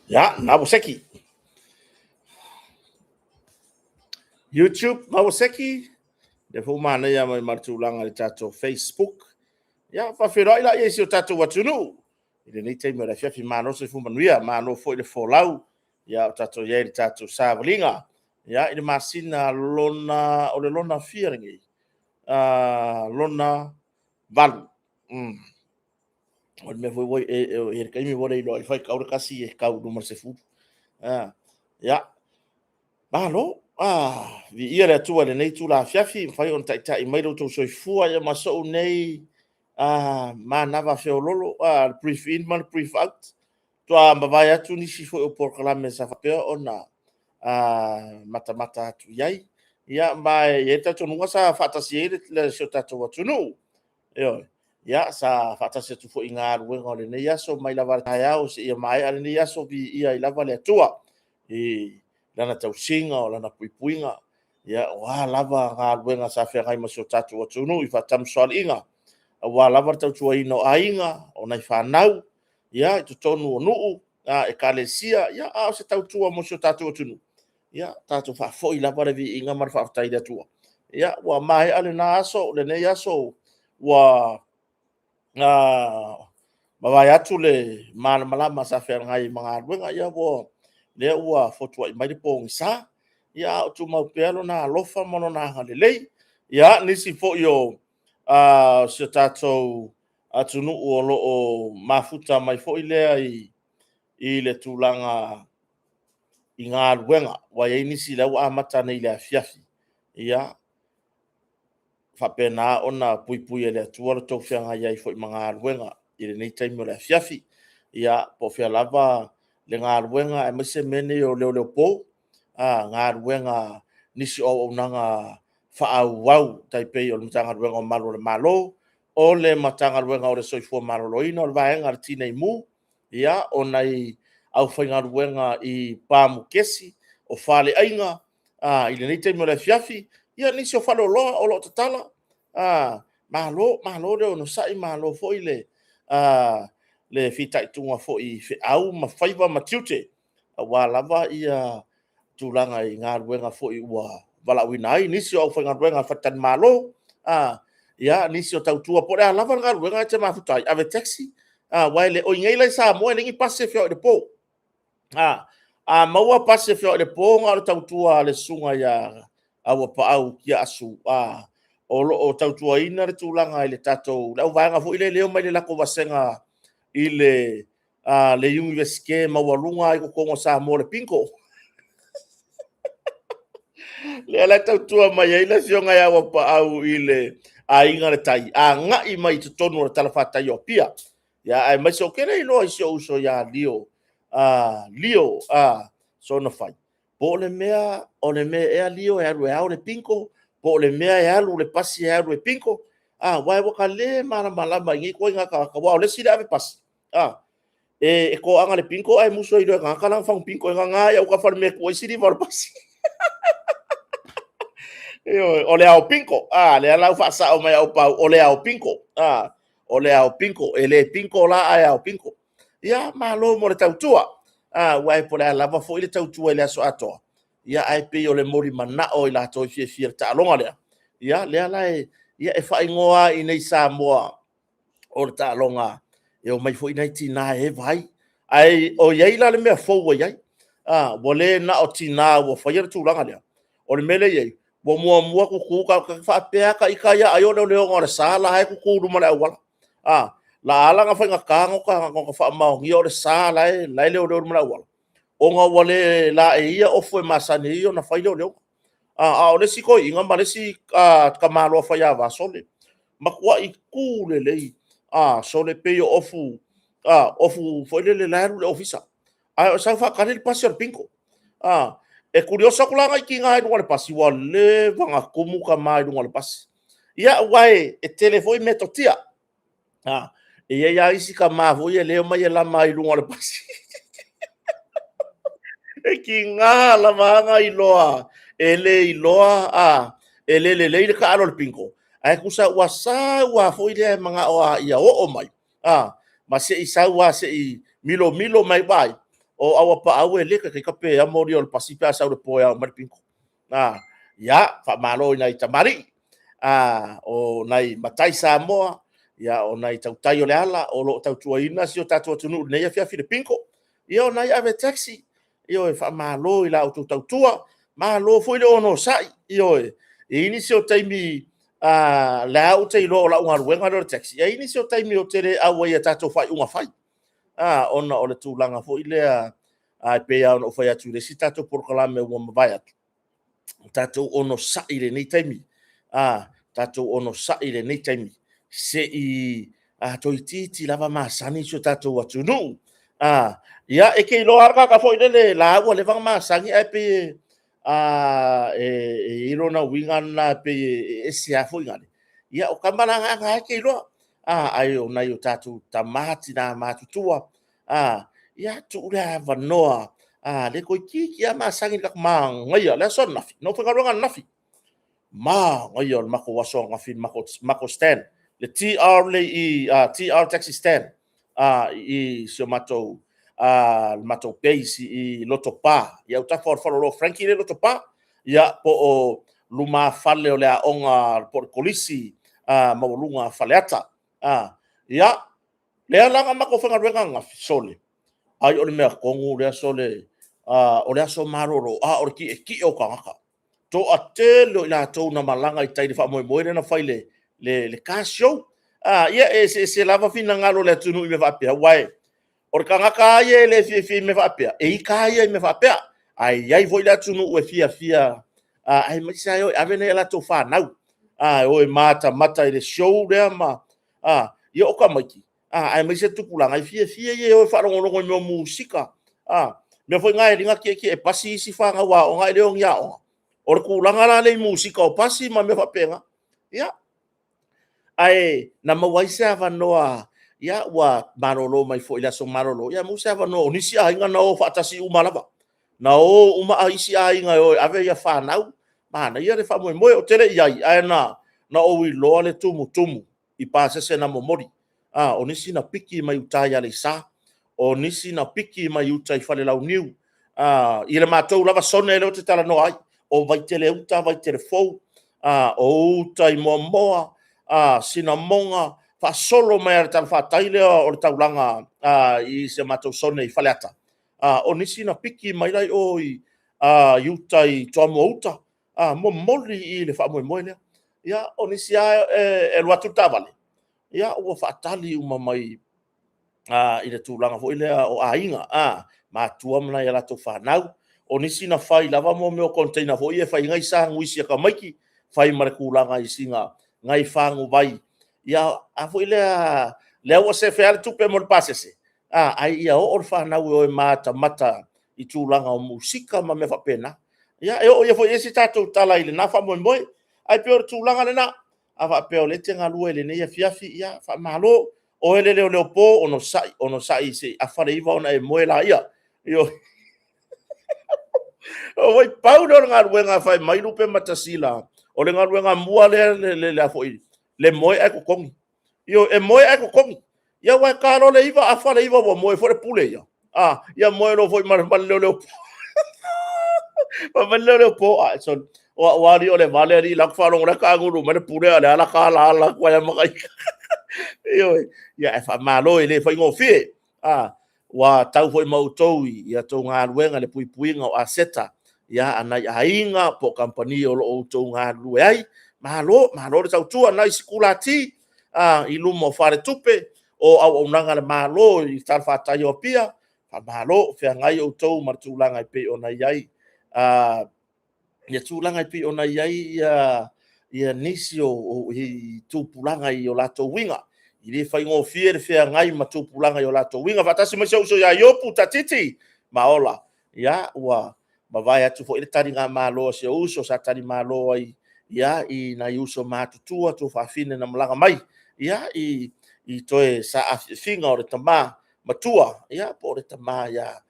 Ia, na ua seki. YouTube, na ua seki. Lea foi ua manaia mai ma le tulaga i le tatou Facebook. Ia, faafeiloai laia i si o tatou atunuu i lenei taimi o le afiafi. Malo le soifua manuia, malo foi le folau. Ia, o tatou i ai i le tatou savaliga. Ia, i le masina lona, o le lona fia lenei? Lona 8. O le mea foi ua i ai le taimi ua le iloa ai le faitau le tasi e tau i luma o le 10. Ia, malo. Viia le Atua i lenei itula afiafi, ua mafai ona taitai mai lo outou soifua ma sou nei manava feololo, le breathe in ma le breathe out. Faatoa mavae atu nisi foi o polokalame sa faapea ona matamata atu i ai. Ia, ma e i ai le talitonuga sa faatasi ai si o tatou atunuu. Ioe. Ia, sa faatasi atu foi i galuega o lenei aso mai lava i le taeao seia maea lenei aso, viia ai lava le Atua i Lana tausiga, o Lana puipuiga, ia o a lava galuega sa feagai ma si o tatou atunuu i faatamasoaliiga, aua lava le tautuaina o aiga, o nai fanau, ia, i totonu o nuu, ekalesia, a o se tautua mo si o tatou atunuu. Ia tatou faafoi lava le viiga ma le faafetai i le Atua. Ia, ua maea lena aso, o lenei aso ua mavae atu le malamalama sa feagai ma galuega, ia lea ua fotuai mai le pogisa, ia a o tumau pea Lona alofa ma Lona agalelei. Ia, nisi foi o si o tatou atunuu o lo o mafuta mai foi lea i le tulaga i galuega, ua i ai nisi o lea ua amata nei i le afiafi. Ia faapena ona puipui e le Atua lo outou feagai ai foi ma galuega i lenei taimi o le afiafi. Ia, po o fea lava le galuega aemaise mea nei o leoleo po, galuega, nisi o auaunaga faaauau e tai pei o le Matagaluega o Malu o le Malo, o le Matagaluega o le Soifua Maloloina, o le Vaega a le Tinei Mu, ia, o nai aufaigaluega i pamukesi, o faleaiga i lenei taimi o le afiafi, ia nisi o faleoloa o lo o tatala. Malo, malo le onosai, malo foi le fitaituga foi i feau ma faiva ma tiute aua lava tulaga i galuega foi ua valaauina ai nisi o aufaigaluega faletalimalo, ia, nisi o tautua po o le a lava le galuega e te mafuta ai, ave taxi, aua e le… O i inei la i Samoa e leai ni pasi e feoai i le po. A maua pasi e feoai i le po, na o le tautua a le susuga ia Auapaau Tiaasu o lo o tautuaina le tulaga i le tatou, le auvaega foi lea e omai le latou vasega i le Iunivesite maualuga lava i totonu o Samoa o le bingo. Lea la e tautua mai ai le afioga ia Auapaau i le Aiga i le Tai, agai mai i totonu o le talafatai o Apia. Aemaise ou te le iloa i si ou uso ia Lio Soonafai, po o le mea ea Lio e alu e ao le bingo, po o le mea e alu le pasi e alu e bingo. Aua ua ta le malamalama i nei ituaiga tagata, aua o le isi e ave pasi, e toaga i le bingo ae musu ai loa e le tagata lana fagu bingo e gaga ai i autafa i le mea e tuu ai siliva o le pasi. Ioe, o le ao bingo. Lea la ua faasao mai e Auapaau, o le ao bingo. O le ao bingo, e le bingo la ae ao bingo. Ia, malo mo le tautua. Aua po o le a lava foi le tautua i le aso atoa, ia ae pei o le moli manao o i latou e fiafia i le taaloga lea. Ia, lea la e, ia, e faaigoa lava i inei i Samoa o le taaloga e omai foi nai tina e eva ai. Ae o i ai la le mea fou ua i ai, ua le na o tina ua faia le tulaga lea. O le mea lea e i ai, ua muamua tutu tagata faapea lava ita ia ai o le leoleoga o le sa la e tutu i luma o le auala. La ala ona faigata ona faamaonia o le sa la e leoleo i luma o le auala, ona ua le laeia ofu e masani ai ona fai leoleo. A o le isi toeaina ma le isi tamaloa faiava, sole, matuai tu lelei, sole, pei o ofu, ofu foi lele la e alu i le ofisa, ae sau faatali le pasi o le bingo. E curioso atu la nai tina i luga o le pasi, ua leva ona tumu tama i luga o le pasi. Ia, aua e tele foi metotia. E i ai lava isi tama foi ia e omai e lama ai i luga o le pasi. E tiga lava ona iloa, e le iloa, e le lelei le taalo o le bingo, ae tusa ua sau lava foi lea e manao lava ia oo mai, ma se i sau lava se i milomilo mai, vaai, O Auapaau e le taitai tape molia o le pasi pe a sau i le po e ao mai le bingo. Ia, faamalo i nai tamalii, o nai matai Samoa, o nai tautai o le ala o lo o tautuaina si o tatou atunuu i lenei afiafi i le bingo. Ia o nai ave taxi, ioe, faamalo i la outou tautua, malo foi le onosai. Ioe. E i ai nisi o taimi o la ou te iloa o lau galuega lea o le taxi, ae i ai nisi o taimi ou te le auai i tatou faaiuga fai, ona o le tulaga foi lea e pei lava ona ou fai atu i le isi tatou polokalame ua mavae atu, tatou onosai i lenei taimi, tatou onosai i lenei taimi, se i toeitiiti lava masani si o tatou atunuu. Ia, e te iloa lava le tagata foi lele, o la ua leva ona masani ae pei e i ai lona uiga lena e pei e ese lava foi lale. Ia, o tama la na, o lena e te iloa. Ae o nai o tatou tama, tina matutua, ia tuu le avanoa, lea toeitiiti lava masani. Manaia, le aso ananafi, na ou faigaluega ananafi, manaia o le matou aso ananafi i le matou stand, le TR lea i i, TR Taxi Stand i si o matou base i Lotopa, i autafa o le faleoloa o Frankie lea i Lotopa, ia po o lumafale o le aoga po o le Kolisi Maualuga a Faleata. Ia, lea la na matou faigaluega ananafi, sole, ai o le mea tonu lea sole, o le aso malolo, a o le tietie o tagata. Toatele o i latou na malaga i tai i le faamoemoe lea na fai i le car show. Ia, e eseese lava finagalo o le atunuu i mea faapea, aua o le tagata lava ia e le fiafia i mea faapea, e ita lava ia i mea faapea. Ae i ai foi le atunuu e fiafia, aemaise lava e o e ave nai a latou fanau, e o e matamata i le show lea. Ia o tamaiti, aemaise tupulaga, e fiafia ia e o e faalogologo i mea o musika. O le mea foi lena e ala ai ona tietie pasi isi fanau aoga ae le o i ni aoga, o le tulaga la lea i musika o pasi ma mea faapena. Ia, ae na maua ai se avanoa, ua malolo mai foi i le aso malolo, ia maua se avanoa, o nisi aiga na o faatasi uma lava. Na o uma isi aiga e o e ave fanau, manaia le faamoemoe. Ou te le i i ai, ae na ou iloa le tumutumu i pasese na momoli. O nisi na piki mai uta i Aleisa, o nisi na piki mai uta i Falelauniu, i le matou lava sone lea ou te talanoa ai, o Vaitele Uta, Vaitele Fou, o uta i Moamoa, Sinamoga, faasolo mai lava i le talafatai lea o le taulaga i si a matou sone i Faleata. O nisi na piki mai la i o i uta i Toamua Uta, momoli i le faamoemoe lea. Ia, o nisi lava e alu atu le taavale, ua faatali uma mai i le tulaga foi lea o aiga, matua ma nai a latou fanau. O nisi na fai lava mea o container foi ia e fai ai nai sanuisi a tamaiti, fai ma le tulaga i sina nai faguvai, a foi lea ua sefe lava le tupe mo le pasese, ae ia oo le fanau e o e matamata i tulaga o musika ma mea faapena. Ia, e oo foi i ai se tatou tala i lena faamoemoe. Ae pei o le tulaga lena, a faapea o lea e te galue i lenei afiafi, ia faamalo. Oe le leoleopo, onosai, onosai se i afa le 9 ona e moe lea. Ioe. Pau lea o le galuega e fai mai Lupematasila, o le galuega mua lea le moe ae totogi. Ioe, e moe ae totogi. Ia aua e ta loa le 9, afa le 9 ua moe foi le pule ia. Ia moe loa foi ma le leoleopo. Fai mai le leoleopo, sole, o au lava alii o le vale alii, o la e ou te faalogo o la e taagulu mai le pule a o lea o le a ta alaala atu ai lava ma ita. Ioe. Ia ae faamalo e le faigofie. Ua tau foi ma outou i a outou galuega i le puipuiga o aseta a nai aiga po o kamupani o lo o outou galulue ai. Malo, malo le tautua i nai sikulati i luma o faletupe o auaunaga a le Malo i le talafatai o Apia, faamalo. O feagai outou ma le tulaga e pei ona i ai tulaga e pei ona i ai nisi o tupulaga i o latou uiga. E le faigofie le feagai ma tupulaga i o latou uiga. Faatasi mai si ou uso ia Iopu Tatiti Maola, ia ua mavae atu foi le taligamalo a si ou uso sa talimalo ai i nai uso matutua, tuafafine na malaga mai i toe saafiafiga o le tama matua po o le tama ia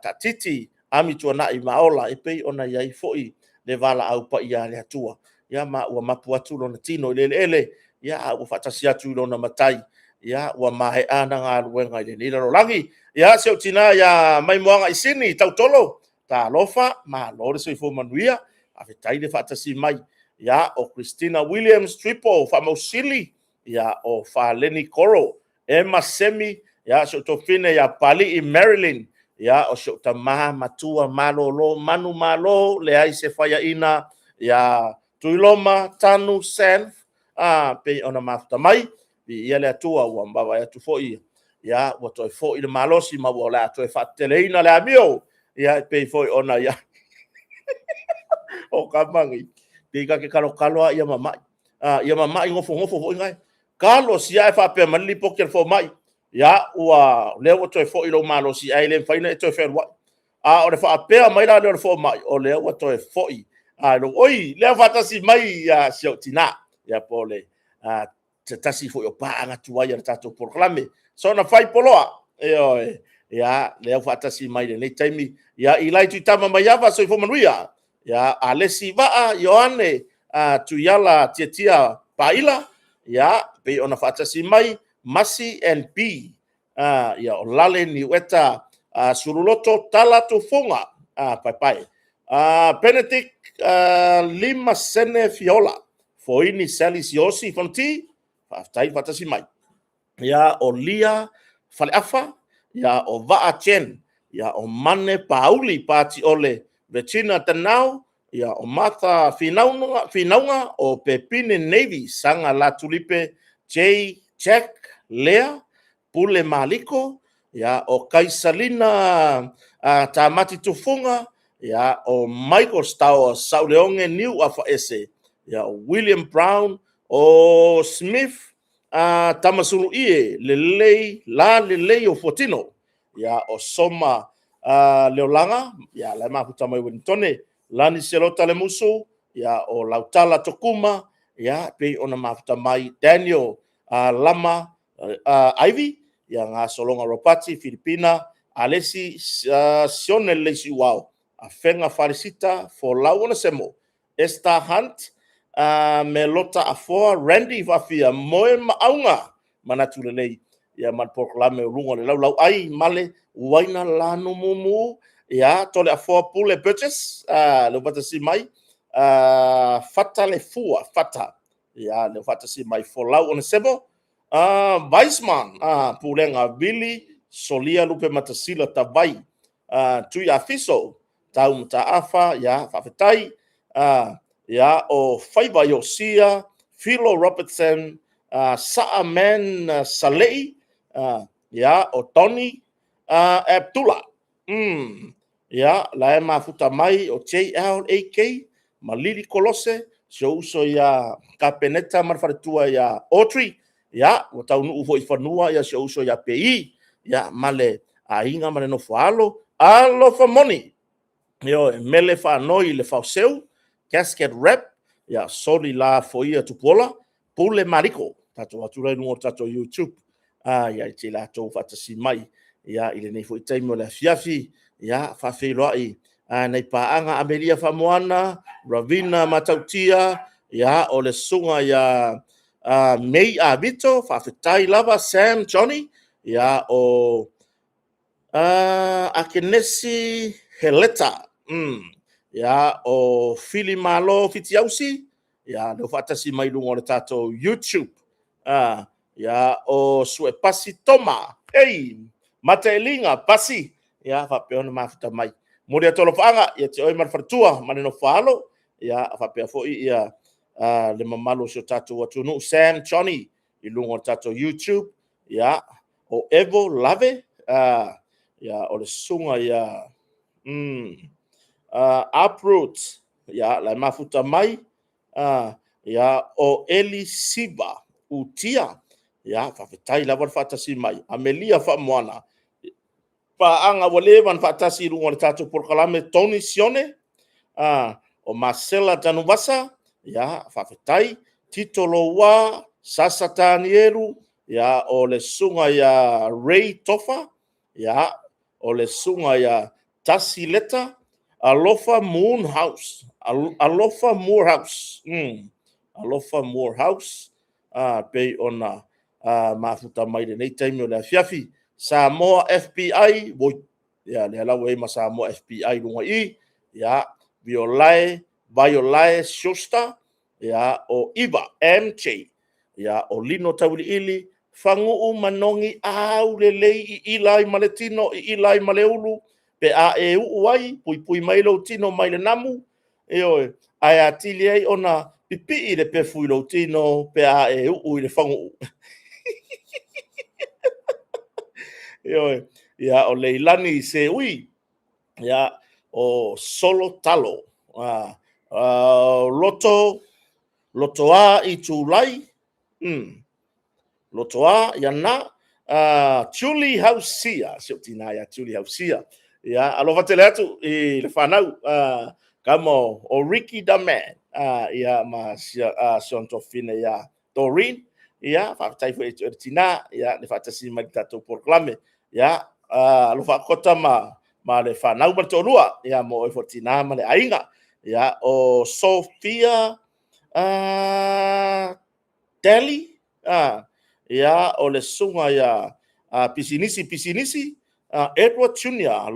Taatiti Amituanai Maola e pei ona i ai foi le valaau paia a le Atua, ma ua mapu atu lona tino i le eleele, a ua faatasi atu i lona Matai. Ia, ua maea ana galuega i lenei lalolagi. Ia, si ou tina ia Maimoaga Isini Tautolo, talofa, malo le soifua manuia, faafetai le faatasi mai. Ia, o Christina Williams Tripo Faamausili, ia, o Faleni Koro, Emma Semi, ia, si ou tofine ia Palii Marilyn, ia, o si ou tama matua malolo manumalo, leai se faiaina, ia Tuiloma Tanu Sam, pei ona mafuta mai. Viia le Atua ua vaavaai atu foi, ia, ua toe foi le malosi ma ua o le a toe faateteleina le amio, ia, e pei foi ona i ai. O tama nei, pei ta te talotalo lava ia mamai, ia mamai nofonofo foi na. Talo sia ae faapea mai le lipoti a le fomai, ia, o lea ua toe foi lou malosi ae le mafai ona e toe fealuai. A o le faapea mai la lea o le fomai, o lea ua toe foi. Oi, lea ua faatasi mai si ou tina, ia po o se tasi foi o paaga tuai o le tatou polokalame. Soona fai poloa, ioe, ia, lea ua faatasi mai i lenei taimi. Ia, Ilai Tuitama Maiava, soifua manuia. Ia, Alesi Vaa Ioane Tuiala Tiatia Paila, ia, pei ona faatasi mai Masi and B. Ia, o Lale Niueta Sululoto Tala Tufuga Paepae. Benedict Limasene Fiola, Foini Sally Siosi Fonoti, faafetai faatasi mai. Ia, o Lia Faleafa, ia, o Vaa Chen, ia, o Mane Pauli Patiole Regina Tanau, ia, o Martha Finauga, Finauga o Pepine Navy Saga Latulipe J Jack Lea Pule Maliko, ia, o Kaisalina Tamati Tufuga, ia, o Michael Stower Sauleoge Niu Afaese, ia, o William Brown, o Smith Tamasuluie Lelei La Lelei o Fuatino, ia, o Soma Leolaga, ia, la e mafuta mai Ueligitone, Lani Selota Lemusu, ia, o Lautala Tokuma, ia, pei ona mafuta mai Daniel Lama Ivy, ia, Gasologa Ropati Filipina Alesi Sione Leisi Uao, Afega Falesita Folau Onesemo, Esther Hunt, Melota Afoa Randy Faafia, Moe Maauga Manatu Lelei, ia, ma le polokalame o luga o le laulau ai male uaina lanu mumu, ia, Tole Afoa Pule Burgess, le faatasi mai, Fata le Fua Fata, ia, le faatasi mai Folau Onesemo, Weisman, Pulega Vili Solia Lupe Matasila Tavai, Tui Afiso Tau Mataafa, ia, faafetai, ia, o Faiva Iosia Philo Robertson, Saa Man Salei, ia, o Tony Abdullah, ia, la e mafuta mai o JLAK ma Lili Kolose, si ou uso ia Kapeneta ma le faletua ia Audrey, ia, ua taunuu foi i fanua ia si ou uso ia PI, ia, ma le aiga ma le nofo alo, alofa moni. Ioe, mele faanoi i le faoseu, casket wrap, ia, soli la foia Tupuola, Pule Mariko, tatou atu la i luga o le tatou YouTube, ia i te latou faatasi mai, ia, i lenei foi taimi o le afiafi, ia, faafeiloai nai paaga Amelia Faamoana, Ravina Matautia, ia, o le susuga ia May Avito, faafetai lava Sam Johnny, ia, o Akenesi Heleta, ia, o Fili Malo Fitiausi, ia, lea ua faatasi mai luga o le tatou YouTube, ia, o Suepasi Toma, ei, Mataeliga Pasi, ia, faapea ona mafuta mai. Momoli atu alofaaga ia te oe ma le faletua ma le nofo alo, ia, faapea foi ia le mamalu o si o tatou atunuu, Sam Johnny i luga o le tatou YouTube, ia, o Evo Lave, ia, o le susuga ia Uproot, ia, la e mafuta mai, ia, o Eli Siva Utia, ia, faafetai lava le faatasi mai. Amelia Faamoana, paaga ua leva ona faatasi i luga o le tatou polokalame, Tony Sione, o Marcela Tanuvasa, ia, faafetai, Tito Loua, Sasa Tanielu, ia, o le susuga ia Ray Tofa, ia, o le susuga ia Tasi Leta, Alofa Moonhouse, Alofa Moorhouse, Alofa Moorhouse, pei ona mafuta mai lenei taimi o le afiafi. Samoa FBI, oi, ia lea la ua i ai ma Samoa FBI i luga i i, ia, Violae, Vaiolae Schuster, ia, o Iva MJ, ia, o Lino Tauiliili, Faguu Manogi Aulelei iila ai ma le tino, iila ai ma le ulu, pe a e uu ai, puipui mai lou tino mai le namu, ioe, ae atili ai ona pipii le pefu i lou tino pe a e uu i le faguu. Ioe, ia, o Leilani Seui, ia, o Solo Talo, Loto, Lotoa Itulai, Lotoa, ia na, Julie Hausia, si ou tina ia Julie Hausia. Ia, alofa tele atu i le fanau, kama o Ricky the Man, ia, ma si ona tuafafine ia Doreen. Ia, faafetai foi i le tina, ia, le faatasi mai le tatou polokalame. Ia, alofa akota ma le fanau ma le toalua, ia, mo oe foi tina ma le aiga. Ia, o Sophia Daly, ia, o le susuga ia Pisinisi Pisinisi, Edward Junior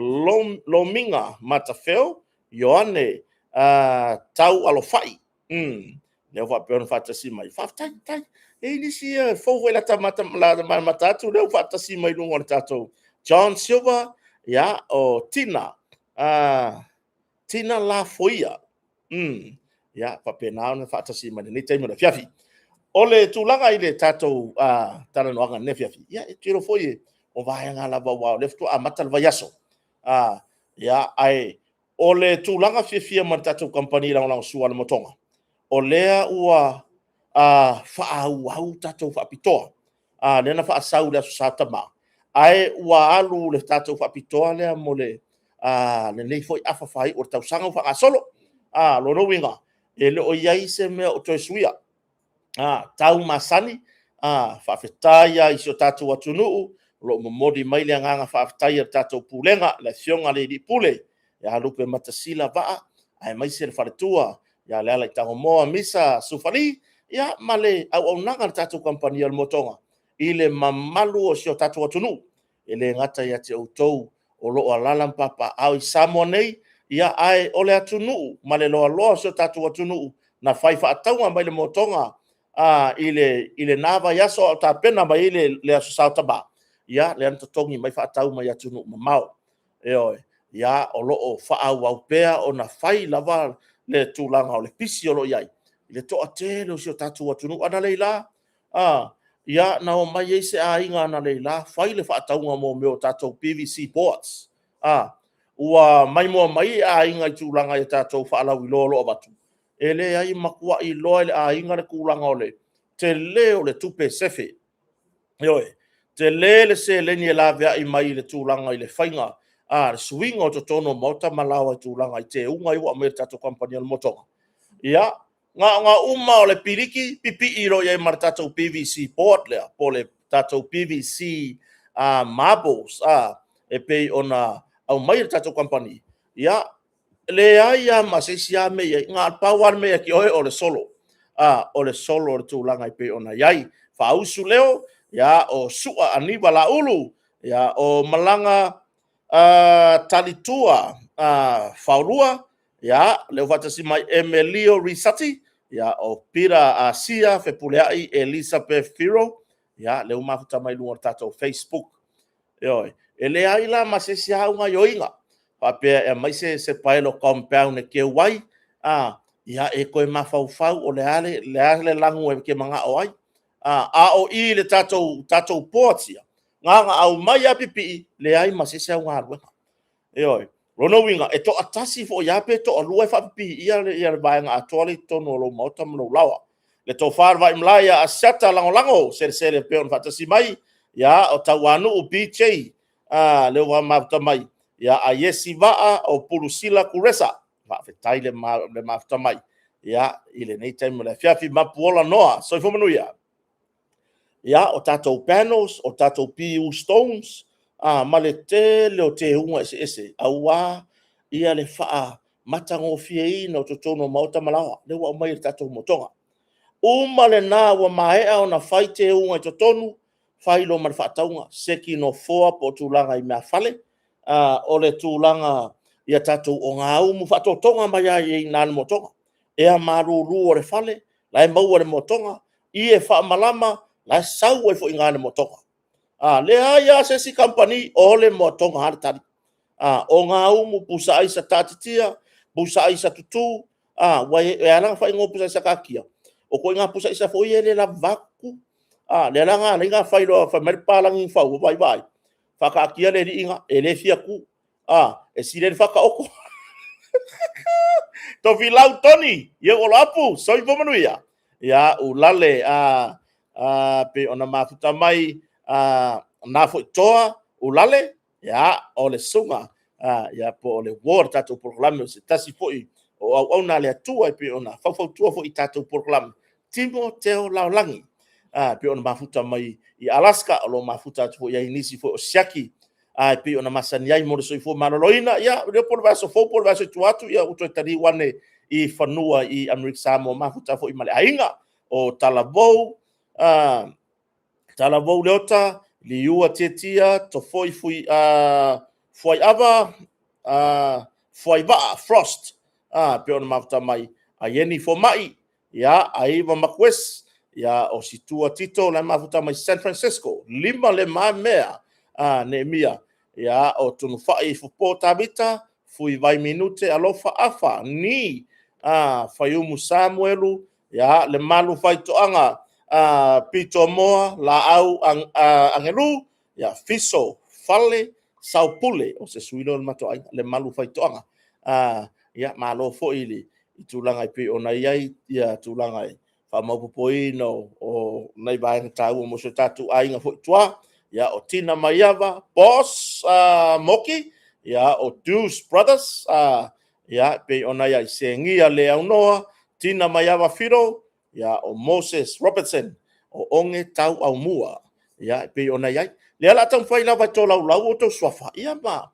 Lomiga Matafeo, Ioane Tau Alofai. Lea ua faapea ona faatasi mai. Faafetai, faafetai. E i ai nisi fou foi lata mata atu lea ua faatasi mai luga o le tatou John Silva, ia, o Tina, Tina Lafoia. Ia, faapena ona faatasi mai lenei taimi o le afiafi. O le tulaga i le tatou talanoaga i lenei afiafi, ia, e tilo foi o vaega lava, aua o lea faatoa amata le vaiaso. Ia, ae o le tulaga fiafia ma le tatou kamupani lagolagosua a le Motoga, o lea ua faaauau tatou faapitoa. Lea na faasau i le Aso Sa Tama, ae ua alu le tatou faapitoa lea mo le lenei foi afa faaiu o le tausaga ua faagasolo. Lona uiga, e le o i ai se mea o toe suia. Tau masani, faafetai lava i si o tatou atunuu o lo o momoli mai le agaga faafetai a le tatou Pulega, le Afioga i le Alii Pule ia Lupematasila Vaa, aemaise le faletua ia Lealaitagomoa Misa Sufali, ia, ma le auaunaga a le tatou kamupani o le Motoga i le mamalu o si o tatou atunuu. E le gata ia te outou o lo o alaala ma papaaao i Samoa nei, ia, ae o le atunuu ma le loaloa o si o tatou atunuu na fai faatauga mai le Motoga i lena vaiaso a o tapena mai ai le Aso Sa o Tama, ia, lea na totogi mai faatau mai atunuu mamao. Ioe, ia, o lo o faaauau pea ona fai lava le tulaga o le pisi o lo o i ai i le toatele o si o tatou atunuu. Analeila, ia, na omai ai se aiga analeila fai le faatauga mo mea o tatou PVC boards. Ua maimoa mai aiga i tulaga i tatou faalauiloa o lo o avatu. E leai, matuai iloa e le aiga le tulaga o le tele o le tupe sefe. Ioe, tele le seleni e laveai mai i le tulaga i le faiga, le suiga o totonu o maota ma laoa i tulaga i teuga ia ua aumai e le tatou kamupani o le Motoga. Ia, na ona uma o le piliki, pipii loa i ai ma le tatou PVC board lea, po o le tatou PVC marbles, e pei ona aumai e le tatou kamupani. Ia, leai lava ma se isi lava mea i ai, na o le pau lava le mea ia te oe o le solo. O le solo o le tulaga e pei ona i ai. Faausu leo, ia, o Sua Aniva Laulu, ia, o Malaga Talitua Faolua, ia, lea ua faatasi mai Emelio Risati, ia, o Pita Asia Fepuleai Elizabeth Firo, ia, lea ua mafuta mai luga o le tatou Facebook. Ioe, e leai la ma se isi au gaoioiga faapea e aumai se paelo compound e teu ai, ia, e toe mafaufau o le a le lanu e te manao ai. A o i le tatou boards ia, na ona aumai lava pipii, leai ma se isi au galuega. Ioe, lona uiga, e toatasi foi lava pe toalua e faapipiia le vaega atoa lea i totonu o lou maota ma lou laoa. Le tofa i le vaimalae ia Asiata Lagolago, selesele pea ona faatasi mai, ia, o Tauanuu BJ, lea ua mafuta mai, ia, Aiesi Vaa o Pulusila Kuresa, faafetai le mafuta mai, ia, i lenei taimi o le afiafi. Mapuola Noa, soifua manuia. Ia, o tatou panels, o tatou PU stones, ma le tele o teuga eseese, aua ia le faamatagofieina o totonu o maota ma laoa, lea ua aumai e le tatou Motoga. Uma lena ua maea ona fai teuga i totonu, fai loa ma le faatauga, seki nofoa po o tulaga i meafale, o le tulaga i a tatou ogaumu, faatotoga mai lava i ina i le motoga. Ea malulu o le fale, la e maua i le motoga, ie faamalama, la e sau ai foi i ina i le motoga. Leai lava se isi kamupani, o le motoga lava le tali. Ogaumu, pusa aisa taatitia, pusa aisa tutu, aua e ala ona faaigoa o pusa aisa taatia, o ituaiga pusa aisa foi ia e le lavava tutu. Lea la na ala ai ona fai loa fai mai le papalagi na fau, vaai, vaai, faataatia le alii lena, e le fia tu, e sili ai le faataoto. Tofilau Tony Oloapu, soifua manuia. Ia, Ulale pei ona mafuta mai na foi toa Ulale, ia, o le susuga ia po o le uo o le tatou polokalame, o se tasi foi o auauna a le Atua e pei ona faufautua foi i tatou polokalame, Timo Teo Laolagi, e pei ona mafuta mai i Alaska, o lo o mafuta atu foi i ai i nisi foi o siaki e pei ona masani ai mo le soifua maloloina. Ia, le iloa po o le vaiaso fou po o le vaiaso i tua atu, ia ua toe taliu ane i fanua i Amerika Samoa, mafuta foi ma le aiga o Talavou, Talavou Leota, Liua Tietia, Tofoi Fuaiava, Fuaivaa Frost, pei ona mafuta mai, Aieni Fomai, ia, Aiva Makuesi, ia, o Situa Tito, la e mafuta mai San Francisco, lima le mamea, Neemia, ia, o Tunufai Fofo Tavita, Fui Vai Minute, Alofa Afa, Ni, Faiumu Samuelu, ia, le Malu Faitoaga, Pito Moa, Laau Agelu, ia, Fiso Fale, Saopule, o se sui lea o le matou aiga, le Malu Faitoaga. Ia, malo foi i le tulaga e pei ona i ai ia tulaga e faamaopoopoina o nai vaega taua mo si o tatou aiga foi i tua. Ia, o Tina Maiava, Boss Moki, ia, o Deuce Brothers, ia, pei ona i ai Segia Leaunoa, Tina Maiava Fido, ia, o Moses Robertson, o Oge Tau Aumua, ia, e pei ona i ai. Lea o le a taumafai lava e tolaulau outou suafa, ia ma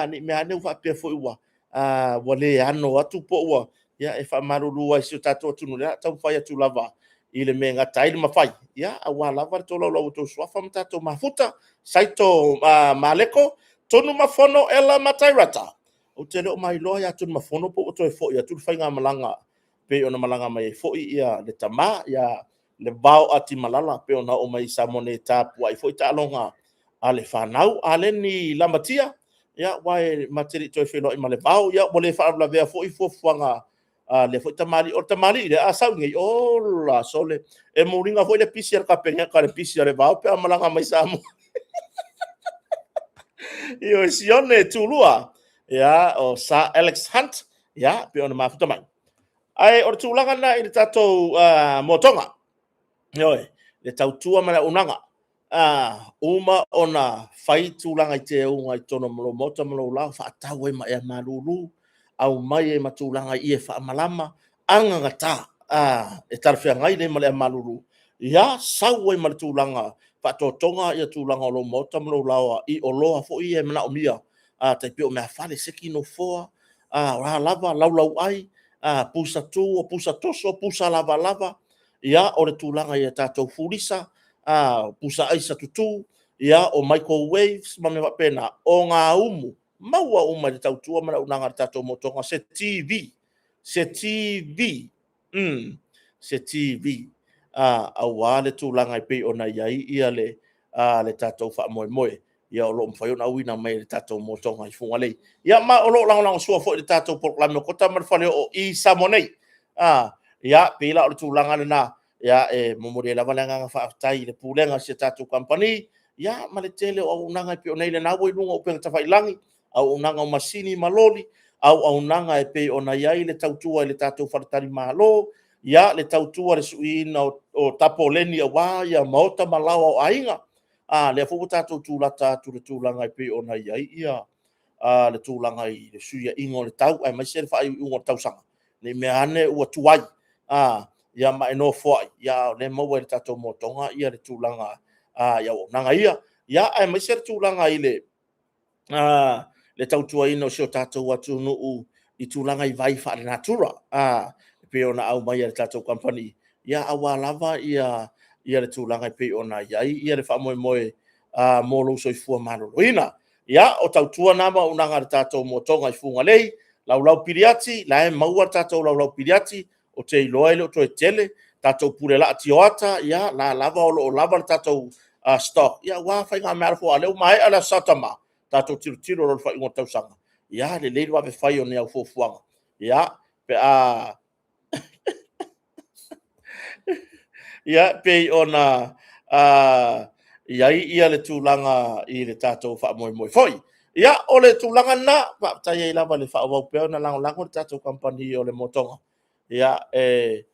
ne i mea ane ua faapea foi ua le ano atu po ua, ia, e faamalulu ai i si o tatou atunuu, o le a taumafai atu lava i le mea e gata ai le mafai, ia, aua lava le tolaulau o outou suafa ma tatou mafuta. Saito Maleko, Tunumafono Ela Matairata. Ou te le o mailoa ia Tunumafono po ua toe foi atu le faigamalaga pei ona malaga mai ai foi ia le tama, ia le Vao Atimalala, pei ona oo mai i Samoa nei e tapuai foi taaloga a le fanau. Aleni Lamatia, ia, aua e ma te le i toe feiloai ma le Vao, ia, ua le faalavelavea foi fuafuaga a lea foi tamalii. O le tamalii lea, a sau nei, ola sole, e muliga foi le pisi a le Kapeneta i le pisi a le Vao pe a malaga mai Samoa. Ioe, Sione Tulua, ia, o Sir Alex Hunt, ia, pei ona mafuta mai. Ae o le tulaga lena i le tatou motoga, ioe, le tautua ma le auaunaga. Uma ona fai tulaga i teuga i totonu o lou maota ma lou lao, faatau ai ma ea malulu, aumai ai ma tulaga i ie faamalama, agagata e talafeagai lea ma le ea malulu, ia sau ai ma le tulaga faatotoga ia tulaga o lou maota ma lou laoa i oloa foi ia e manaomia, tai pei o meafale, seki nofoa, o a lava, laulauai, pusa tu, pusa toso, pusa lavalava, ia, o le tulaga i a tatou fulisa, pusa aisa tutu, ia, o microwaves ma mea faapena, ogaumu, maua uma i le tautua ma le auaunaga a le tatou motoga, se TV, se TV, se TV, aua le tulaga e pei ona i ai ia le, le tatou faamoemoe, ia o lo o mafai ona auina mai e le tatou motoga i Fugalei. Ia ma o lo o lagolagosua foi i le tatou polokalame o Kota ma le Faleoo i Samoa nei. Ia, pei la o le tulaga lena, ia, e momoli ai lava le agaga faafetai i le pulega o si a tatou kamupani, ia, ma le tele o auaunaga e pei ona i ai lena ua i luga o upega tafailagi, auaunaga o masini ma loli, auaunaga e pei ona i ai le tautua i le tatou faletalimalo, ia, le tautua i le suiina o tapoleni aua ia maota ma laoa o aiga. Lea foi ua tatou tulata atu i le tulaga e pei ona i ai ia le tulaga i le fesuiaiga o le tau, aemaise le faaiuiuga o le tausaga, ne i mea ane ua tuai, ia ma e nofoai, ia a o lea e maua e le tatou motoga ia le tulaga i auaunaga ia. Ia, aemaise le tulaga i le tautuaina o si o tatou atunuu i tulaga i vai faalenatura, e pei ona aumai e le tatou kamupani. ia aua lava ia ia le tulaga e pei ona i ai ia le faamoemoe mo lou soifua maloloina. Ia, o tautua na ma auaunaga a le tatou motoga i Fugalei, laulau piliati, la e maua le tatou laulau piliati, ou te iloa e le o toe tele. Tatou pule laa tioata, ia la lava o lo o lava le tatou stock, ia aua faigameaalofa aua o lea ua maea le Aso Sa Tama, tatou tilotilo loa i le faaiuga o le tausaga, ia lelei le vave fai o ni au fuafuaga, ia, pe a ia pei ona i ai ia le tulaga i le tatou faamoemoe foi. Ia, o le tulaga lena, faafetai ai lava i le faaauau pea ona lagolago le tatou kamupani o le Motoga, ia, e,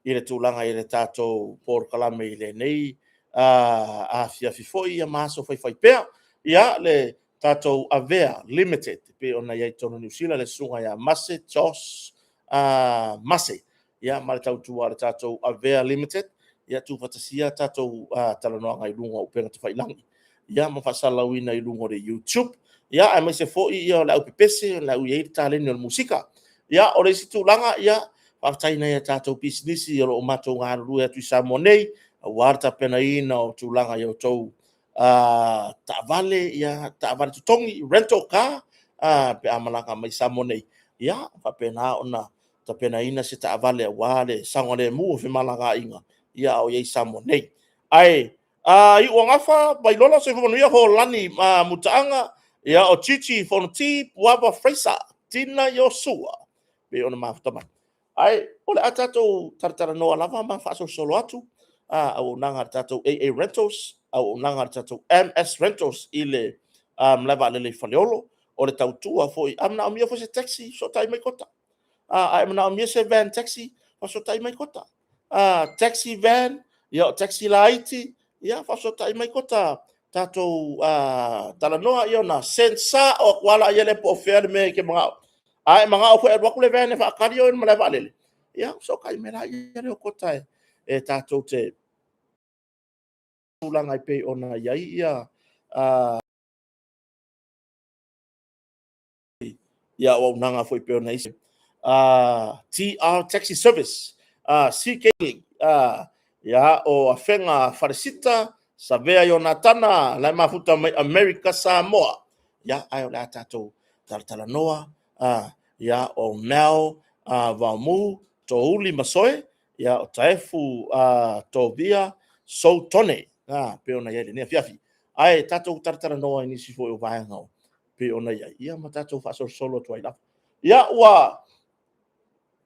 i le tulaga i le tatou polokalame i lenei afiafi foi ia ma aso faifaipea. Ia, le tatou Avea Limited, e pei ona i ai i totonu o Niu Sila le susuga ia Mase Jos Mase, ia ma le tautua a le tatou Avea Limited, ia tuufatasia tatou talanoaga i luga o upega tafailagi, ia ma faasalalauina i luga o le YouTube, ia aemaise foi ia o le au pepese, o le au e i ai le taleni o le musika. Ia, o le isi tulaga, ia, faafetai i nai a tatou pisinisi o lo o matou galulue atu i Samoa nei, aua le tapenaina o tulaga i outou taavale, ia, taavale totogi, rental car, pe a malaga mai i Samoa nei, ia, faapena ona tapenaina se taavale aua le saogalemu o femalagaaiga, ia a o i ai i Samoa nei. Ae Iuagafa Vailola Soifua Manuia Holani Mutaaga, ia o Gigi Fonoti Puava Fraser, Tina Iosua, pei ona mafuta mai. Ae o le a tatou talatalanoa lava ma faasolosolo atu auaunaga a le tatou AA Rentals, auaunaga a le tatou MS Rentals i le malae vaalele i Faleolo, o le tautua foi, a manaomia foi se taxi, fesootai mai Kota. A e manaomia se van taxi, fesootai mai Kota. Taxi van, ia o taxi laiti, ia faafesootai mai Kota, tatou talanoa, ia ona send sao atu lava lea po o fea le mea e te manao. A e manao foi e alu atu le van e faatali oe i le malae vaalele, ia fesootai mai lea o Kota e tatou te tulaga e pei ona i ai ia ia auaunaga foi pei ona i TR Taxi Service, CK, ia, o Afega Falesita, Savea Ionatana, la e mafuta mai America Samoa. Ia, ae o le a tatou talatalanoa, ia, o Mel Vaomu, Touli Masoe, ia, o Taefu Tovia, Soutone, pei ona i ai lenei afiafi. Ae tatou talatalanoa i nisi foi o vaega pei ona i ai, ia ma tatou faasolosolo atu ai lava. Ia,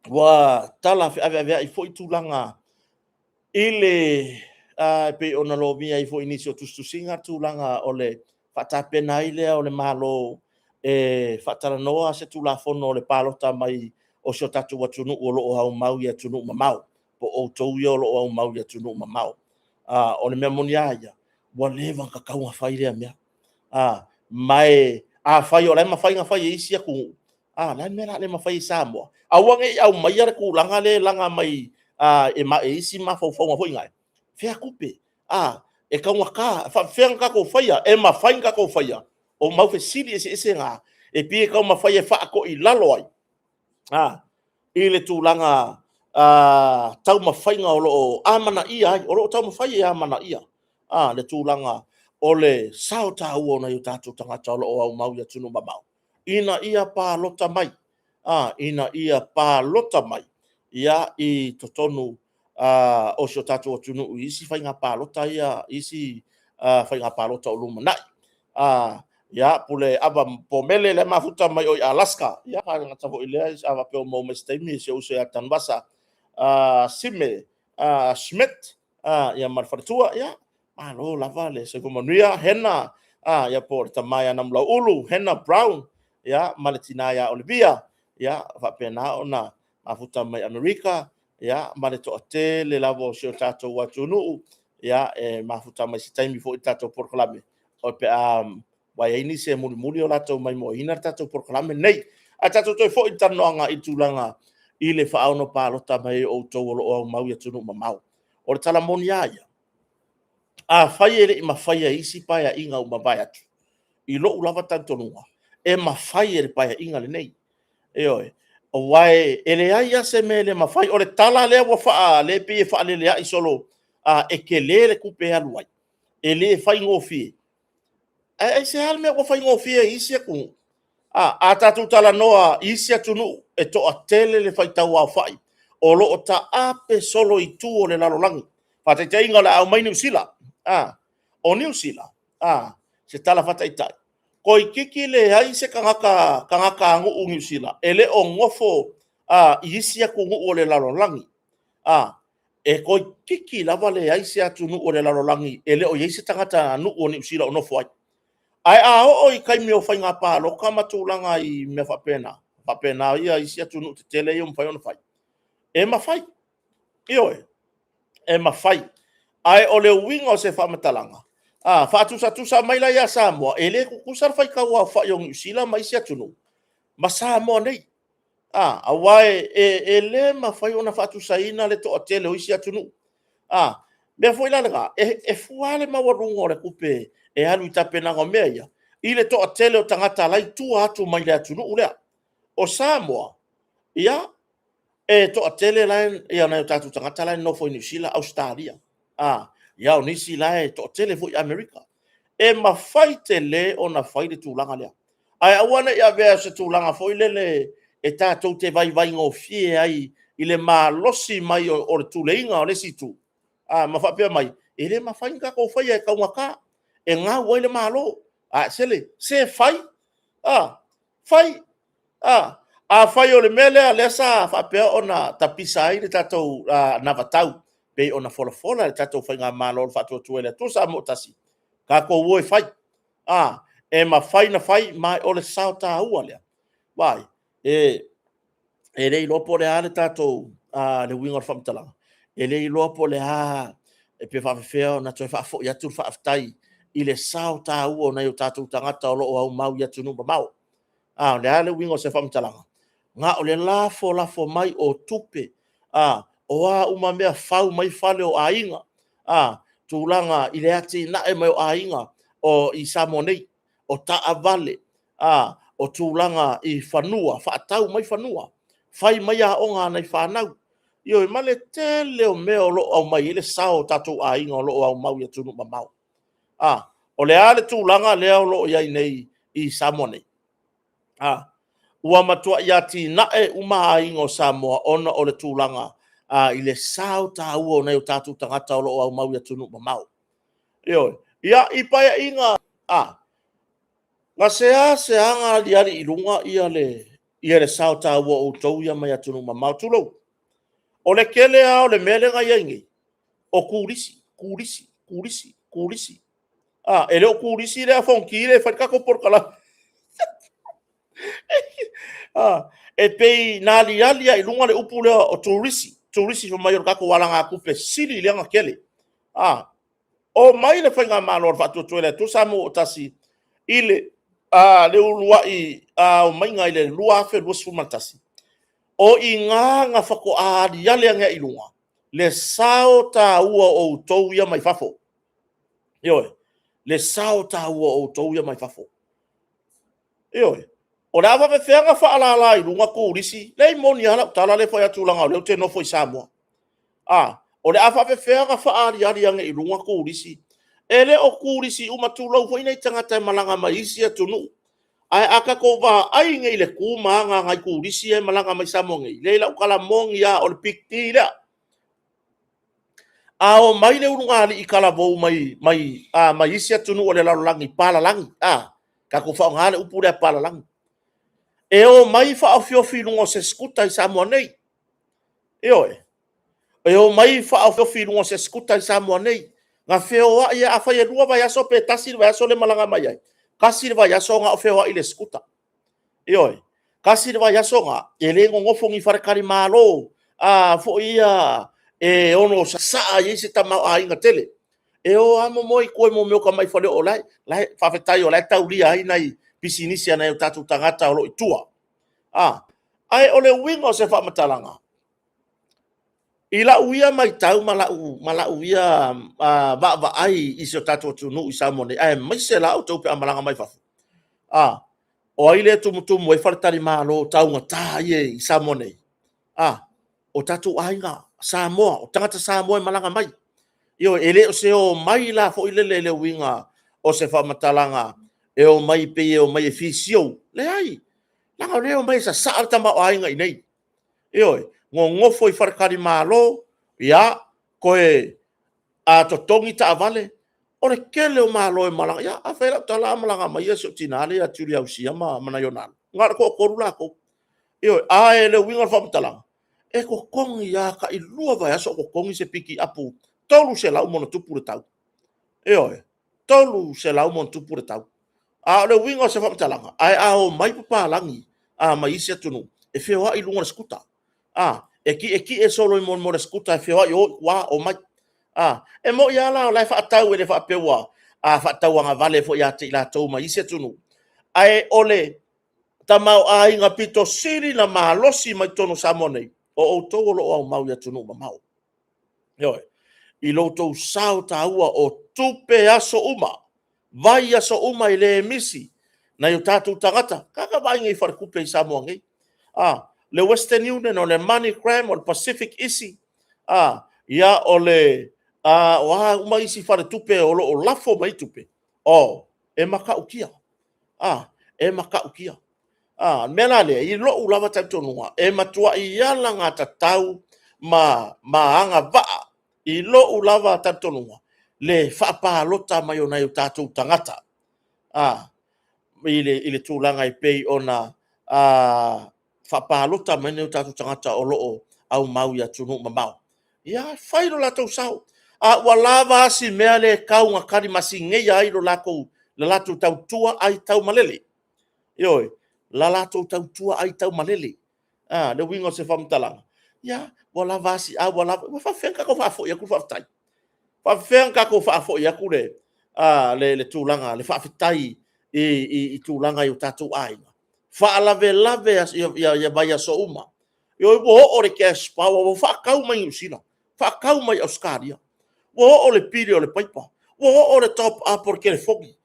ua tala feaveaveai foi tulaga i le e pei ona lomia ai foi i nisi o tusitusiga tulaga o le faatapena ai lea o le Malo e faatalanoa se Tulafono o le palota mai o si o tatou atunuu o lo o aumau i atunuu mamao, po o outou ia o lo o aumau i atunuu mamao. O le mea moni lava ia, ua leva ona tatau ona fai lea mea. Ma e afai o la e mafai ona fai e isi atunuu, o le a le mea o le a le mafai ai e Samoa? Aua ne i aumaia le tulaga lea e laga mai e isi mafaufauga foi na, fea tupe? E taugata, e faapefea ona tatou faia? E mafai ona tatou faia. O mau fesili eseese na e pei e taumafai e faatoilalo ai i le tulaga taumafaiga o lo o amanaia ai, o lo o taumafai e amanaia le tulaga o le sao taua o nai o tatou tagata o lo o aumau i atunuu mamao, ina ia palota mai, ina ia palota mai ia i totonu o si o tatou atunuu i isi faiga palota ia, isi faiga palota o lumanai. Ia, Pule Ava Pomele le mafuta mai o i Alaska. Ia, gata foi lea, a faapea o maua mai se taimi, si ou uso ia Tanuvasa Sime Schmidt, ia ma le faletua. Ia, malo lava le soifua manuia. Hena, ia po o le tama ia Namulauulu, Hena Brown, ia, ma le tina ia Olivia. Ia, faapena ona mafuta mai Amerika, ia, ma le toatele lava o si o tatou atunuu, ia, e mafuta mai se taimi foi i le tatou polokalame, o pe a ua i ai nisi e mulimuli o latou maimoaina le tatou polokalame lenei. Ae tatou toe foi i le talanoaga i le tulaga i le faaono palota mai o outou o lo o aumau i atunuu mamao. O le tala moni lava ia, afai e le i mafaia e isi paeaiga ua mavae atu, i lou lava talitonuga, e mafai e le Paeaiga lenei. Ioe. Aua e leai lava se mea e le mafai. O le tala lea ua faa, lea e pei e faaleleai solo, e tele le tupe e alu ai, e le faigofie. Ae aisea le mea ua faigofie ai i isi atunuu? A tatou talanoa i isi atunuu e toatele le faitauaofai o lo o taape solo i tua o le lalolagi. Faataitaiga o le a aumai Niu Sila. O Niu Sila, se tala faataitai, toeitiiti leai se tagata tagatanuu Niu Sila e le o nofo i isi atunuu o le lalolagi. E toeitiiti lava leai se atunuu o le lalolagi e le o i ai se tagatanuu o Niu Sila o nofo ai. Ae a oo i taimi o faiga palota ma tulaga i mea faapena, faapena ia isi atunuu tetele ia ua mafai ona fai, e mafai, ioe, e mafai. Ae o le uiga o se faamatalaga, a faatusatusa mai la ia Samoa, e le tutusa le faitau aofai o Niu Sila ma isi atunuu ma Samoa nei. Aua e le mafai ona faatusaina le toatele o isi atunuu. O mea foi la lena, e fua lava le maualuga o le tupe e alu i tapenaga o mea ia, i le toatele o tagata la e i tua atu mai le atunuu lea. O Samoa, ia, e toatele nai o tatou tagata la e nonofo i Niu Sila, Ausetalia, ia o nisi la e toatele foi i Amerika. E mafai tele ona fai le tulaga lea, ae aua ne i avea o se tulaga foi lele e tatou te vaivaigofie ai i le malosi mai o le tuleiga o le isi itu, ma faapea mai, e le mafai ona tatou faia e taugata, e gau ai le Malo. Ae sele, se fai, fai. Afai o le mea lea sa faapea ona tapisa ai le tatou anavatau pei ona folafola e le tatou Faigamalo o le Faatuatua i le Atua Samoa ua Tasi, tatou o e fai. E mafai ona fai, ma o le sao taua lea. Vaai, e le iloa po o le a le tatou, le uiga o le faamatalaga, e le iloa po o le a, pe faapefea ona toe faafoi atu le faafetai i le sao taua o nai o tatou tagata o lo o aumau i atunuu mamao. A o le a le uiga o se faamatalaga? Na o le lafolafo mai o tupe, o a uma mea, fau mai fale o aiga, tulaga i le atinae mai o aiga i Samoa nei, o taavale, o tulaga i fanua, faatau mai fanua, fai mai aoga a nai fanau. Ioe, ma le tele o mea o lo o aumai ai le sao o tatou aiga o lo o aumau i atunuu mamao. O le a le tulaga lea o lo o i ai nei i Samoa nei? Ua matuai atinae uma aiga o Samoa ona o le tulaga i le sao taua o nai o tatou tagata o lo o aumau i atunuu mamao. Ioe. Ia, i Paeaiga, na seasea ona aliali i luga le sao taua o outou ia mai atunuu mamao, tulou. O le tele lava o le mea lea na i ai nei, o turisi, turisi, turisi, turisi. E le o turisi lea a Fonoti lea e fai le tatou polokalame. E pei na aliali lava i luga le upu lea o turisi, turisi fai mai o le tatou alagatupe sili lea ona tele. Omai le Faigamalo a le Faatuatua i le Atua Samoa ua Tasi i le uluai omaiga i le 2021, o i ina na faatoa aliali ane ai i luga le sao taua o outou ia mai fafo. Ioe, le sao taua o outou ia mai fafo. Ioe. O le a faapefea ona faalala i luga turisi? Leai, e moni lava lau tala lea e fai atu leaga o lea ou te nofo i Samoa. O le a faapefea ona faaaliali ane i luga turisi? E le o turisi uma, tulou foi nei tagata e malaga mai isi atunuu. Ae a tatou vaai nei i le tu ma aga a nai turisi ia e malaga mai Samoa nei, leai o lau tala moni lava, o le big deal lea. A o mai le ulugalii talavou mai isi atunuu o le lalolagi, palalagi, tatou faaaoga le upu lea palalagi. E omai faaofiofi i luga o se scooter i Samoa nei. Ioe. E omai faaofiofi i luga o se scooter i Samoa nei. Na feoai, afai e 2 vaiaso pe 1 le vaiaso le malaga mai ai, tasi le vaiaso na o feoai i le scooter. Ioe. Tasi le vaiaso na, e le nonofo i ni faletalimalo foi ia e ono sasaa i ai se tamaoaiga tele. E o lava momoe i tua i mea o tamai faleoo la e, faafetai o la e taulia ai nai pisinisi a nai o tatou tagata o lo o i tua. Ae o le uiga o se faamatalaga, i lau ia matau ma lau ia vaavaai i si o tatou atunuu i Samoa nei, aemaise la outou pe a malaga mai fafo. O ai lea e tumutumu ai faletalimalo taugata ia i Samoa nei? A, o tatou aiga Samoa, o tagata Samoa e malaga mai. Ioe, e le o se omai la foi lele i le uiga o se faamatalaga e omai pei e omai e fisiou. Leai, leaga o lea e omai e sasaa le tamaoaiga i inei. Ioe, nonofo i faletalimalo, ia, toe totogi taavale. O le tele o Malo e malaga, ia a fai lau tala a malaga mai si ou tina lea ia Julie Ausia ma nai ona alo, na o le toatolu latou. Ioe, ae o le uiga o le faamatalaga, e totogi lava tailua vaiaso o totogi se pikiapu $300+ le tau. Ioe, $300+ le tau. A o le uiga o se faamatalaga, ae a omai papalagi mai isi atunuu, e feoai i luga o le scooter, e tietie solo i le scooter e feoai e o i tua omai. E moni lava la o la e faatau, e le faapea ua faatauagavale foi ia te i latou mai isi atunuu, ae o le tamaoaiga pito sili ona malosi mai totonu o Samoa nei, o outou o lo o aumau i atunuu mamao. Ioe. I lo outou sao taua o tupe aso uma, vaiaso uma e le misi nai o tatou tagata. Tagata vaai nei i faletupe i Samoa nei, le Western Union, o le Money Gram, o le Pacific Easy, ia o a uma isi faletupe o lo o lafo mai tupe, oh, e matautia, e matautia. O le mea la lea, i lou lava talitonuga, e matuai alagatatau ma agavaa i lou lava talitonuga le faapalota mai o nai o tatou tagata i le tulaga e pei ona faapalota mai nai o tatou tagata o lo o aumau i atunuu mamao. Ia fai lo latou sao. A ua lava a si mea lea e tau ina talimasineia ai le latou tautua aitaumalele. Ioe, la latou tautua aitaumalele. Le uiga o se faamatalaga, ia, ua lava a si a ua lava. Ua faapefea ona tatou faafoi atu le faafetai? E faapefea ona tatou faafoi atu le tulaga, le faafetai i tulaga i o tatou aiga? Faalavelave i vaiaso uma. Ua oo le cash power ua faatau mai Niu Sila, faatau mai Ausetalia, ua oo le pili o le paipa, ua oo le top up o le telefoni.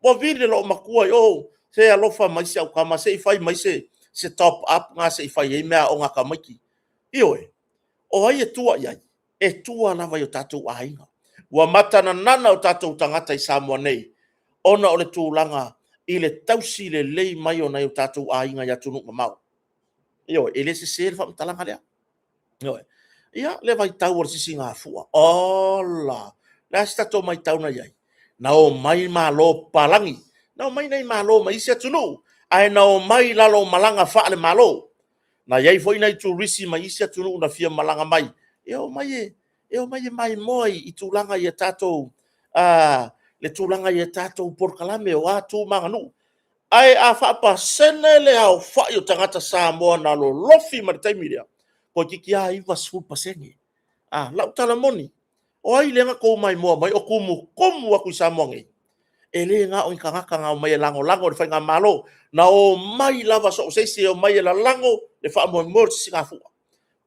Ua vili le loomatua i o, se alofa mai si au tama se i fai mai se top up lena se i fai ai meaaoga a tamaiti. Ioe. O ai e tua i ai? E tua lava i o tatou aiga. Ua matananana o tatou tagata i Samoa nei ona o le tulaga i le tausi lelei mai o nai o tatou aiga i atunuu mamao. Ioe, e le sese le faamatalaga lea. Ioe. Ia, le vaitau o le sisigafua. Ola! O le a se tatou matau na i ai? Na omai malo papalagi, na omai nai malo mai isi atunuu, ae na omai i lalo o malaga faale-Malo. Na i ai foi nai turisi mai isi atunuu na fia malaga mai, e omai e maimoa i tulaga i a tatou, le tulaga i a tatou polokalame o a tu ma aganuu. Ae a faapasene le aofai o tagata Samoa na lolofi mai i le taimi lea, toeitiiti lava 90%. A, lau tala moni, o ai lea na outou maimoa mai o tumutumu atu i Samoa nei? E le na o ni tagata na omai e lagolago i le faigamalo, na omai lava so o se isi e omai e lalago le faamoemoe o le sisigafua,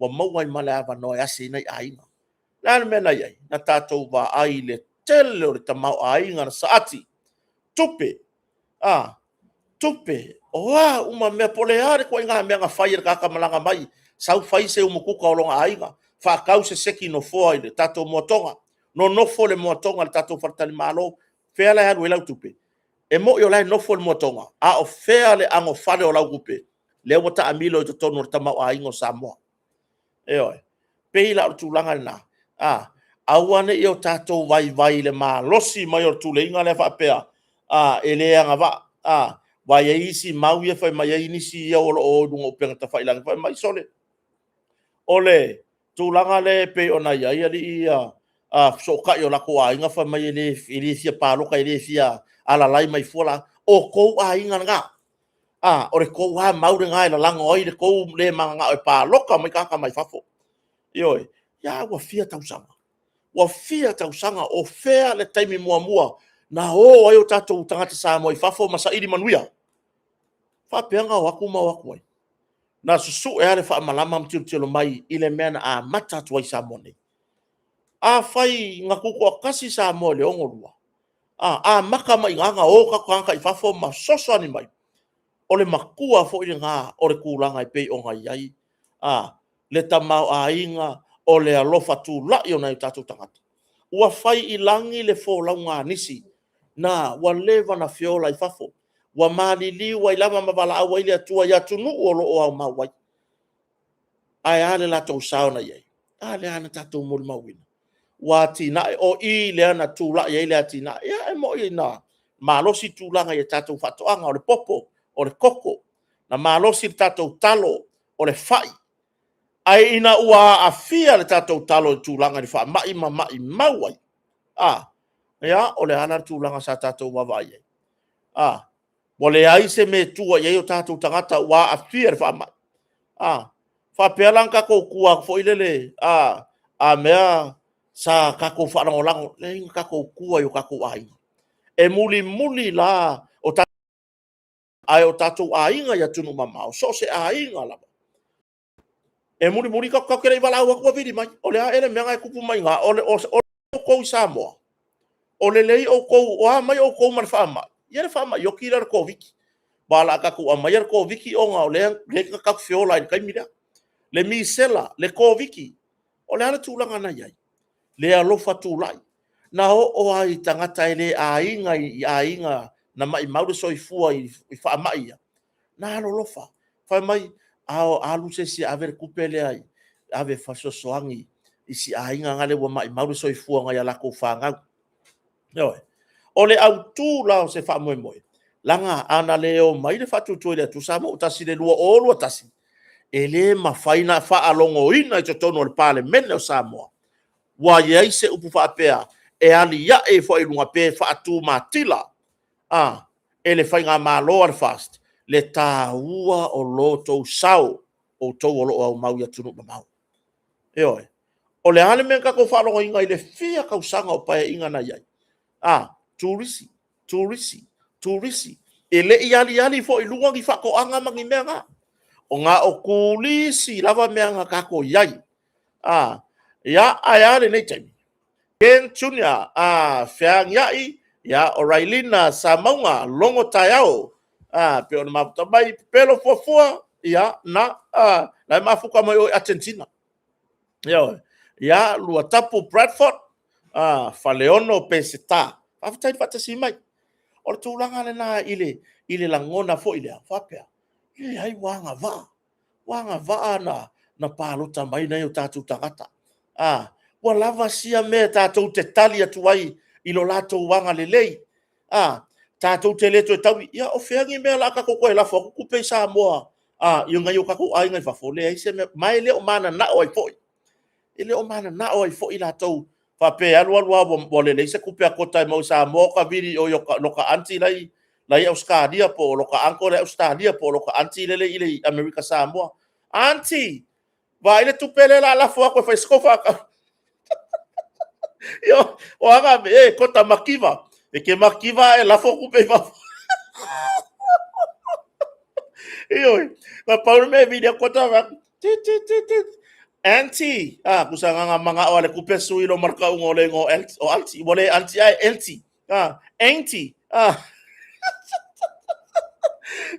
ua maua ai ma le avanoa e asi ai nai aiga. O le a le mea na i ai? Na tatou vaai i le tele o le tamaoaiga na saati, tupe, tupe, o a uma mea, po o le a le ituaiga mea na fai e le tagata malaga mai, sau fai se umukuka o lona aiga, faatau se seki nofoa i le tatou moatoga, nonofo le moatoga i le tatou faletalimalo. Fea la e alu ai lau tupe? E moni o la e nofo le moatoga, a o fea le anofale o lau tupe? Lea ua taamilo i totonu o le tamaoaiga o Samoa. Ioe. Pei la o le tulaga lena, aua ne i o tatou vaivai i le malosi mai o le tuleiga lea faapea e le agavaa. Aua e i ai isi mau ia e fai mai ai nisi ia o lo o i luga o upega tafailagi, fai mai, sole, o le tulaga lea e pei ona i ai alii ia, fesootai o latou aiga fai mai e le fia palota, e le fia alalai mai fua la. O tou aiga na, o le tou lava mau lena e lalago ai le tou le mananao e palota mai tagata mai fafo. Ioe. Ia ua fia tausaga, ua fia tausaga o fea le taimi muamua na o ai o tatou tagata Samoa i fafo ma saili manuia? Faapea na o atu ma o atu ai. Na susue lava le faamalama ma tilotilo mai i le mea na amata atu ai Samoa nei. Afai na tutoatasi Samoa i le 62, amata mai i ina na o tatou tagata i fafo ma fesoasoani mai. O le matua foi lena o le tulaga e pei ona i ai a le tamaoaiga o le alofa tulai o nai o tatou tagata. Ua fai i lagi le folauga a nisi na ua leva ona feola i fafo, ua maliliu ai lava ma valaau ai le Atua i atunuu o lo o aumau ai. Ae a le latou sao na i ai? A lea na tatou molimauina, ua atinae, o i lea na tulai ai le atinae. Ia e moni na malosi tulaga i tatou faatoaga, o le popo, o le koko, na malosi le tatou talo, o le fai. Ae ina ua aafia le tatou talo i le tulaga i le faamai ma maumau ai, a, ia, o le a la le tulaga sa tatou vaavaai i ai? A, ua leai se mea e tua i ai o tatou tagata ua aafia i le faamai. A faapea la ona tatou tua atu foi lele, a mea sa tatou faalagolago, leai na tatou tua i o tatou aiga. E mulimuli la o tatou, ae o tatou aiga i atunuu mamao, so o se aiga lava, e mulimuli tatou te le i valaau atu ua vili mai. O le a ea le mea na e tupu mai i ina? O outou i Samoa, o lelei outou, o a mai outou ma le faamai? Ia le faamai oti lea o le Koviti. Aua o le a tatou aumaia le Koviti ona o lea tatou te feola ai i le taimi lea. Le misela, le Koviti, o le a le tulaga na i ai? Le alofa tulai. Na oo lava i tagata e le aiga i aiga na maumau le soifua i faamai ia, na alolofa, fai mai, a alu se isi e ave le tupe lea e ave e fesoasoani i si aiga lea ua maumau le soifua o nai a latou fanau. Ioe. O le autu la o se faamoemoe, leaga a na le omai le Faatuatua i le Atua Samoa ua Tasi i le 2021, e le mafai ona faalogoina i totonu o le Palemene o Samoa, ua i ai se upu faapea e aliae foi i luga pe faatumatila e le Faigamalo a le FAST le taua o lo outou sao, outou o lo o aumau i atunuu mamao. Ioe. O le a le mea na tatou faalogoina i le fia tausaga o Paeaiga na i ai? A, turisi, turisi, turisi. E le i aliali foi i luga ni faatoaga ma ni mea na. Na o turisi lava mea na tatou i ai. Ia, ae a lenei taimi? Ken Junior, Feagiai, o Raelina Samauga, logo taeao, pei ona mafuta mai, Pepelo fuafua, ia, na, la e mafuta mai o i Atenetina. Ioe. Ia, Luatapu Bradford, Faleono Peseta. Faafetai le faatasi mai. O le tulaga lena i le lagona foi lea, faapea, e leai ua agavaa, ua agavaa na palota mai nai o tatou tagata. A, ua lava sia mea tatou te tali atu ai i lo latou agalelei. A, tatou te le toe taui, ia o fea ni mea o le a tatou toe lafo atu tupe i Samoa i nai o tatou aiga i fafo? Leai se mea, ma e le o mananao ai foi. E le o mananao ai foi latou faapea e alu alu lava ua lelei se tupe a Kota e maua i Samoa, ota vili i o i lota aunty la e i Ausetalia po o lota uncle la e i Ausetalia po o lota aunty lea e i Amerika Samoa. Aunty, vaai le tupe lea o le a lafo atu e fai ai se tou faatauga. Ioe, o a na mea, e Kota makiva, e te makiva ae lafo tupe i fafo. Ioe, na pau le mea e vili atu Kota, ti ti ti ti. Aunty, ah, tusa na manao a le kupe sui lo marka ungo le ngo o aunty, ua le aunty ae aunty. Ah, aunty. Ah.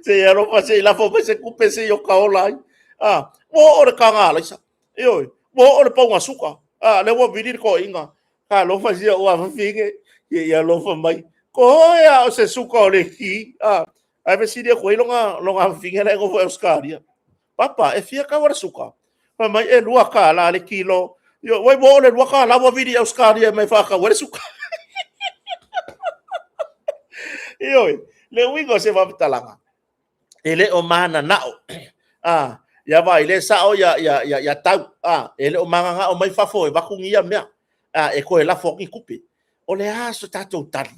Se i alofa se i lafo mai se kupe se i o ka ola ai. Ah, ua oo le taga a Alaisa. Ioe, ua oo le pauga suka. Ah, lea ua vili le toeaina. Talofa sia ua fafine, se i alofa mai. Koe a o se suka o le ki. Ah, ae fesili atu ai lona lona fafine la e nofo i Ausetalia. Papa, e fia tau o le suka? Fai mai, e $2 le kilo. Ioe, ua oo le $2 ua vili i Ausetalia e mai faatau ai le suka. Ioe, le uiga o se faamatalaga, e le o mananao. Ah, ia vaai, le sao ia, ia, ia, ia tau. Ah, e le o mananao mai fafo e avatu ni ia mea. Ah, e toe lafo atu ni tupe. O le a se tatou tali?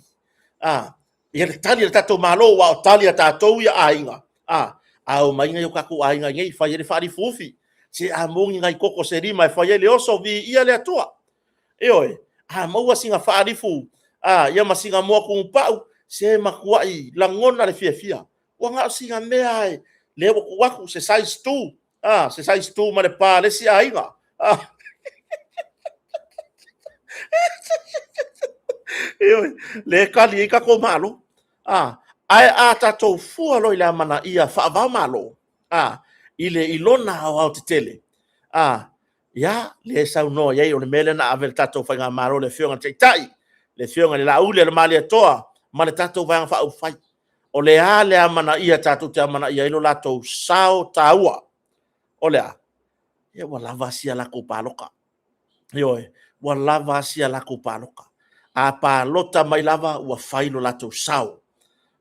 Ah, ia le tali a le tatou Malo, aua o tali a tatou ia aiga, a omai nai o tatou aiga i nei, fai ai le faalifuufi, se a moni nai koko se lima e fai ai le oso, viia le Atua. Ioe, a maua sina faalifu, a, ia ma sina moa tunupau, se matuai lagona le fiafia. Ua na o sina mea e, lea ua tuu atu, se size 2, a, se size 2 ma le pa a le isi aiga. A. Ioe, lea e tali ai tatou Malo. A, Ae a tatou fua loa i le amanaia faava-o-Malo, a, i le i lona aoaotetele, a, ia, lea e saunoa i ai, o le mea lea na ave i le tatou Faigamalo, le Afioga i le Taitai, le Afioga i le Laauli a le Malietoa ma le tatou Vaega Faaupufai. O le a le amanaia tatou te amanaia ai lo latou sao taua? O le a? Ia ua lava sia latou palota. Ioe, ua lava a sia latou palota. A palota mai lava ua fai lo latou sao.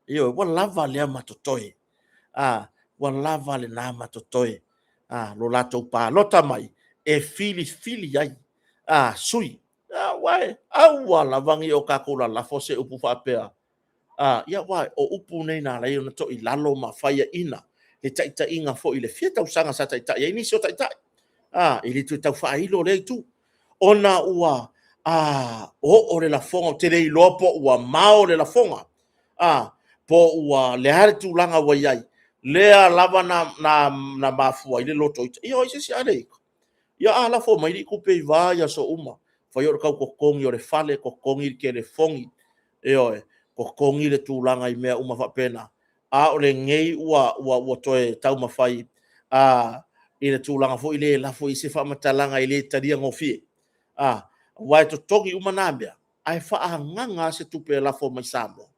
Ioe, ua lava lea ma totoe. A, ua lava lena ma totoe. A, lo latou palota mai e filifili ai a sui. Aua e aua lava ne i o tatou lalafo se upu faapea, A, ia aua o upu nei na ala ai ona toilalo ma faiaina le taitaiga foi i le fia tausaga sa taitai ai nisi o taitai. A, e le toe tau faailo lea itu, ona ua oo le lafoga, ou te le iloa po ua mao le lafoga, a, po ua le a le tulaga ua i ai, lea lava na mafua ai le loto ita. Ia o ai se isi a le ita? Ia a lafo mai alii tupe i va i aso uma, fai o le tau totogi o le fale, totogi le telefoni, ioe, totogi le tulaga i mea uma faapena. A o lenei ua toe taumafai i le tulaga foi lea e lafo i ai se faamatalaga e le talia gofie. Aua e totogi uma na mea, ae faaagaaga lava se tupe e lafo mai i Samoa.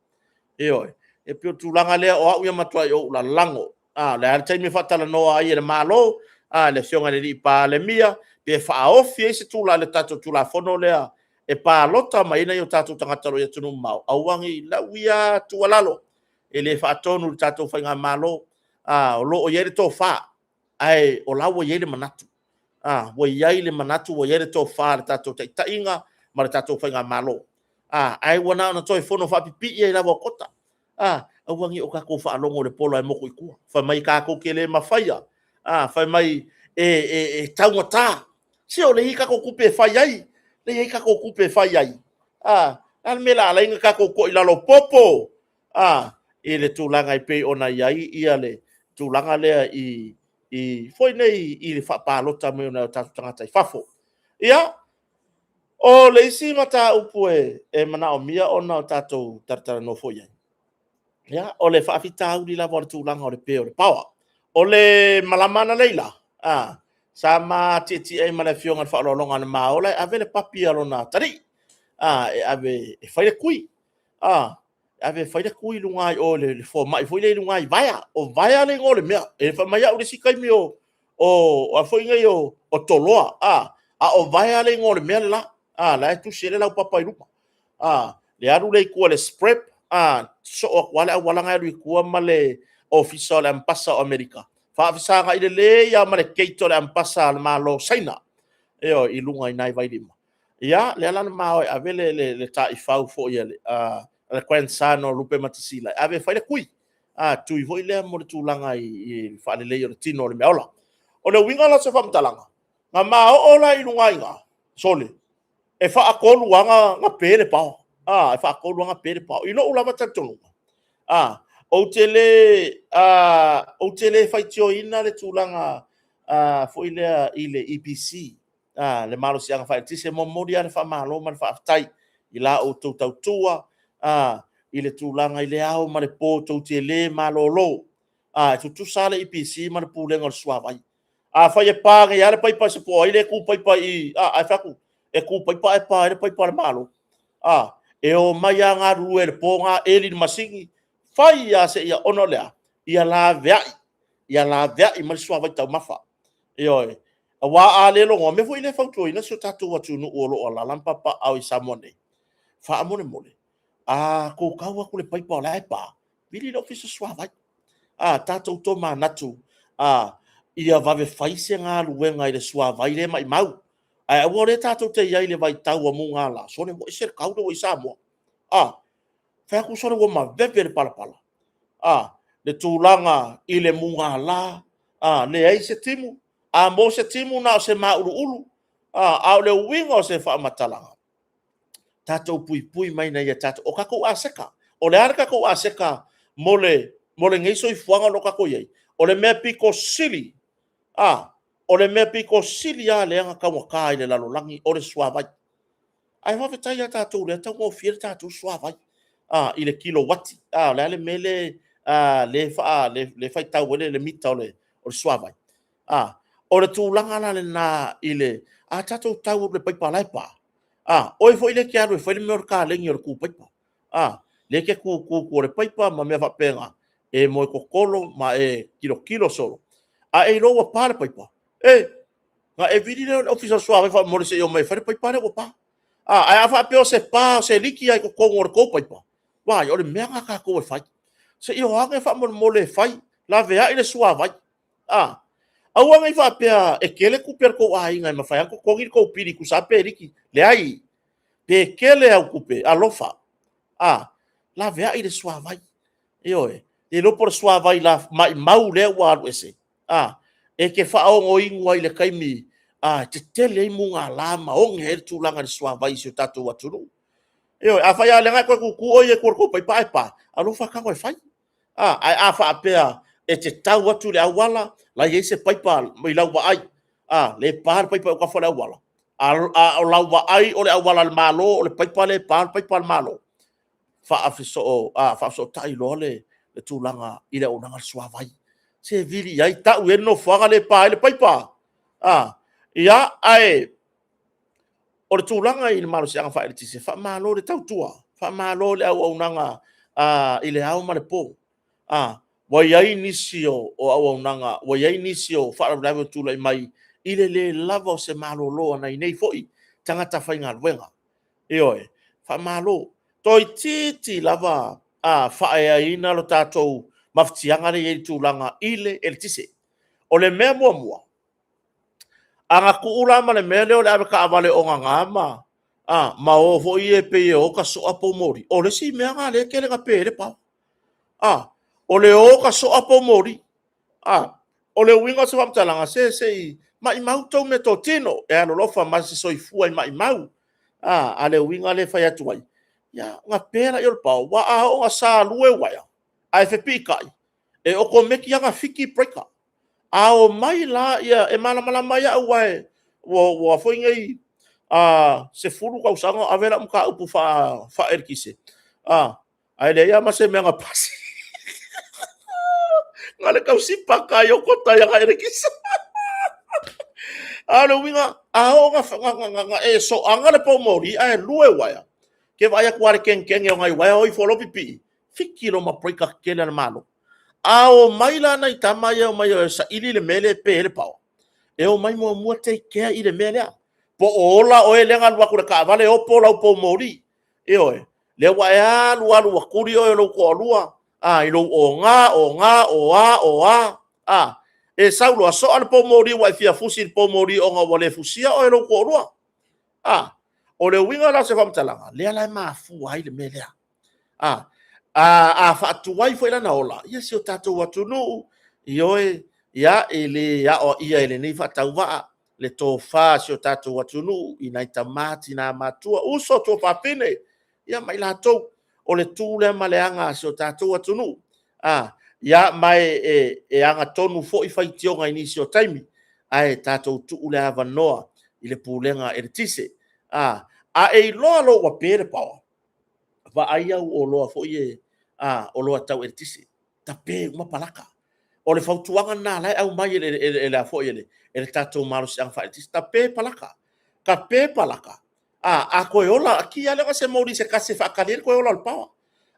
Ioe. E pei o le tulaga lea, o au ia e matuai ou lalago. A o le a le taimi e faatalanoa ai e le Malo, le Afioga i le Palemia, pe faaofi ai se tulaga i le tatou Tulafono lea e palota mai ai nai o tatou tagata o lo o i atunuu mamao, aua ne i lau ia tuualalo, e le faatonu i le tatou Faigamalo. O lo o i ai le tofa, ae o la ua i ai le manatu. Ua i ai le manatu, ua i ai le tofa i le tatou taitaiga ma le tatou Faigamalo. Ae ua na ona toe fono faapipii ai lava o kota. Aua ne i o tatou faalogo i le pola e motu i tua, fai mai tatou te le mafaia, fai mai e taugata. Se o lea e i ai tatou tupe e fai ai, lea e i ai tatou tupe e fai ai. O le a le mea o le a ala ai ona tatou toilalo popo i le tulaga e pei ona i ai le tulaga lea i foi nei i le faapalota mai o nai o tatou tagata i fafo. Ia, o le isi mataupu e manaomia ona tatou talatalanoa foi i ai, ia, o le faafitauli lava o le tulaga o le pe o le paoa. O le malama analeila, sa ma tietie ai ma le Afioga i le Faaaloaloga a le Maola e ave le papi a lona atalii, e ave e fai le tui. E ave e fai le tui i luga i o i le fomai foi lea i luga i Vaea. O Vaea le igoa o le mea. E fai mai au i le isi taimi o a foi nei o Toloa, a o Vaea le igoa o le mea le la, la e tusi ai le laupapa i luga. Le alu lea i tua i le SPREP, sosoo atu lava le auala na e alu i tua ma le Ofisa o le Amepasa o Amerika, faafesagai lelei lava ma le gate o le Amepasa a le Malo o Saina, ioe, i luga i ina i Vailima. Ia, lea la na ma o e ave le taifau foi a le grandson o Lupematasila e ave e fai le tui, tui foi lea mo le tulaga i le faaleleia o le tino o le meaola. O le uiga la o se faamatalaga, na ma oo la i luga i ina, sole, e faatolu lava ona pe le paoa, e faatolu lava ona pe le paoa. I lou lava talitonuga, ou te le faitioina le tulaga foi lea i le EPC, le malosiaga faaeletise. E momoli lava le faamalo ma le faafetai i la outou tautua i le tulaga i le ao ma le po tou te le malolo. E tutusa lava le EPC ma le Pulega o le Suavai. Afai e pa nei lava le paipa po o ai lea e tu paipa i i, ae fai atu, e tu paipa ae pa ai le paipa a le Malo. E omai lava galulue i le po lena, eli le masini, fai lava seia… ona o le a? Ia laveai, ia laveai mai le suavai taumafa. Ioe. Aua a le logoa, o le mea foi lea e fautuaina si o tatou atunuu o lo o alaala ma papaaao i Samoa nei, faamolemole, a outou tau atu i le paipa o la e pa, vili le Ofisa Suavai. Tatou tomanatu ia vave fai se galuega i le suavai lea e maumau. Ae aua o lea tatou te i ai i le vaitau ua mugala, sole ua ese le tau lea ua i ai Samoa. Fai atu sole ua maveve le palapala, le tulaga i le mugala, leai se timu, a maua se timu na o se mauluulu. A o le uiga o se faamatalaga, tatou puipui mai ia tatou, o tatou aseta. O le a le tatou aseta mo lenei soifuaga o lo o tatou i ai? O le mea pito sili, o le mea pito sili lava lea ona taugata i le lalolagi, o le suavai. Ae faafetai ia tatou o lea e taugofie le tatou suavai. a, i le kilowati. A, o le a le mea le, a, le faa, le, le faitau ai le mita o le, o le suavai. A, o le tulaga la lena i le, a tatou tau atu i le paipa la e pa, a, oe foi lea e te alu e fai le mea o le kalegi o le tu paipa. A, lea e te tu tu tu o le paipa ma mea faapena, e moe totolo ma e tilotilo solo. A e iloa ua pa le paipa, e, na e vili lea o le ofisa o le suavai faamolemole se i omai e fai le paipa lea ua pa. A, ae a faapea o se pa o se liki lava i totonu o le tou paipa, vaai, o le mea lena a tatou e fai. Se i o ane faamolemole e fai, laveai le suavai. A, aua ne i faapea e tele tupe a le tou aiga e mafai lava ona totogi le tou pili tusa lava pe liki. Leai, pe tele au tupe, alofa. A, laveai le suavai. Ioe, le iloa po o le suavai maimau lea ua alu ese. A, e te faaogoinu ai i le taimi a, e tetele ai mugala ma oge ai le tulaga i le suavai i si o tatou atunuu. Ioe, afai lava o lea na e toe tutu oe i tua i le tou paipa ae pa, alofa tago e fai. A, ae a faapea e te tau atu i le auala, la e i ai se paipa i lau vaai, a, le pa le paipa i autafa o le auala, a o lau vaai o le auala a le Malo, o le paipa lea e pa o le paipa a le Malo, faafesoo, a, faafesootai loa le tulaga i le auaunaga a le suavai. Se vili i ai, tau i ai le nofoaga lea e pa ai le paipa. A, ia, ae o le tulaga i le malosiaga faaeletise, faamalo le tautua, faamalo le auaunaga a, i le ao ma le po. A, ua i ai nisi o auaunaga, ua i ai nisi o faalavelave ua tulai mai i le le lava o se malolo a nai nei foi tagata faigaluega. Ioe, faamalo. Toeitiiti lava a faaeaina lo tatou mafatiaga lea e i ai i le tulaga i le eletise. O le mea muamua, a na tuu la ma le mea lea o le avetaavale ogaga ma, a, ma o foi e pei e o ta soa poumoli, o le isi mea lena lea e tele ina pe ai le paoa. A, o le o ta soa poumoli. A, o le uiga o se faamatalaga, se se i maimau tou meatotino e alolofa ma se soifua e maimau. A, a le uiga lea e fai atu ai, ia, ona pe lea o le paoa, aua a oo ina salue uaea, ae fepiikai, e okomeki lava ona fiki breaker. A o mai la, ia, e malamalama ai au, aua e, ua, ua foi nei a, 10 tausaga o ave lau mataupu faa-eletise, a, ae leai lava ma se mea na pasi. Na o le tausi paka ai o kota i ana eletise. A o le uiga, a oo na e soaga le poumoli ae lue uaea, ke vaai atu lava i le kenekene o nai uaea o ifo loa pipii, fiki loa ma breaker tetele a le Malo. A o mai la nai tama ia e omai e saili le mea lea e pe ai le paoa, e omai muamua take care i le mea lea. Po o ola oe lea na alu atu i le taavale opo lau poumoli, Ioe, lea ua e alu alu ua tuli oe e lou toalua, a, i lou oga, oga, oa, oa, a, e sau loa soa le poumoli ua e fia fusi i le poumoli ona ua le fusia oe e lou toalua. A, o le uiga la o se faamatalaga, lea la e mafua ai le mea lea. A, a, a faatuai foi lana ola, ia si o tatou atunuu, ioe, ia, e le aoaia e lenei faatauvaa le tofa a si o tatou atunuu i nai tama, tina matutua, uso, tuafafine, ia ma i latou. O le tu lea ma le aga a si o tatou atunuu. A, ia, ma e, e agatonu foi faitioga i nisi o taimi, ae tatou tuu le avanoa i le Pulega Eletise. A, a e iloa loa ua pe le paoa, vaai au oloa foi e, a, oloa tau eletise, tape uma palaka. O le fautuaga lena la e aumai e le, e le, foi e le, e le tatou malosiaga faaeletise, tape palaka, tape palaka. A, a toe ola, ki ale se moli se kasi e faatali ai le toe ola o le paoa.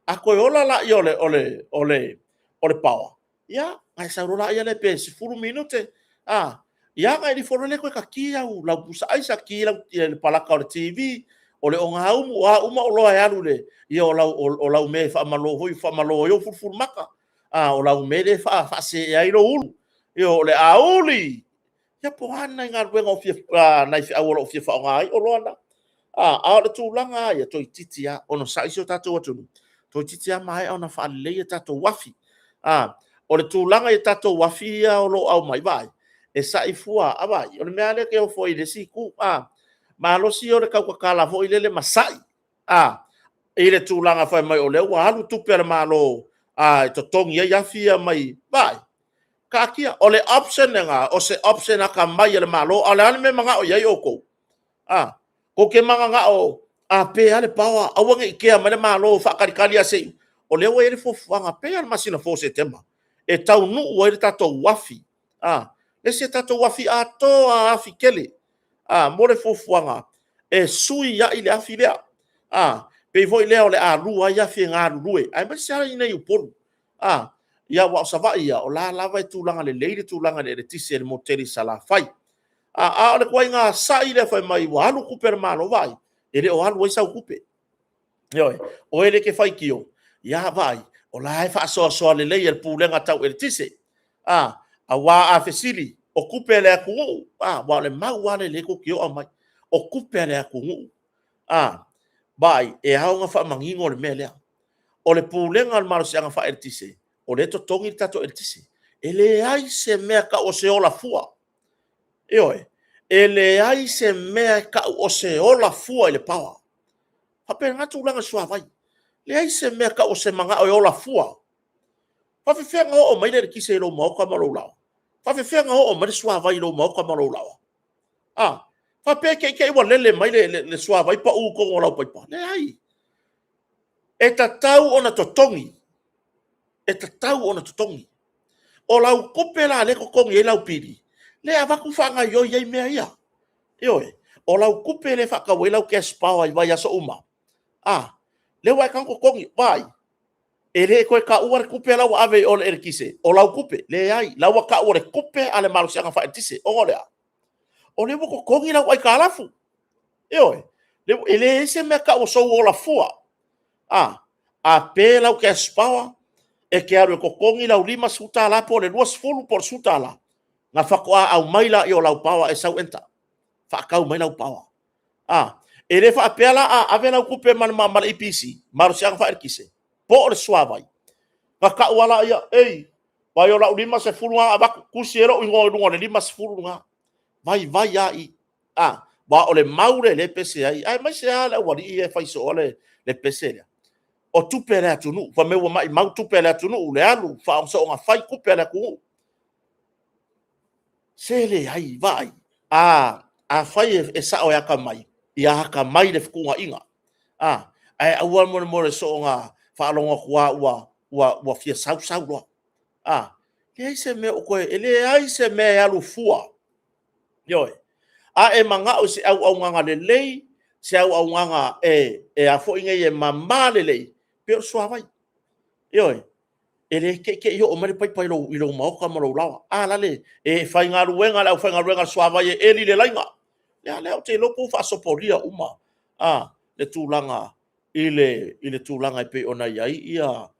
A toe ola la ia o le, o le, o le, o le paoa, Ia, na e sau loa laia lea pe 10 minute, a, ia na e lifo loa lea toe taki au lau pusa aisa, ki lau le palaka o le TV, o le ogaumu, o a uma oloa e alu le, ia o lau, o, o lau mea e faamalo foi, faamalo ai ou fulufulumaka, a, o lau mea lea e faasee ai lou ulu, ia o le auli, Ia po o a nai galuega o fia, nai feau o lo o fia faaaoga ai oloa na. A, a o le tulaga lava ia, toeitiiti lava onosai si o tatou atunuu, toeitiiti lava maea ona faalelei a tatou uafi. A, o le tulaga i a tatou uafi ia o lo o aumai, vaai, e sa'i fua, a vaai, o le mea lava lea e te ofo ai i le isi itu, a, malosi ia o le tautatala foi lele ma sa'i, a, i le tulaga fai mai o lea ua alu tupe a le Malo, a, e totogi ai afi ia mai, vaai, Taatia, o le option lena, o se option atamai a le Malo, a o le a le mea e manao i ai outou? A, tou te mananao A pe a le power, aua ne i kea mai le Malo faatalitali a se i. O lea ua i ai le fuafuaga, pei lava o le masina fou o Setema, e taunuu ai le tatou uafi, a, le isi tatou afi atoa afi tele, a, mo le fuafuaga e sui ai le afi lea. A, pei foi lea o le a lua ai afi e galulue, aemaise lava i inei i Upolu. A, ia aua o Savaii ia, o la lava e tulaga lelei le tulaga i le eletise i le motu tele i Salafai. A o le ituaiga sai lea fai mai ua alu tupe a le Malo, vaai, e le o alu ai sau tupe. Ioe, o oe lea e te faitio, ia vaai, o la e faasoasoa lelei e le Pulega tau Eletise. A, aua a fesili, o tupe a le atunuu, aua o le mau lava lea o lea tou te aumai, o tupe a le atunuu. A, vaai, e ao ona faamanino le mea lea. O le Pulega o le Malosiaga Faaeletise, o lea e totogi le tatou eletise. E leai se mea e tau o se ola fua. Ioe, e leai se mea e tau o se ola fua i le power. E faapena tulaga i le suavai. E leai se mea e tau o se manao e ola fua. E faapefea ona oo mai le eletise i lou maota ma lou laoa? E faapefea ona oo mai le suavai i lou maota ma lou laoa? A, faapea te i te i ua lele mai le suavai pau i totonu o lau paipa? Leai. E tatau ona totogi. E tatau ona totogi. O lau tupe la lea e totogi ai lau pili, lea e avatu faagaoioi ai mea ia. Ioe. O lau tupe lea e faatau ai lau cash power i vaiaso uma. A, lea ua e tago totogi. Vaai, e le toe taua le tupe la ua ave i o i le eletise, o lau tupe. Leai, la ua tau o le tupe a le malosiaga faaeletise. Ona o le a? O lea ua totogi lau aitalafu. Ioe, e leai se mea e tau o sou ola fua. A pe lau cash power, e te alu e totogi lau $50 po o le $20 po o le $10, ona faatoa aumai lea o lau power e sau enter, faatau mai lau power. E le faapea la a ave lau tupe ma le EPC, malosiaga faaeletise, po o le suavai, ona tau lava lea, ei, vaai o lau 50 lena avatu, tusi ai lou igoa i luga o le 50 lena. Vaivai lava i i. Aua o le mau lea o lea e pese ai, aemaise lava le aualii ia e fai soo le pese lea. O tupe a le atunuu, fai mai ua maumau tupe a le atunuu, le alu soona fai tupe a le atunuu. Se leai, vaai, afai e sao e atamai, ia atamai i le fetuunaiga. Ae aua mo le soona faalogo atu lava ua fia sau sau loa. Leai se mea o toe, e leai se mea e alu fua. Ioe. A e manao i se auaunaga lelei, se auaunaga e a foi nei e mama lelei, pei o le suavai. Ioe. E le te i te i oo mai le paipa i lou maota ma lou laoa. A la le e faigaluega le aufaigaluega a le suavai e eli le laina. Ia lea ou te iloa po ua faasopolia uma le tulaga i le tulaga e pei ona i ai ia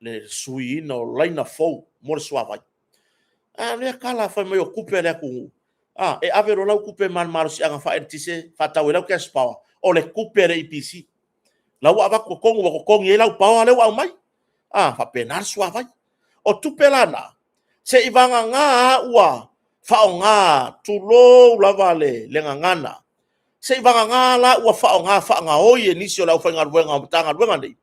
le suiina o laina fou mo le suavai. A o lea tala fai mai o tupe a le atunuu, a, e ave loa lau tupe ma le malosiaga faaeletise faatau ai lau cash power, o le tupe a le EPC. La ua avatu totonu ua totogi ai lau power lea ua aumai. A, faapena le suavai. O tupe la na, se i vagana a ua faaaoga, tulou lava le gagana, se i vagana la ua faaaoga faagaoi e nisi o le aufaigaluega o Matagaluega nei,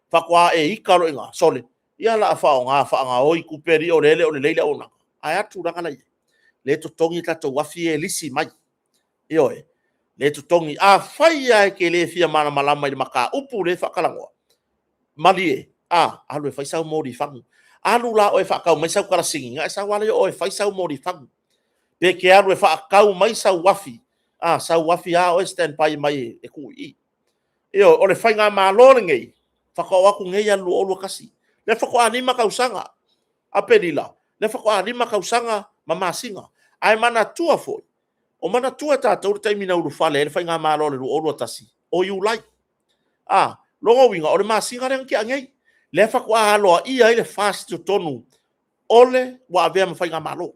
faatoa e ita loa i ina, sole, ia o le a faaaoga faagaoi tupe alii o lea e le o lelei le auaunaga. Ae a le tulaga la e i ai? Lea e totogi tatou afi ia e lisi mai. Ioe, lea e totogi. Afai lava e te le fia malamalama i le mataupu lea e faatalanoa, malie, a, alu e fai sau moli fagu. Alu la oe e faatau mai sau kalasini, ona e sau lava lea o oe e fai sau moli fagu. Pe te alu e faatau mai sau afi, a, sau afi a oe stand by mai e tuu i i. Ioe, o le faigamalo lenei, faatoa oo atu nei ia le 2021. Lea faatoa 5 tausaga, Aperila, lea faatoa 5 tausaga ma masina. Ae manatua foi, o manatua e tatou le taimi na ulufale ai le faigamalo i le 2021, o Iulai. A, lona uiga, o le masina lea na tea nei, lea faatoa aloaia ai le FAST i totonu o le ua avea ma faigamalo.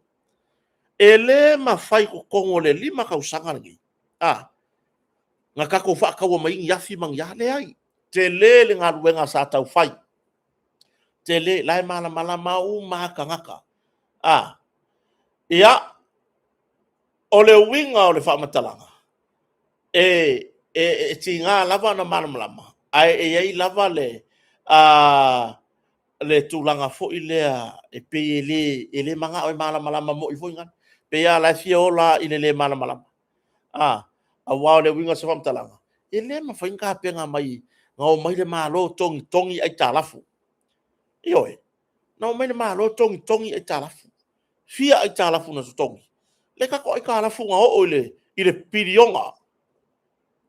E le mafai i totonu o le 5 tausaga lenei, a, na tatou faataua mai ni afi ma ni a, leai. Tele le galuega sa tau fai. Tele, la e malamalama uma lava tagata. A, ia, o le uiga o le faamatalaga, e tiga lava ona malamalama, ae e i ai lava le, a, le tulaga foi lea e pei e le manao e malamalama moi foi na. Pei lava o la e fia ola i le le malamalama. A, aua o le uiga o se faamatalaga, E le mafai ona tapena mai na omai le Malo togitogi aitalafu. Ioe, na omai le Malo togitogi aitalafu. Fia aitalafu na totogi? Le tatou aitalafu na oo i le piliona.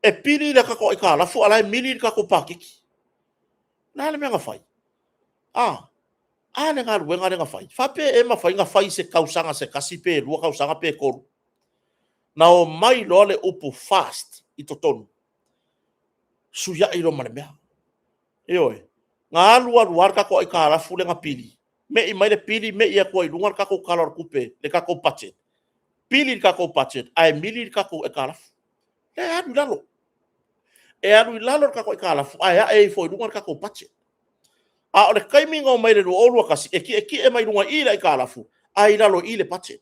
E pili le tatou aitalafu a o la e mili le tatou paketi. O le a le mea na fai? A, a le galuega lea na fai? Faapea e mafai ona fai i se tausaga se tasi pe 2 tausaga pe 3? Na omai loa le upu FAST i totonu, fesuiai loa ma le mea. Ioe, na alu alu lava le tatou aitalafu lea na pili, me'i mai le pili me'i atu ai i luga le tatou Tala o le Tupe, le tatou budget, pili le tatou budget ae mili le tatou aitalafu. E alu i lalo, e alu i lalo le tatou aitalafu ae ae ifo i luga le tatou budget. A o le taimi na omai i le 2021, e tietie mai luga i i le aitalafu, ae i lalo i i le budget.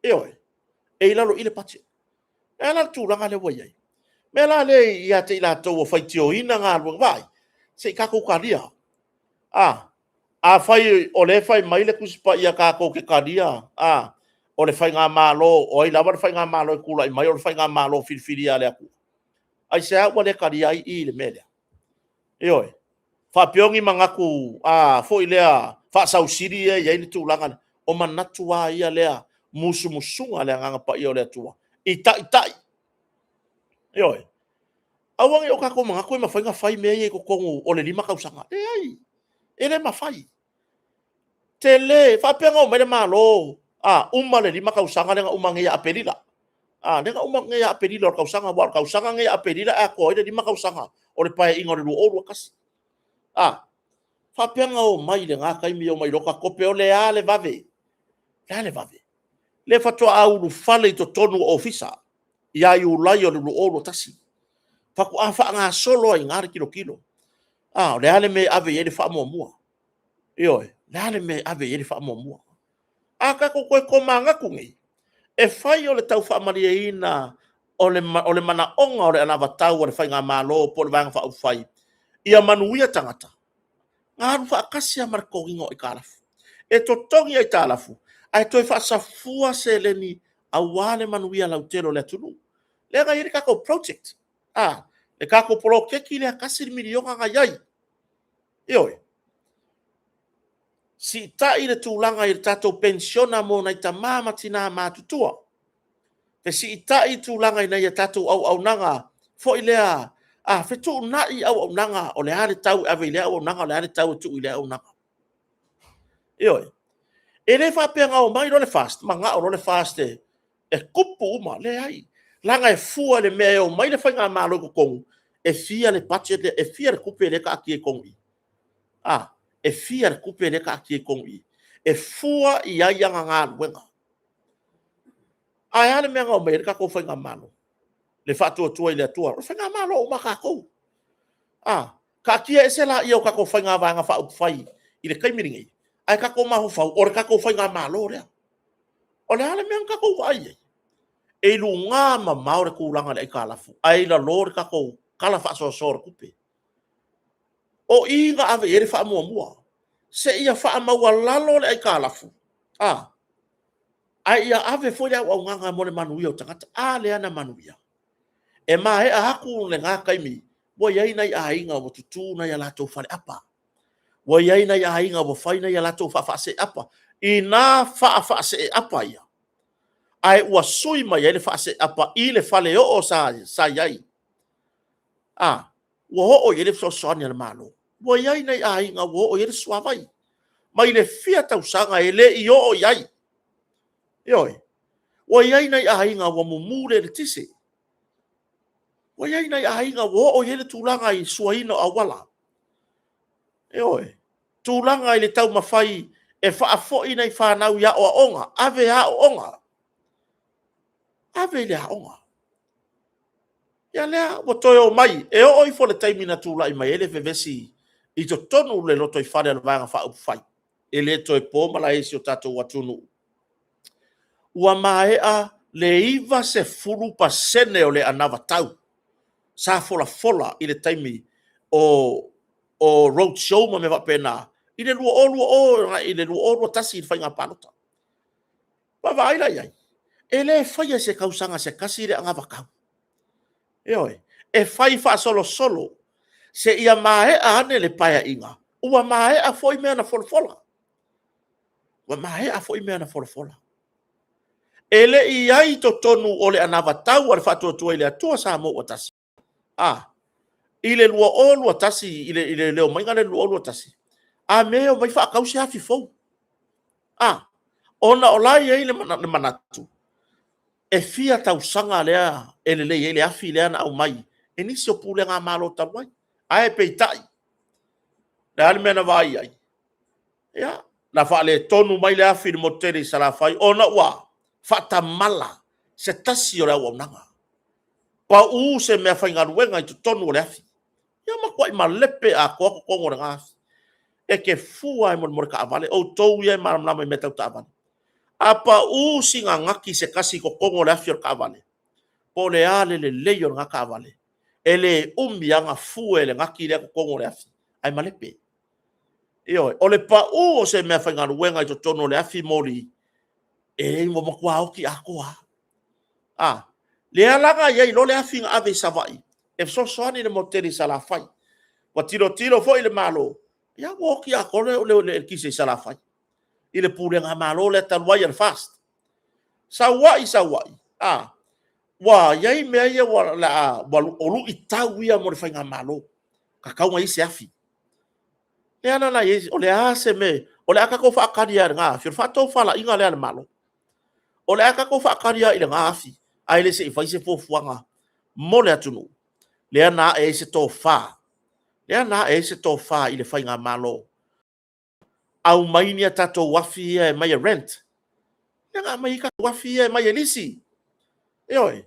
Ioe, e i lalo i i le budget. O le a la le tulaga lea ua i ai? O le mea la lea ia te i latou o faitioina galuega, vaai, se i tatou talia. Afai o lea e fai mai le Tusi Paia tatou te talia, a, o le Faigamalo, o ai lava le Faigamalo e tulai mai, o le Faigamalo filifilia a le Atua. Aisea ua le talia ai i le mea lea? Ioe. Faapea o ni manatu foi lea faasausili ia e i ai le tulaga lea. O manatu lava ia lea, musumusuga a le Agaga Paia o le Atua i taitai. Ioe. Aua ne i o tatou manatu e mafai ona fai mea ia i totonu o le 5 tausaga. Leai, e le mafai. Tele, faapea na omai le Malo, a, uma le 5 tausaga lea na uma nei ia Aperila. A, lea na uma atu nei ia Aperila o le tausaga, aua o le tausaga nei ia Aperila e atoa ai le 5 tausaga o le Paeaiga o le 2021. A, faapea na omai i lena taimi, omai loa takope, o le a le vave? O le a le vave? Lea faatoa ulufale i totonu o Ofisa ia Iulai o le 2021, faatoa faagasolo ai i ina le tilotilo. A, o le a le mea e ave i ai le faamuamua? Ioe, o le a le mea e ave i ai le faamuamua? A tatou toe tomanatu nei, e fai o le tau faamalieina o le manaoga o le anavatau a le Faigamalo po o le Vaega Faaupufai ia manuia tagata, na alu faatasi lava ma le totogiina o aitalafu. E totogi aitalafu ae toe faasafua seleni aua le manuia lautele o le atunuu. Lea na i ai le tatou project, a, le tatou poloketi lea $1 miliona na i ai. Ioe. Siitai le tulaga i le tatou penisione mo nai tama ma tina matutua. Fesiitai le tulaga i nai a tatou auaunaga foi lea, fetuunai auaunaga, o le a le tau e ave i lea auaunaga, o le a le tau e tuu i lea auaunaga. Ioe. E le faapea na omai loa le FAST manao loa le FAST e tupu uma, leai. Leaga e fua i le mea e omai le faigamalo i totonu, e fia le budget lea, e fia le tupe lea e taatia i totonu i i? A, e fia le tupe lea e taatia i totonu i i? E fua i ai ana galuega. Ae a le mea na omai ai le tatou faigamalo? Le Faatuatua i le Atua. O le faigamalo uma a tatou. A, taatia ese laia o tatou faiga Vaega Faaupufai i le taimi lenei, ae tatou mafaufau, o le tatou faigamalo lea. O le a le mea na tatou vaai i ai? E i luga mamao le tulaga i le aitalafu, ae i lalo le tatou tala faasoasoa o le tupe. O i na ave i ai le faamuamua, seia faamaualalo le aitalafu, a, ae ia ave foi le auaunaga mo le manuia o tagata. A lea na manuia. E maea atu lena taimi, ua i ai nai aiga ua tutu nai a latou faleapa, ua i ai nai aiga ua fai nai a latou faafaaseeapa i na faafaaseeapa ia, ae ua sui mai ai le faaseeapa i le faleoo sa i ai. A, ua oo i ai le fesoasoani a le Malo. Ua i ai nai aiga ua oo i ai le suavai, mai le fia tausaga e le i oo i ai. Ioe. Ua i ai nai aiga ua mumu le eletise. Ua i ai nai aiga ua oo i ai le tulaga i le suaina o auala. Ioe. Tulaga i le taumafai e faafoi nai fanau i aoaoga, ave aoaoga, ave i le aoga. Ia lea ua toe omai, e oo ifo i le taimi na tulai mai ai le vevesi i totonu o le lotoifale o le Vaega Faaupufai, e le toe po malae i si o tatou atunuu. Ua maea le 90% o le anavatau sa folafola i le taimi o road show ma mea faapena i le 2020 agai i le 2021 i le faiga palota. Vaavaai la i ai, e le faia i se tausaga se tasi le anavatau. Ioe. E fai faasolosolo seia maea ane le Paeaiga, ua maea foi mea na folafola. Ua maea foi mea na folafola. E le i i ai i totonu o le anavatau a le Faatuatua i le Atua Samoa ua Tasi, a, i le 2021, i le omaiga lea i le 2021, a mea e omai faatau se afi fou. A, ona o la e i ai le manatu, e fia tausaga lea e lelei ai le afi lea na aumai e nisi o pulega Malo talu ai. Ae peitai, o le a le mea na vaai i ai? Ia, na faaletonu mai le afi i le motu tele i Salafai ona ua faatamala se tasi o le auaunaga. Pau se meafaigaluega i totonu o le afi. Ia matuai malepe atoa totonu o lena afi. E te fua lava i le taavale, outou ia e malamalama i mea tau taavale. A pau sina nati se tasi i totonu o le afi o le taavale, po o le a le lelei o lena taavale, e le umi lava ona fue e le nati lea totonu o le afi, ae malepe. Ioe, o le pau o se meafaigaluega i totonu o le afi moli, e ua matua oti atoa lava. A, lea la na i ai loa le afi na ave i Savaii e fesoasoani i le motu tele i Salafai. Ua tilotilo foi le Malo, ia ua oti atoa le eletise i Salafai i le pulega Malo lea talu ai o le FAST. Sau ai sau ai, a, ua i ai mea ia o luitau ia mo le faigamalo, tatau ona i ai se afi. Lea la na i ai, o le a se mea, o le a tatou faatali lava i lena afi? O le faatofalaiga lea a le Malo. O le a tatou faatali lava i lena afi, ae le se i fai se fuafuaga mo le atunuu? Lea na ae ai se tofa, lea na ae ai se tofa i le faigamalo, aumai ni a tatou afi ia e aumai e rent. Lea na aumai ai tatou afi ia e aumai e lisi. Ioe,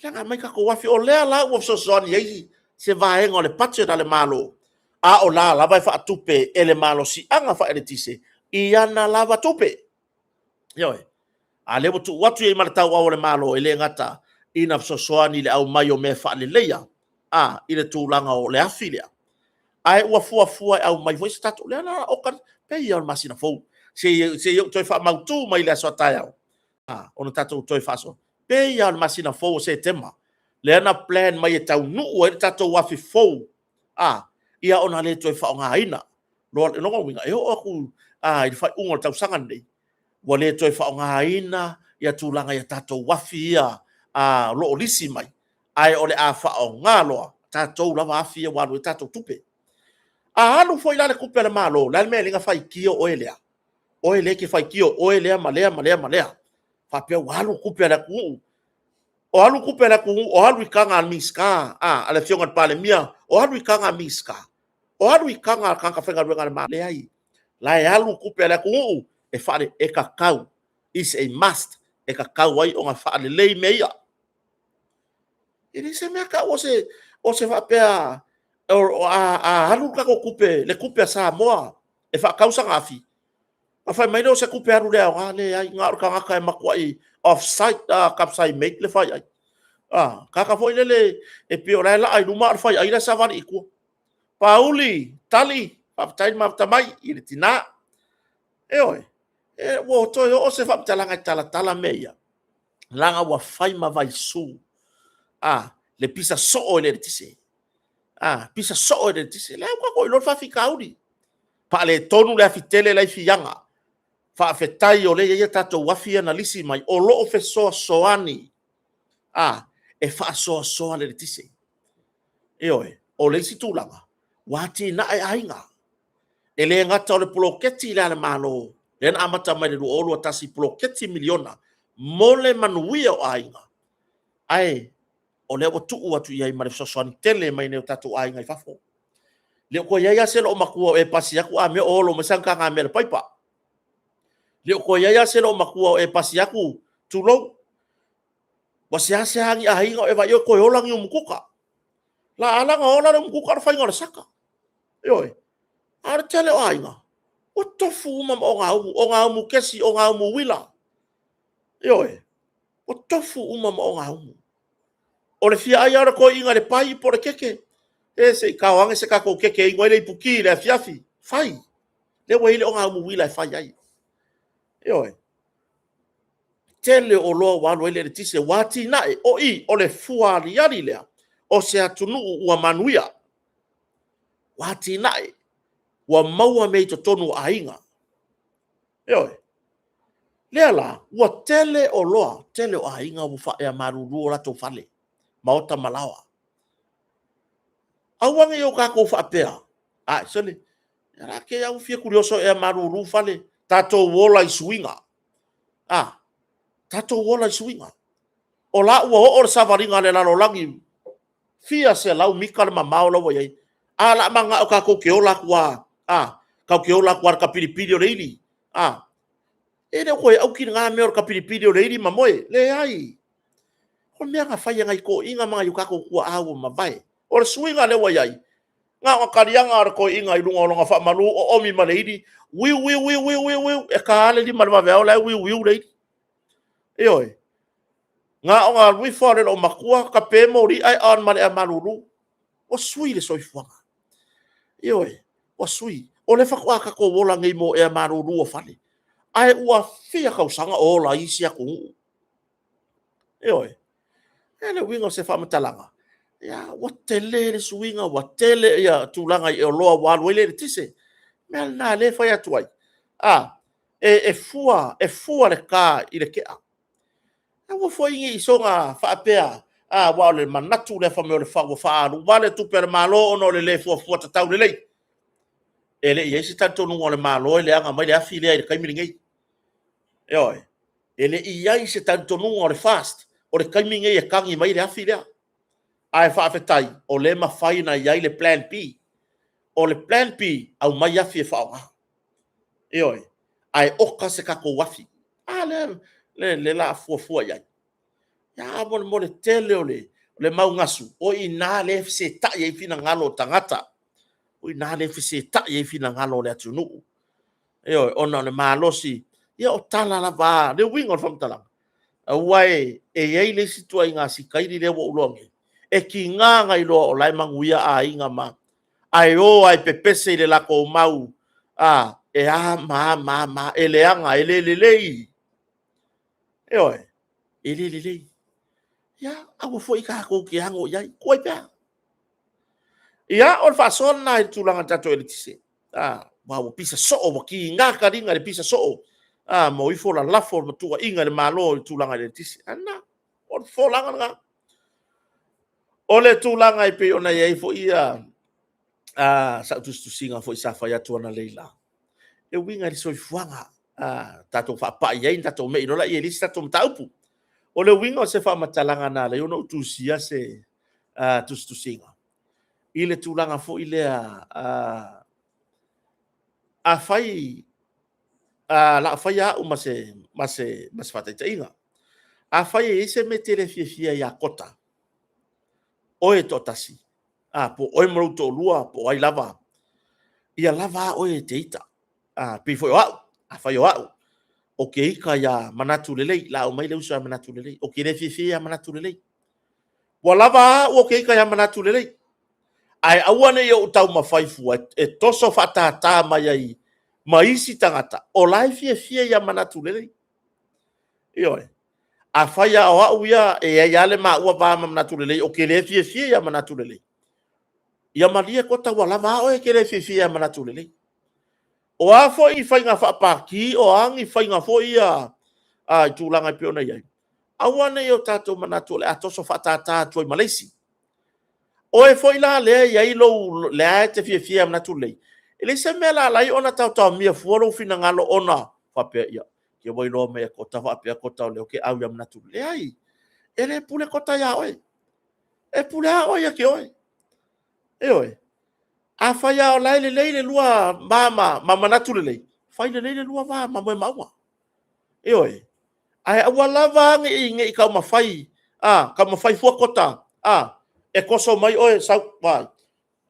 lea na aumai tatou afi. O lea la ua fesoasoani ai se vaega o le budget a le Malo, a o la lava e faatupe e le malosiaga faaeletise i ana lava tupe. Ioe. A lea ua tuu atu i ai ma le tauau a le Malo, e le gata ina fesoasoani i le aumai o mea faaleleia, a, i le tulaga o le afi lea, ae ua fuafua e aumai foi se tatou, lea la oka, pei lava o le masina fou, se i ou toe faamautu mai i le aso a taeao, a, ona tatou toe faasoa. Pei lava o le masina fou o Setema, lea na plan mai e taunuu ai le tatou afi fou, a, ia ona le toe faaaogaina. O lona uiga, e oo atu i le faaiuga o le tausaga lenei, ua le toe faaaogaina ia tulaga i tatou afi ia o lo o lisi mai, ae o le a faaaoga loa tatou lava afi ia ua alu ai tatou tupe. A alu foi la le tupe a le Malo, o le a le mea e ala ai ona faitio oe lea? Oe lea e te faitio, oe lea ma lea ma lea ma lea, faapea ua alu tupe a le atunuu. O alu tupe a le atunuu, o alu i taga a le Minisita, a le Afioga i le Palemia, o alu i taga a Minisita, o alu i taga a tagata faigaluega a le Malo. Leai, la e alu tupe a le atunuu e faale, e tatau, is a must, e tatau ai ona faalelei mea ia. E le se mea tau o se faapea a alu le tatou tupe, le tupe a Samoa e faatau sana afi, ona fai mai lea o se tupe alu le aoga. Leai, na o le tagata e matuai off-site, kapsai make le faiai. Tagata foi lele e pei o la e laa i luma a o le faiai la e savali i tua. Paauli, Tali, faafetai le mafuta mai i le tina. Ioe, ua toe oo se faamatalaga e talatala mea ia, leaga ua fai ma vaisu le pisa soo i le eletise. Pisa soo i le eletise. Lea ua tatou iloa le faafitauli. Faaletonu le afi tele la e i Fiaga. Faafetai o lea e i ai a tatou afi ia na lisi mai, o lo o fesoasoani e faasoasoa le eletise. Ioe, o le isi tulaga, ua atinae aiga. E le gata o le poloketi lea a le Malo, lea na amata mai le 2021, poloketi miliona mo le manuia o aiga, ae o lea ua tuu atu i ai ma le fesoasoani tele mai nai o tatou aiga i fafo. Le o toe i ai lava se loomatua o e pasi atu a mea o olo mai sana tagamea i le paipa. Le o toe i ai lava se loomatua o e pasi atu, tulou, ua seasea ni aiga o e vaai o toe ola ni umukuka. La ala ona ola le umukuka o le faiga o le saka. Ioe. A o le tele o aiga, ua tofu uma ma ogaumu, ogaumu kesi, ogaumu uila. Ioe. Ua tofu uma ma ogaumu. O le fia ai lava o le toeaina i le pai po o le keke. E se i tao ane se tatou keke e inu ai le iputi i le afiafi. Fai. Lea ua i ai le ogaumu uila e fai ai. Ioe. Tele o oloa ua alu ai le eletise, ua atinae. O i, o le fua aliali lea O se atunuu ua manuia, ua atinae, ua maua mea i totonu o aiga. Ioe. Lea la, ua tele oloa, tele o aiga ua faaea malulu o latou fale, maota ma laoa. Aua ne i o tatou faapea, ai, sole, la te au fia kurioso ea malulu fale, tatou ola i suiga. A, tatou ola i suiga. O la ua oo le savaliga a le lalolagi, fia selau mita le mamao la ua i ai. A la mananao tatou te ola atu lava, a, tatou te ola atu lava i le tapilipili o le ili. A, e le o toe auki lena mea o le tapilipili o le ili ma moe. Leai. O mea na fai e nai toeaiina ma nai o tatou tuaa ua mavae. O le suiga lea ua i ai, na ona taliaga o le toeaina i luga o lona faamalu, oomi ma le ili, wiu wiu wiu wiu wiu, e ta lava le 5 i le vaveao o la e wiu wiu le ili. Ioe. Na ona alu ifo lava o le loomatua tape moli ae on ma le ea malulu. Ua sui le soifuaga. Ioe, ua sui. O lea faatoa tatou ola nei mo ea malulu o fale, ae ua fia tausaga o ola ai isi atunuu. Ioe. E le uiga o se faamatalaga, ia, ua tele le suiga, ua tele ia tulaga i oloa ua alu ai le eletise. O le mea lena o lea e fai atu ai, a, e fua, e fua le ta i le tea. Aua foi ne i soona faapea, aua o le manatu lea fai mai ua faaalu vale tupe a le Malo ona o le le fuafua tatau lelei. E le i i ai se talitonuga o le Malo e leaga mai le afi lea i le taimi lenei. Ioe. E le i i ai se talitonuga o le FAST o le taimi lenei e tagi mai le afi lea. Ae faafetai o lea e mafai ona i ai le plan B. O le plan B, aumai afi e faaaoga. Ioe. Ae oka se tatou afi. A lea o le a fuafua i ai. A molemole tele o le mau gasu, o i ina lea e fesetai ai finagalo o tagata. O i ina lea e fesetai ai finagalo o le atunuu. Ioe, ona o le malosi, ia o tala lava, le uiga o le faamatalaga, aua e i ai le isi ituaiga sikaili lea ua ou iloa nei, e tiga ona iloa o la e manuia aiga ma... ae o lava e pepese i le latou mau a, e a ma a ma a, e leaga, e le lelei. Ioe, e le lelei. Ia, aua foi tatou te ano i ai, tuu ai pea. Ia, o le faasoa lena i le tulaga o le tatou eletise, aua ua pisa soo, ua tiga taliga i le pisa soo, ma o ifo lalafo ma tuuaiga i le Malo i le tulaga i le eletise. A lena, o le folafolaga lena. O le tulaga e pei ona i ai foi ia sau tusitusiga foi sa fai atu analeila, e uiga i le soifuaga, tatou faapai ai, tatou mei loa lea i le isi tatou mataupu. O le uiga o se faamatalaga na ala ai ona ou tusia se tusitusiga, i le tulaga foi lea, afai la a fai au ma se, ma se, ma se faataitaiga, afai e i ai se mea e te le fiafia ia Kota, oe e toatasi, a, po o oe ma lou toalua, po o ai lava, ia lava a oe e te ita. A, pei foi o au, afai o au, ou te ita ia Manatu Lelei, la aumai le uso ia Manatu Lelei, ou te le fiafia ia Manatu Lelei. Ua lava a au ou te ita ia Manatu Lelei. Ae aua ne i ou taumafai fua e toso faatātā mai ai ma isi tagata o la e fiafia ia Manatu Lelei. Ioe. Afai lava o au ia e i ai lava le maua va ma Manatu Lelei, ou te le fiafia ia Manatu Lelei. Ia malie Kota ua lava a oe e te le fiafia ia Manatu Lelei. O a foi ni faiga faapatī, o a ni faiga foi ia i tulaga e pei ona i ai, aua ne i o tatou manatu o le a toso faatātā atu ai ma le isi. Oe foi la lea e i ai lou, lea e te fiafia manatu lelei, e leai se mea la ala ai ona taotaomia fua lou finagalo ona faapea, ia, ia ua iloa mai e Kota faapea Kota o lea ou te au ia manatu. Leai, e le pule Kota ia oe. E pule lava oe ia te oe. Ioe. Afai lava o la e lelei le lua va ma manatu lelei, fai lelei le lua va ma Moemauga. Ioe. Ae aua lava ne i taumafai, a, taumafai fua Kota, a, e toso mai oe, sau, vaai,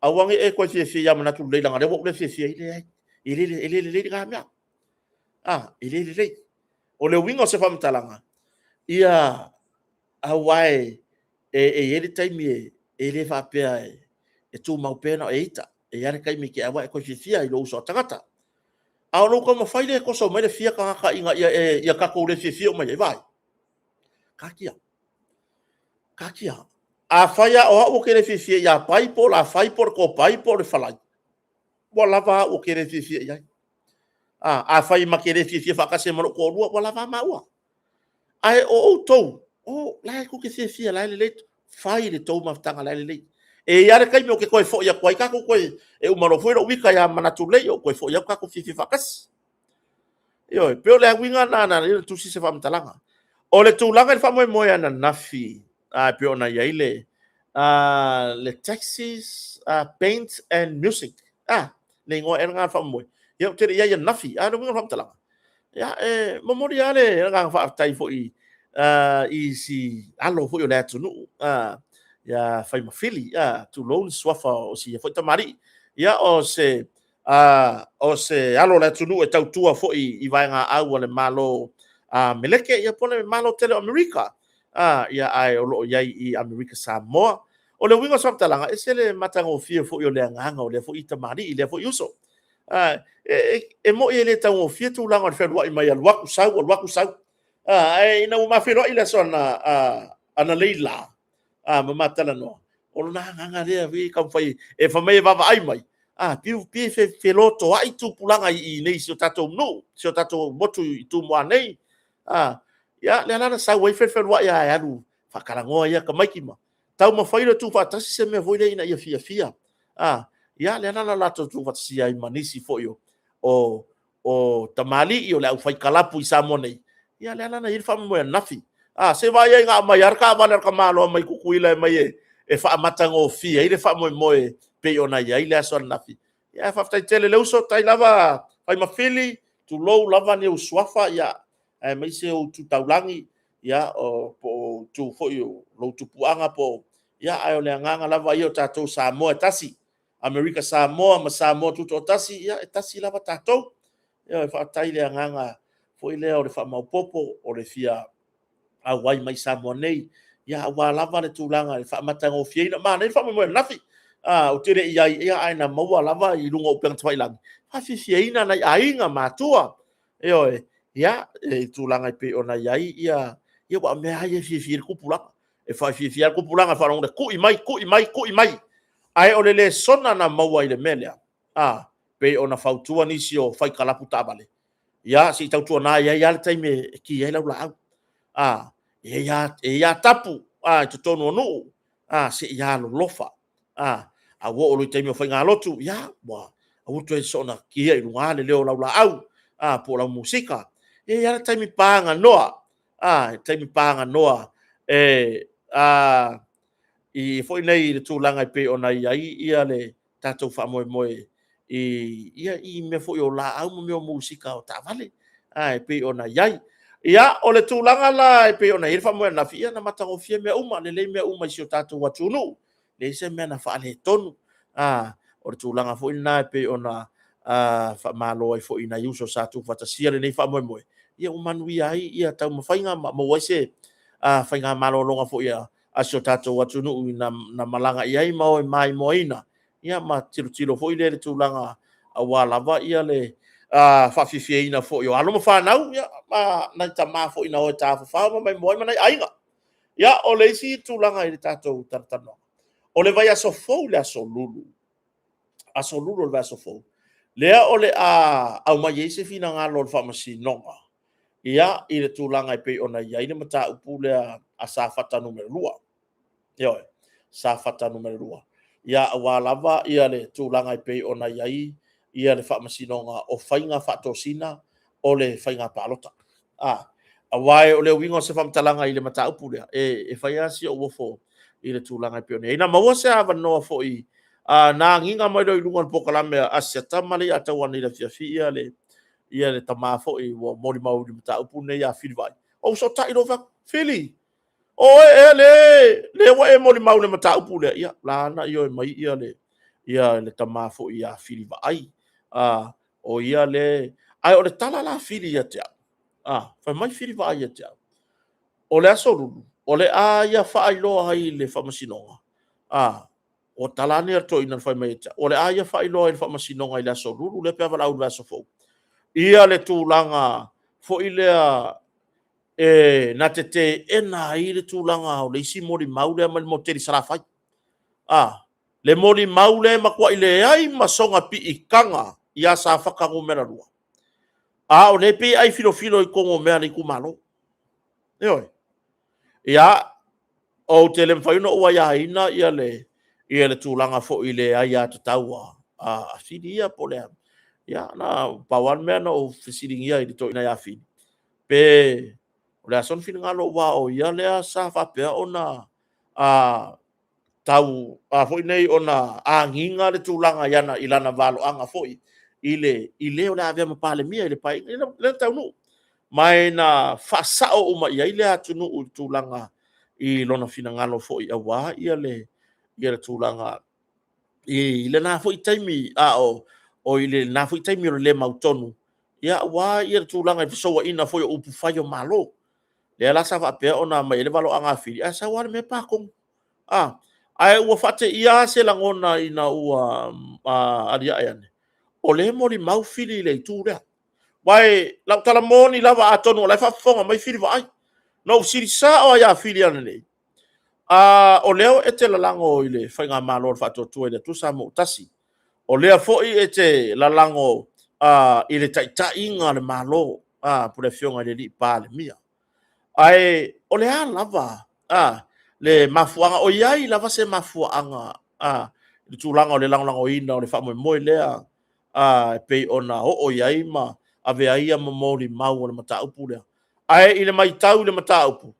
aua ne i e toe fiafia ia manatu lelei leaga o lea ua ou le fiafia ai. Leai, e le lelei lena mea. A, e le lelei. O le uiga o se faamatalaga, ia aua e i ai le taimi e le faapea e tumau pea na o e ita. E i ai le taimi e te aua e toe fiafia i lou uso a tagata. A o lou taumafai lea e toso mai le fia tagata ina ia e, ia tatou le fiafia uma i ai, vaai. Taatia. Taatia. Afai lava o au ou te le fiafia ia pai po o le afai po o le kopai po o le falai, ua lava au ou te le fiafia i ai. A, afai ma te le fiafia faatasi ai ma lou toalua, ua lava a maua. Ae o outou, o la e tou te fiafia, la e lelei, fai le tou mafutaga la e lelei. E i ai lava le taimi ou te toe foi atu ai tatou toe, e uma loa foi lou ita ia Manatu lelei, ou toe foi atu tatou fiafia faatasi. Ioe, pei o le uiga lena na ala ai ona tusi se faamatalaga. O le tulaga i le faamoemoe ananafi, e pei ona i ai le le Taxis Paint and Music, le igoa ea lena o le faamoemoe. Ia ou te le i i ai ananafi, a o le uiga o le faamatalaga, ia e momoli lava le agaga faafetai foi i si alo foi o le atunuu ia Faimafili, tulou le suafa o si ia foi tamalii. Ia o se o se alo o le atunuu e tautua foi i vaegaau a le Malo Meleke, ia po o le Malo tele o Amerika, ia ae o lo o i ai i Amerika Samoa. O le uiga o se faamatalaga, e ese le matagofie foi o le agaga o lea foi tamalii, lea foi uso. E moni e le taugofie tulaga o le fealuai mai, alu atu sau, alu atu sau. Ae ina ua ma feiloai i le aso analeila ma ma talanoa, o lona agaga lea e taumafai e fai mai e vaavaai mai, piu e felotoai tupulaga i inei i si o tatou nuu, si o tatou motu i Tumua nei. Ia, lea la na sau ai felualuai lava e alu faatalanoa ia tamaiti ma taumafai le tuufaatasi se mea foi lea ina ia fiafia. Ia, lea la na latou tuufaatasia ai ma nisi foi o tamalii o le aufaikalapu i Samoa nei. Ia, lea la na i ai le faamoemoe ananafi. Se vaai ai na aumai lava le taavale a le tamaloa mai Tutuila e aumai e faamatagofie ai le faamoemoe pei ona i ai le aso ananafi. Ia ae faafetai tele i le uso, faafetai lava Faimafili, tulou lava ni ou suafa, aemaise ou tu taulagi, ia, po o itu foi o lou tupuaga po o... Ae o le agaga lava ia o tatou o Samoa e tasi, Amerika Samoa ma Samoa Tutoatasi, ia e tasi lava tatou. Ioe, faafetai i le agaga foi lea o le faamaopoopo o le fia auai mai i Samoa nei, aua lava le tulaga i le faamatagofieina. Manaia le faamoemoe ananafi, ou te le i i ai, ae na maua lava i luga o upega tafailagi, faafiafiaina nai aiga ma matua. Ioe, ia, i tulaga e pei ona i ai ia, aua o mea lava ia e fiafia ai le tupulaga. E fiafia lava le tupulaga e faalogo atu, tui mai, tui mai, tui mai. Ae o le lesona na maua i le mea lea, pei ona fautua nisi o faikalapu taavale, ia se i tautuana e i ai lava le taimi e ki ai lau laau. E i ai lava tapu i totonu o nuu, se i alolofa. A ua oo loa i taimi o faigalotu, ia, ua aua le toe soona kiia i luga le leo o lau laau po o lau musika. E i ai lava le taimi paganoa, taimi paganoa i foi nei i le tulaga e pei ona i ai le tatou faamoemoe i mea foi o laau ma mea o musika o taavale e pei ona i ai. Ia, o le tulaga la e pei ona i ai le faamoemoe ananafi, ia na matagofie mea uma, lelei mea uma i si o tatou atunuu, leai se mea na faaletonu. O le tulaga foi lena e pei ona faamalo ai foi i nai uso sa tuufatasia lenei faamoemoe, ia ua manuia ai taumafaiga ma maua ai se faiga malologa foi a si o tatou atunuu na malaga i ai ma o e maimoaina, ia ma tilotilo foi lea i le tulaga aua lava le faafiafiaina foi o alo ma fanau, ia ma nai tama foi na o e tafafao ma maimoa ai ma nai aiga. Ia, o le isi tulaga i le tatou talatalanoaga, o le vaiaso fou i le Aso Lulu, Aso Lulu o le vaiaso fou, lea o le a aumai ai se finagalo o le Faamasinoga, ia, i le tulaga e pei ona i ai le mataupu lea a Safata 2. Ioe, Safata 2, ia aua lava le tulaga e pei ona i ai le Faamasinoga o faiga faatosina o le faiga palota. Aua o le uiga o se faamatalaga i le mataupu lea, e fai lava si ou ofo i le tulaga e pei ona i ai. Na maua se avanoa foi, na agiga mai loa i luga o le polokalame a Asiata ma le ia tau nei afiafi le tama foi ua molimau i le mataupu lenei ia Fili Vaai. Ou fesootai loa ou fai atu, Fili, o oe ea lea ua e molimau i le mataupu lea? Ia, la na ioe mai le tama foi ia Fili Vaai. O ia le... Ae o le tala la a Fili ia te au, fai mai Fili Vaai ia te au, o le Aso Lulu, o le a ia faailoa ai i le Faamasinoga, o tala lava nei a le toeaina na fai mai ia te au, o le a ia faailoa ai i le Faamasinoga i le Aso Lulu lea pe a valaau i le vaiaso fou, ia le tulaga foi lea e na te teena ai le tulaga o le isi molimau lea mai le moteli Salafai. A, le molimau lea e matuai leai ma sona piitaga ia Safata 2. A o lea e pei e ai filofilo i totonu o mea a le itumalo. Ioe. Ia, ou te le mafai ona ou aiaina ia le, ia le tulaga foi i le aiatatau a Fili ia po o le a. Ia, na pau lava le mea na ou fesiligia i le toeaina ia Fili, pe o le a sona finagalo aua o ia lea sa faapea ona a, tau a foi nei ona agiga le tulaga i ana i lana valoaga foi i le i le o le a avea ma Palemia i le Paeaiga lea na taunuu. Ma e na faasao uma i ai le atunuu i le tulaga i lona finagalo foi aua ia le ia le tulaga i lena foi taimi a o o i lena foi taimi o le le mautonu ia aua ia le tulaga i fesouaina foi o upufai o Malo. Lea la sa faapea ona aumai ai le valoaga a Fili, ae sau lava le mea pa tonu. A, ae ua faateia se lagona ina ua aliae ane, o lea e molimau Fili i le itu lea. Aua o lau tala moni lava, atonu o la e faafofoga mai Fili Vaai. Na ou fesili sao lava ia Fili ananei, a, o lea e te lalago i le Faigamalo o le Faatuatua i le Atua Samoa ua Tasi. O lea foi e te lalago i le taitaiga a le Malo, po o le Afioga i le Palemia. Ae o le a lava le mafuaaga, o i ai lava se mafuaaga i le tulaga o le lagolagoina o le faamoemoe lea e pei ona oo i ai ma ave ai ia molimau o le mataupu lea. Ae i le matau i le mataupu,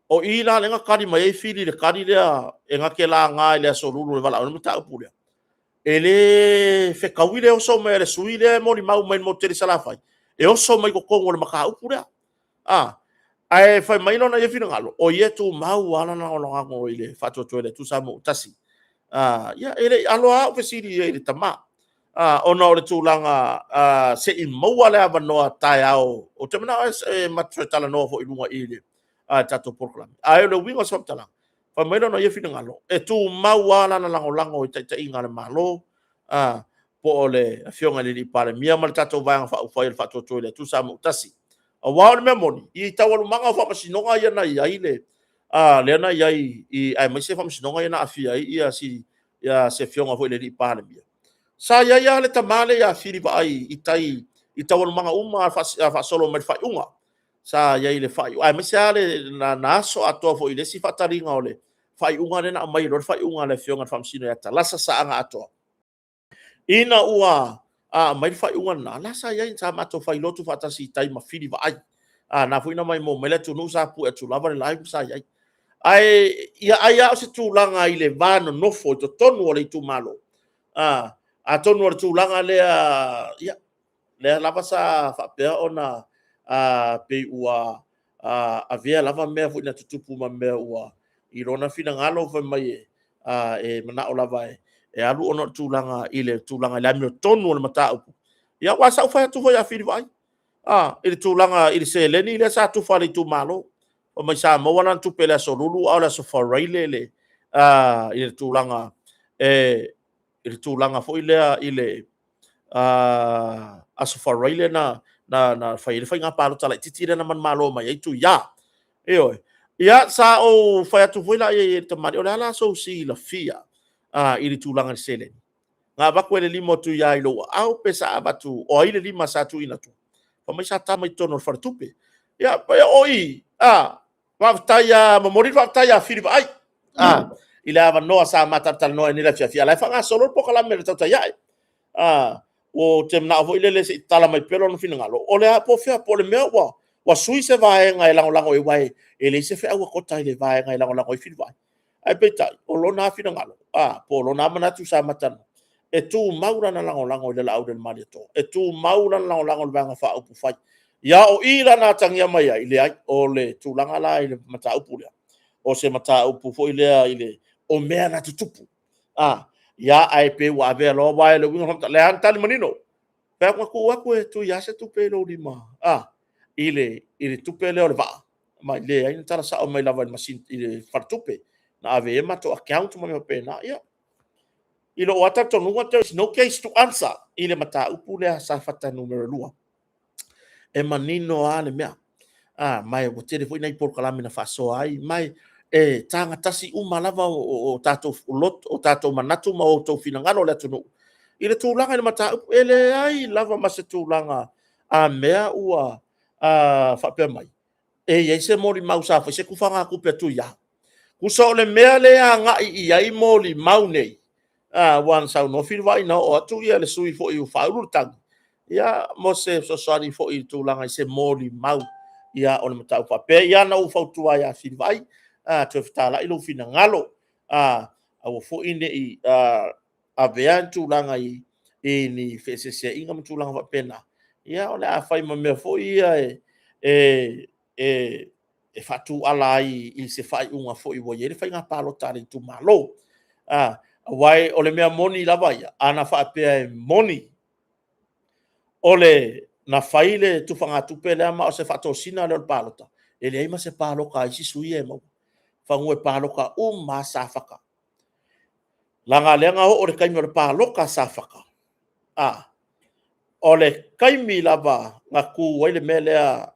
o i la lea na tali mai ai Fili i le tali lea e na te laga i le Aso Lulu e valaau ai le mataupu lea. E le fetaui le oso mai a le sui lea e molimau mai i le motu tele i Salafai, e oso mai totonu o le mataupu lea. A, ae fai mai lona ia finagalo, o ia e tumau lava lana lagolago i le Faatuatua i le Atua Samoa ua Tasi. A, ia e le i alo lava au fesili i ai i le tama, a, ona o le tulaga se i maua le avanoa taeao, ou te manao e matou toe talanoa foi i luga i le tatou polokalame. Ae o le uiga o se faamatalaga, fai mai lona ia finagalo, e tumau lava lana lagolago i taitaiga a le Malo, a, po o le Afioga i le Palemia ma le tatou Vaega Faaupufai o le Faatuatua i le Atua Samoa ua Tasi. Aua o le mea moni, i taualumaga o faamasinoga ia na i ai le, a, lea na i ai, i, aemaise faamasinoga ia na aafia ai ia, si, ia se afioga foi i le Palemia. Sa i ai lava le tama lea ia Fili Vaai i tai i taualumaga uma faasolo mai le faaiuga. Sa i ai i le faaiuga, aemaise lava le na, na aso atoa foi i le isi faataliga o le faaiuga lea na aumai loa le faaiuga a le afioga i le Faamasino ia Talasa Saaga Atoa. Ina ua aumai le faaiuga lena, la sa i ai, sa matou fai lotu faatasi i tai ma Fili Vaai. A, na foi na maimoa mai le atunuu, sa pue atu lava le live sa i ai. Ae ia ai lava o se tulaga i le va nonofo i totonu o le itumalo. A, atonu o le tulaga lea, ia, lea lava sa faapea ona pei ua avea lava mea foi na tutupu ma mea ua i lona finagalo fai mai e manao lava e alu ona o le tulaga i le tulaga i le amiotonu o le mataupu. Ia, aua sa ou fai atu foi ia Fili Vaai, i le tulaga i le seleni lea sa tufa a le itumalo. Fai mai sa maua lana tupe i le Aso Lulu a o le Aso Faraile le, i le tulaga e, i le tulaga foi lea i le Aso Faraile na, na, na fai ai le faiga palota laitiiti lea na manumalo mai ai Tuia. Ioe. Ia, sa ou fai atu foi la i ai e le tamalii, o le a la sou silafia i le tulaga i le seleni? Na avatu e le lima o Tuia i lou aao pe sa avatu, o ai le lima sa tuuina atu? Fai mai sa tama i totonu o le faletupe. Ia, o i, a, faafetai a, momoli le faafetai ia Fili Vaai, a, i le avanoa sa ma talatalanoa ai nei le afiafi, a o la e faagasolo le polokalame i le tautai ae. A, ou te manao foi lele se i tatala mai pea lona finagalo, o le a, po o fea, po o le mea ua sui se vaega e lagolago ai, aua e leai se feau a Kota i le vaega e lagolago ai Fili Vaai. Ae peitai, o lona lava finagalo, a, po o lona lava manatu sa matalanoa, e tumau lana lagolago i le Laauli a le Malietoa, e tumau lana lagolago i le Vaega Faaupufai. Ia, o i la na atagia mai ai, leai, o le tulaga la i le mataupu lea, o se mataupu foi lea i le, o mea na tutupu. A, ia, ae pei ua avea loa, aua o le uiga o le faamatalaga, lea lava na tali manino, fai atu na tuu atu e Tuia se tupe i lou lima, a, i le tupe lea o le vaa, ma leai na tala sao mai lava i le masini, i le faletupe, na ave i ai matou account ma mea faapena. Ia, i lou lava talitonuga, there is no case to answer i le mataupu lea a Safata 2. E manino lava le mea. Ma ua tele foi nai polokalame na faasoa ai, ma e tagatasi uma lava o tatou loto, o tatou manatu ma outou finagalo o le atunuu i le tulaga i le mataupu. E leai lava ma se tulaga a mea ua faapea mai e i ai se molimau sa fai se tufagatupe a Tuia. Tusa o le mea lea e agai i ai molimau nei, aua na saunoa Filivaai na oo atu le sui foi ua faaulu le tagi, ia mo se fesoasoani foi i le tulaga i se molimau o le mataupu faapea. Ia na ou fautua ai ia Filivaai, toe fetalai lou finagalo, aua foi ne i avea le tulaga i ni feeseeseaiga ma tulaga faapena. Ia o le a fai ma mea foi ia e faatuala ai i se faaiuga foi ua i ai le faiga palota a le itumalo. Aua o le mea moni lava ia, ana faapea e moni o le na fai le tufagatupe lea ma o se faatosina lea o le palota, e leai ma se palota a isi sui ia e maua, semeamanu e palota uma lava Safata. Leaga o lea na oo i le taimi o le palota a Safata, o le taimi lava na tu ai le mea lea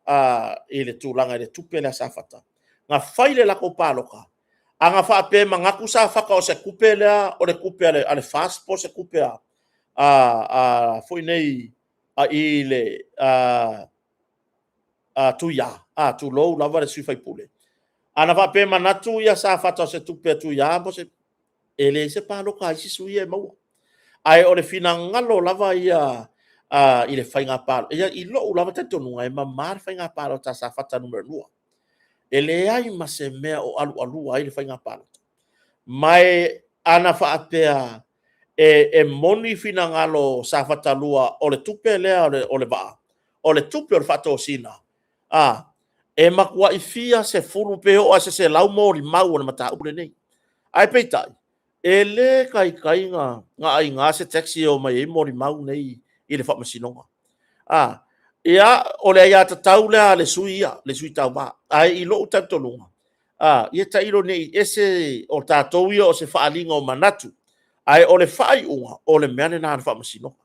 i le tulaga i le tupe lea a Safata, na fai le latou palota, ana faapea e manatu Safata o se tupe lea o le tupe a le FAST po o se tupe a foi nei a i le Tuia, tulou lava le sui usufono. Ana faapea e manatu Safata o se tupe a Tuia po o se... e leai se palota a isi sui ia e maua. Ae o le finagalo lava ia i le faiga palota, i lou lava talitonuga, e mama le faiga palota a Safata 2. E leai ma se mea o alualua ai le faiga palota. Ma ana faapea e moni finagalo o Safata 2 o le tupe lea o le vaa, o le tupe o le faatosina, e matuai fia sefulu pe oo lava i se 100 molimau o le mataupu lenei. Ae peitai, e le taitai ona aiga se taxi e omai ai molimau nei i le faamasinoga. Ia, o le aiatatau lea a le sui ia, le sui tauva. Ae i lou talitonuga, ia tailo ne i ese, o tatou ia o se faaaliga o manatu, ae o le faaiuga, o le mea lena a le faamasinoga.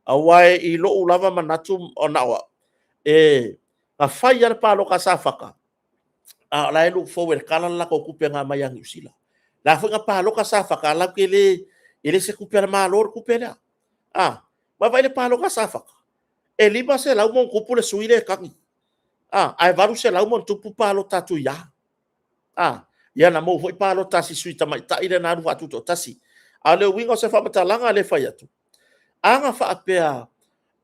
Aua i lou lava manatu na o au, na fai lava le palota a Safata, a o la e look forward e tala le latou tupe na aumai ia Niu Sila. O la foi na palota Safata, latou te le, e le o se tupe a le Malo le tupe lea. Vaai i le palota a Safata, e 500+ le sui lea e tagi, ae 800+ palota a Tuia. Ia na maua foi palota a si sui tamaitai lea na alu faatutoatasi. A o le uiga o se faamatalaga lea e fai atu, ana faapea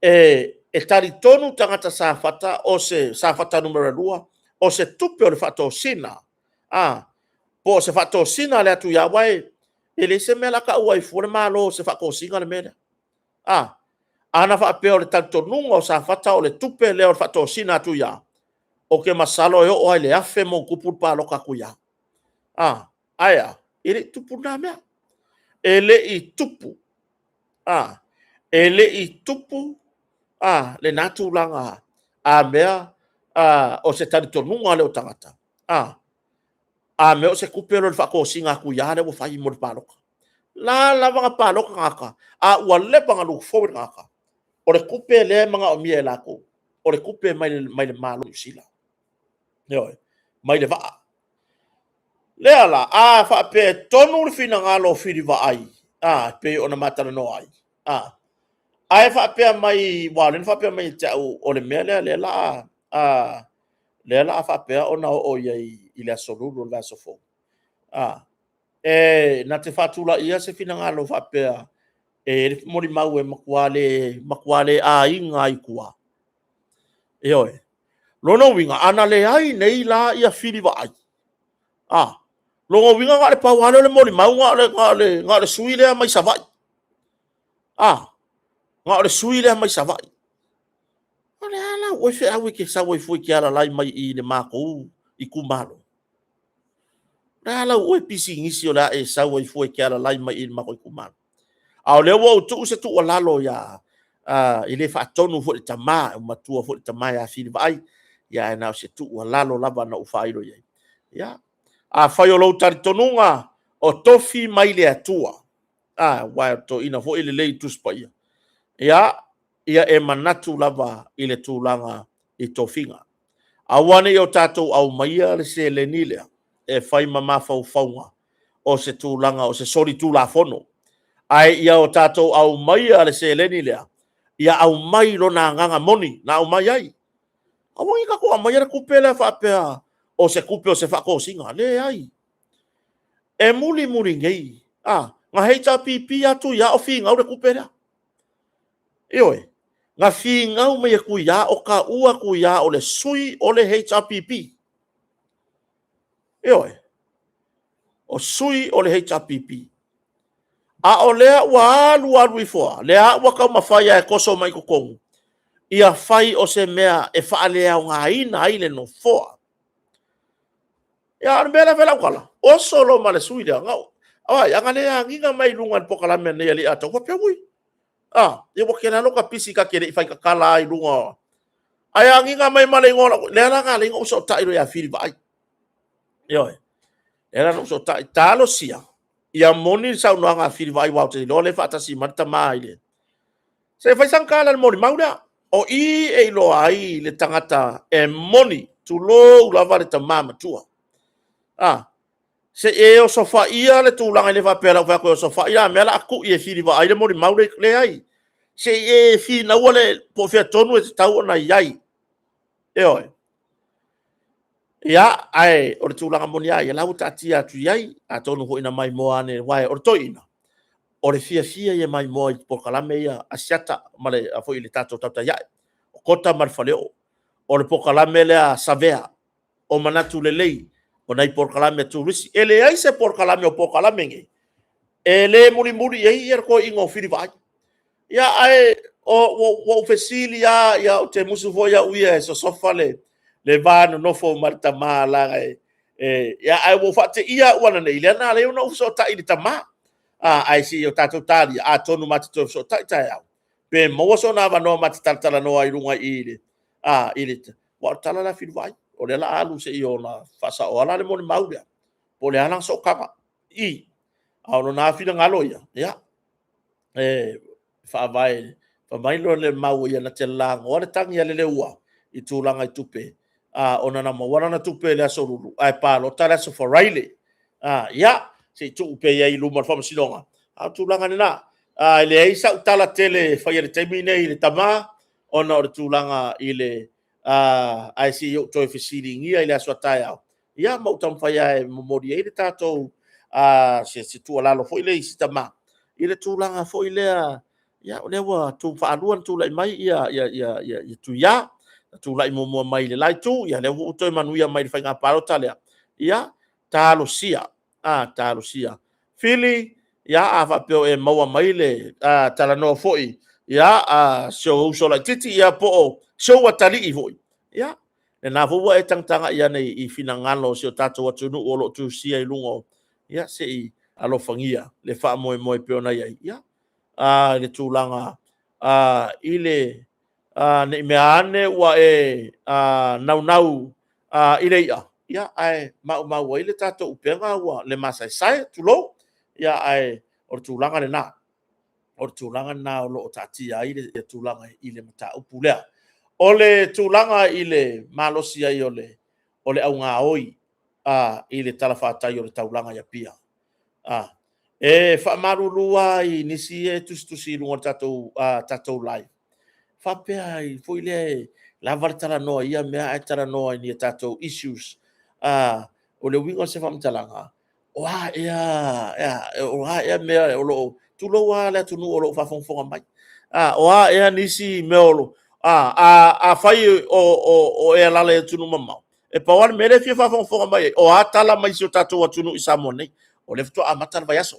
e talitonu tagata Safata o se Safata 2, o se tupe o le faatosina, po o se faatosina a le atu aua e leai se mea o le a tau ai fua le Malo o se faatosina le mea lea. Ana faapea o le talitonuga o Safata o le tupe lea o le faatosina atu i ia, ou te masalo e oo lava i le 1000+ le palota atu i ia. Ae a? E le i tupu lena mea. E le i tupu. E le i tupu lena tulaga a mea o se talitonuga lea o tagata, a mea o se tupe lea o le faatosina atu i ia lea ua fai mo le palota. La lava na palota tagata, a ua leva ona look forward tagata, o le tupe lea e manaomia e latou, o le tupe mai le Malo o Niu Sila. Ioe, mai le vaa. Lea la, a faapea e tonu le finagalo o Filivaai, pei ona ma talanoa ai, ae faapea mai, aua o lea na faapea mai ia te au, o le mea lea o lea o le a faapea ona oo i ai i le Aso Lulu o le vaiaso fou, e na te faatulaia se finagalo faapea, e i ai le molimau e matua le aiga ai i tua. Ioe. Lona uiga, ana leai nei la ia Filivaai, lona uiga na o le pau lava lea o le molimau na o le sui lea mai Savaii. Na o le sui lea mai Savaii. O le a la au oe feau e te sau ai fua e te alalai mai i le matou itumalo? O le a lau oe pisinisi o le a e sau ai fua e te alalai mai i le matou itumalo? A o lea ua ou tuu se tuualalo ia, e le faatonu foi i le tama, ua matua foi le tama ia Filivaai, ae na o se tuualalo lava na ou faailo i ai. Ia, afai o lou talitonuga o tofi mai le Atua, aua o le toeaina foi e lelei i Tusi Paia, ia e manatu lava i le tulaga i tofiga. Aua ne i o tatou aumaia le seleni lea e fai ma mafaufauga o se tulaga o se solitulafono, ae ia o tatou aumaia le seleni lea, ia aumai lona agaga moni na aumai ai. Aua ne i tatou aumaia le tupe lea faapea o se tupe o se faatosina. Leai. E mulimuli nei, a, na HRPP atu ia o finau le tupe lea. Ioe, na finau mai e Tuia o taua Tuia o le sui o le HRPP. Ioe, o sui o le HRPP. A o lea ua alu alu ifo lava, lea ua taumafai lava e toso mai totonu, ia fai o se mea e faaleaogaina ai le Nofoa. Ia, a o le mea lea e fai lau tala, oso loa ma le sui lea, ai, a na le agiga mai i luga i le polokalame a nei alii faapea, ui, a, ia ua tele lava lota pisi ta te le i faitatala lava i luga. Ae agiga mai ma le igoa o lau, lea la na ala ai ona ou fesootai loa ia Fili Vaai. Ioe, lea la na ou fesootai, talosia, ia moni le saunoaga a Fili Vaai, aua ou te iloa o lea e faatasi mai le tama i le... Se i fai sana tala i le molimau lea. O i e iloa ai le tagata e moni, tulou lava le tama matua. A, se i e osofaia le tulaga e le faapea o le a ou fai atu e osofai a mea o le a tui e Fili Vaai le molimau lea. Leai. Se i e finaua le po o fea tonu e tatau ona i ai. Ioe. Ia, ae o le tulaga moni lava ia, la ua taatia atu i ai, atonu foi na maimoa ane, aua o le toeaina, o le fiafia ia e maimoa i polokalame ia a Asiata ma le, foi i le tatou tautai ae, o Kota ma le Faleoo. O le polokalame lea a Savea, o Manatu Lelei, o nai polokalame a turisi. E leai se polokalame o polokalame nei e le mulimuli i ai le toeaina o Fili Vaai. Ia, ae ua ou fesili lava, ia ou te musu foi au ia e sosofa le va nonofo ma le tama, leaga e... ia, ae ua ou faateia au ananei, lea na ala ai ona ou fesootai i le tama. Ae se i o tatou talia, atonu ma te toe fesootai taeao, pe maua sona avanoa ma te talatalanoa ai i luga i i i le... Aua o le tala lea a Fili Vaai, o lea o le a alu se i ona faasaoa la le molimau lea, po o le a lana sootaga i i. A o lona lava finagalo ia, ia, e faavae, fai mai le mau ia na te lagoa le tagi a le Leua i tulaga i tupe, ona na maua lana tupe i le Aso Lulu, ae palota le Aso Faraile. Ia, se i tuu pea i ai i luma o le Faamasinoga, a o le tulaga lena. E leai sau tala tele e faia i le taimi lenei i le tama, ona o le tulaga i le... ae se i ou toe fesiligia i le aso a taeao, ia ma ou taumafai lava e momoli ai le tatou se tuualalo foi lea i si tama, i le tulaga foi lea, ia o lea ua faalua ona tulai mai Tuia, na tulai muamua mai i le la itu, ia lea ua toe manuia mai i le faiga palota lea. Ia, talosia, talosia. Fili, ia a faapea o e maua mai le talanoa foi, ia, si ou uso laitiiti, ia po o si ou atalii foi, ia, lena foi ua e tagatagai ane i finagalo o si o tatou atunuu o lo o tusia i luga o, ia, se i alofagia le faamoemoe pei ona i ai, ia, i le tulaga i le ne i mea ane ua e naunau i le i'a, ia, ae maumau ai le tatou upega ua le masaesae, tulou, ia, ae o le tulaga lena. O le tulaga lena o lo o taatia ai le tulaga i le mataupu lea. O le tulaga i le malosi ai o le augaoi i le talafatai o le taulaga i Apia. E faamalulu lava i nisi ia e tusitusi i luga o le tatou live, faapea ai foi lea e lava le talanoa i ia mea ae talanoa i ni a tatou issues. O le uiga o se faamatalaga, o a ea mea o lo o, tulou lava le atunuu o lo o faafogafoga mai, o a ea nisi mea o lo o, afai o e alaala i atunuu mamao, e pau lava le mea lea e fia faafogafoga mai ai, o a tala mai si o tatou atunuu i Samoa nei. O lea faatoa amata le vaiaso,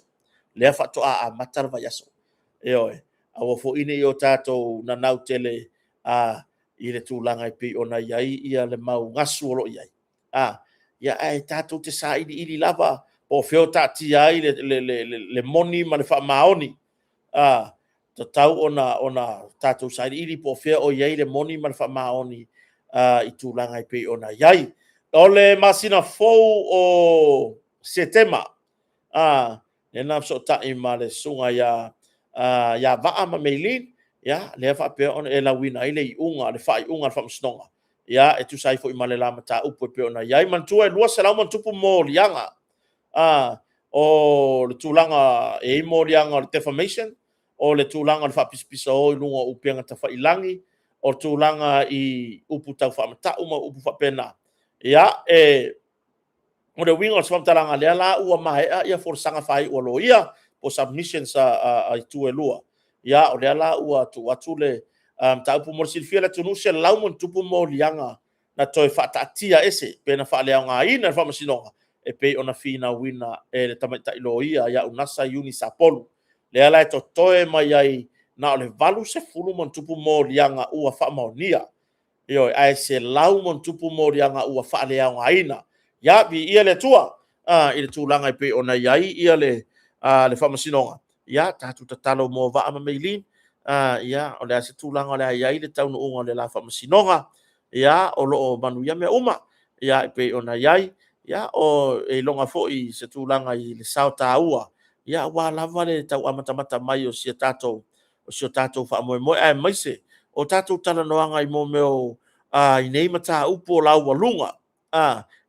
lea faatoa amata le vaiaso. Ioe, aua foi ne i o tatou nanau tele i le tulaga e pei ona i ai le mau gasu o lo o i ai. Ia, ae tatou te sailiili lava po o fea o taatia ai le moni ma le faamaoni. Tatau ona tatou sailiili po o fea o i ai le moni ma le faamaoni i tulaga e pei ona i ai. O le masina fou o Setema, lea na fesootai ma le susuga ia Vaa ma Meilin, ia, lea faapea ona e lauina ai le iuga, le faaiuga a le Faamasinoga. Ia, e tusa ai foi ma le la mataupu e pei ona i ai. Manatua e 200 ma ona tupu moliaga, o le tulaga e i ai moliaga o le defamation, o le tulaga o le faapisapisao i luga o upega tafailagi, o tulaga i upu tau faamatau ma upu faapena. Ia, e o le uiga o se faamatalaga, lea la ua maea ia folasaga faaiu a loia, po o submissions a itu e lua. Ia, o lea la ua tuu atu le mataupu mo le silafia e le atunuu, 100+ moliaga na toe faataatia ese pe na faaleaogaina e le Faamasinoga e pei ona finauina e le tamaitai loia ia Unasa Iuni Sapolu. Lea la e totoe mai ai na o le 80+ moliaga ua faamaonia. Ioe, ae 100+ moliaga ua faaleaogaina. Ia, viia le Atua i le tulaga e pei ona i ai le Faamasinoga. Ia, tatou tatalo mo Vaa ma Meilin. Ia, o le a se tulaga o le a i ai le taunuuga o le la Faamasinoga. Ia, o lo o manuia mea uma, ia, e pei ona i ai. Ia, o e iloga foi se tulaga i le sao taua, ia, aua lava le tau amatamata mai o si o tatou faamoemoe, aemaise o tatou talanoaga i mea o i nei mataupu o laualuga,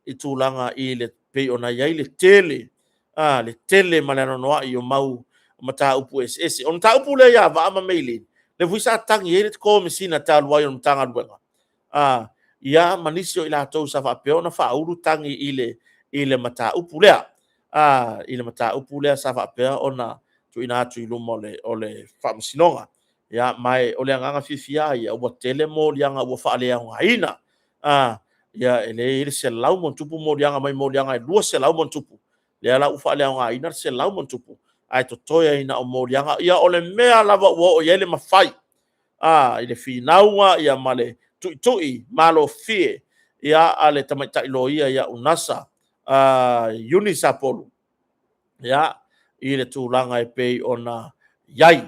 i tulaga i le pei ona i ai le tele, le tele ma le anoanoai o mau mataupu eseese. O le mataupu lea ia Vaa ma Meilin, lea foi sa tagi ai le Komesina talu ai o le Matagaluega, ia ma nisi o i latou sa faapea ona faaulu tagi i le mataupu lea, i le mataupu lea sa faapea ona tuuina atu i luma o le Faamasinoga. Ia, ma o le agaga fiafia ia, ua tele moliaga ua faaleaogaina. Ia, e le i le 100+ moliaga mai moliaga e 200+, lea la ua faaleaogaina le 100+, ae totoe ai na o moliaga. Ia, o le mea lava ua oo i ai le mafai, i le finauga ia ma le tuitui malofie ia a le tamaitai loia ia Unasa Iuni Sapolu, ia, i le tulaga e pei ona i ai.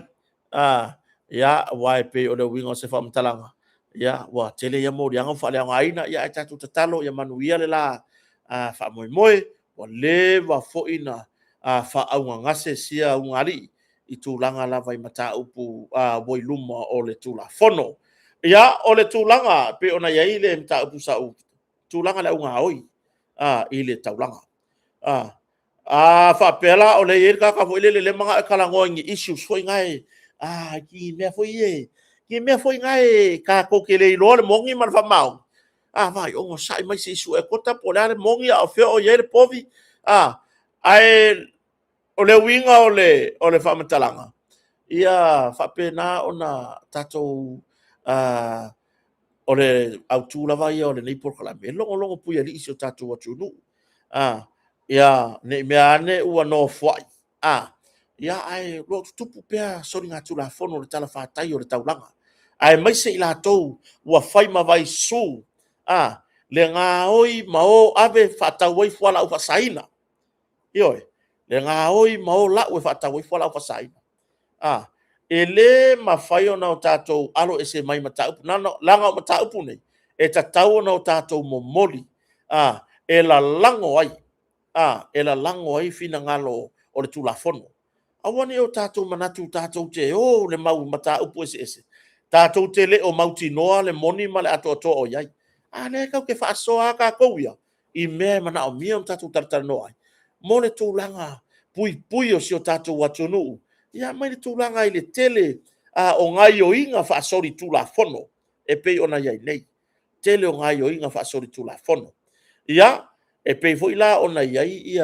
Ia, aua e pei o le uiga o se faamatalaga, ia, ua tele ia moliaga ua faaleaogaina, ia ae tatou tatalo ia manuia le la faamoemoe. Ua leva foi na faaaugagase sia ulugalii i tulaga lava i mataupu ua i luma o le Tulafono. Ia, o le tulaga pei ona i ai le mataupu sa ou tulaga i le au gaoi i le taulaga. A faapea la o lea e i ai le tagata foi lele e manao e talanoa i ni issues foi na e, i mea foi ia, i mea foi na e tatou te le iloa le moni ma le faamaoni. A vai, onosai mai se i sue atu po o le a le moni a o fea o i ai le povi. Ae o le uiga o le faamatalaga, ia faapena ona tatou, o le autu lava ia o lenei polokalame, e logologo puialii si o tatou atunuu. Ia, ne i mea ane ua nofoai, ia, ae o lo o tutupu pea soligatulafono i le talafatai o le taulaga, aemaise i latou ua fai ma vaisu, le gaoi ma o ave faatau ai fualaau faasaina. Ioe, le gaoi ma o lau e faatau ai fualaau faasaina. E le mafai ona o tatou aloese mai mataupu, leaga o mataupu nei, e tatau ona o tatou momoli, e lalago ai, e lalago ai finagalo o le Tulafono. Aua ne i o tatou manatu tatou te o i le mau mataupu eseese, tatou te le o mautinoa le moni ma le atoatoa o i ai. A lea tatou te faasoa lava tatou ia i mea e manaomia ona tatou talatalanoa ai mo le tulaga puipui o si o tatou atunuu, ia mai le tulaga i le tele o gaoioiga faasolitulafono e pei ona i ai nei. Tele o gaoioiga faasolitulafono. Ia, e pei foi la ona i ai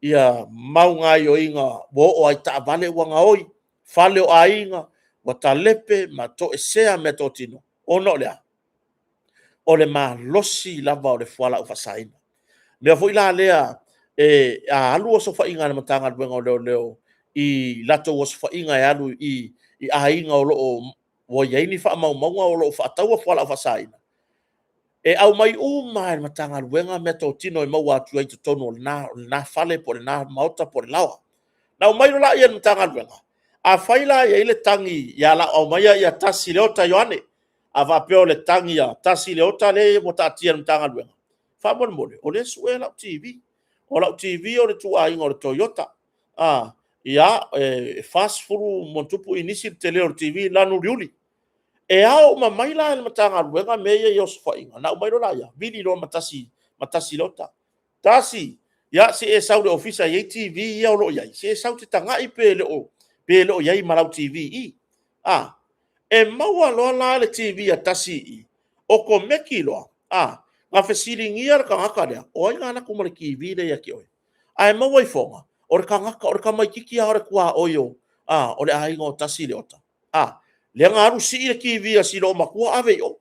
ia mau gaoioiga ua oo lava i taavale ua gaoi, fale o aiga ua talepe ma toesea meatotino, ona o le a? O le malosi lava o le fualaau faasaina. O le mea foi la lea, a alu osofaiga a le Matagaluega o Leoleo i latou osofaiga e alu i aiga o lo o ua i ai ni faamaumauga o lo o faataua fualaau faasaina, e aumai uma lava e le Matagaluega meatotino e maua atu ai i totonu o lena fale po o lena maota po o le laoa. Ona aumai loa lea e le Matagaluega, afai la e i ai le tagi ia aumaia ia Tasi Leota Ioane, a faapea o le tagi a Tasi Leota lea ua taatia i le Matagaluega, faamolemole, o lea e sue lau TV. O lau TV o le ituaiga o le Toyota. Ia, e 40+ inisi le tele o le TV lanu uliuli. E ao uma mai la e le Matagaluega mea ia i osofaiga, ona aumai loa laia, vili loa ma tasi, ma tasi Leota. Tasi, ia se i e sau i le ofisa e i ai TV ia o lo o i ai, se i e sau e te tagai pe le o, pe le o i ai ma lau TV i i. A, e maua loa la le TV a Tasi i i, okomeki loa, a, na fesiligia le tagata lea, o ai na alu atu ma le TV lea ia te oe? Ae maua ifoga, o le tagata, o le tamaititi lava o le tuaoi o, a, o le aiga o Tasi Leota. A, lea na alu sii le TV a si loomatua ave i o.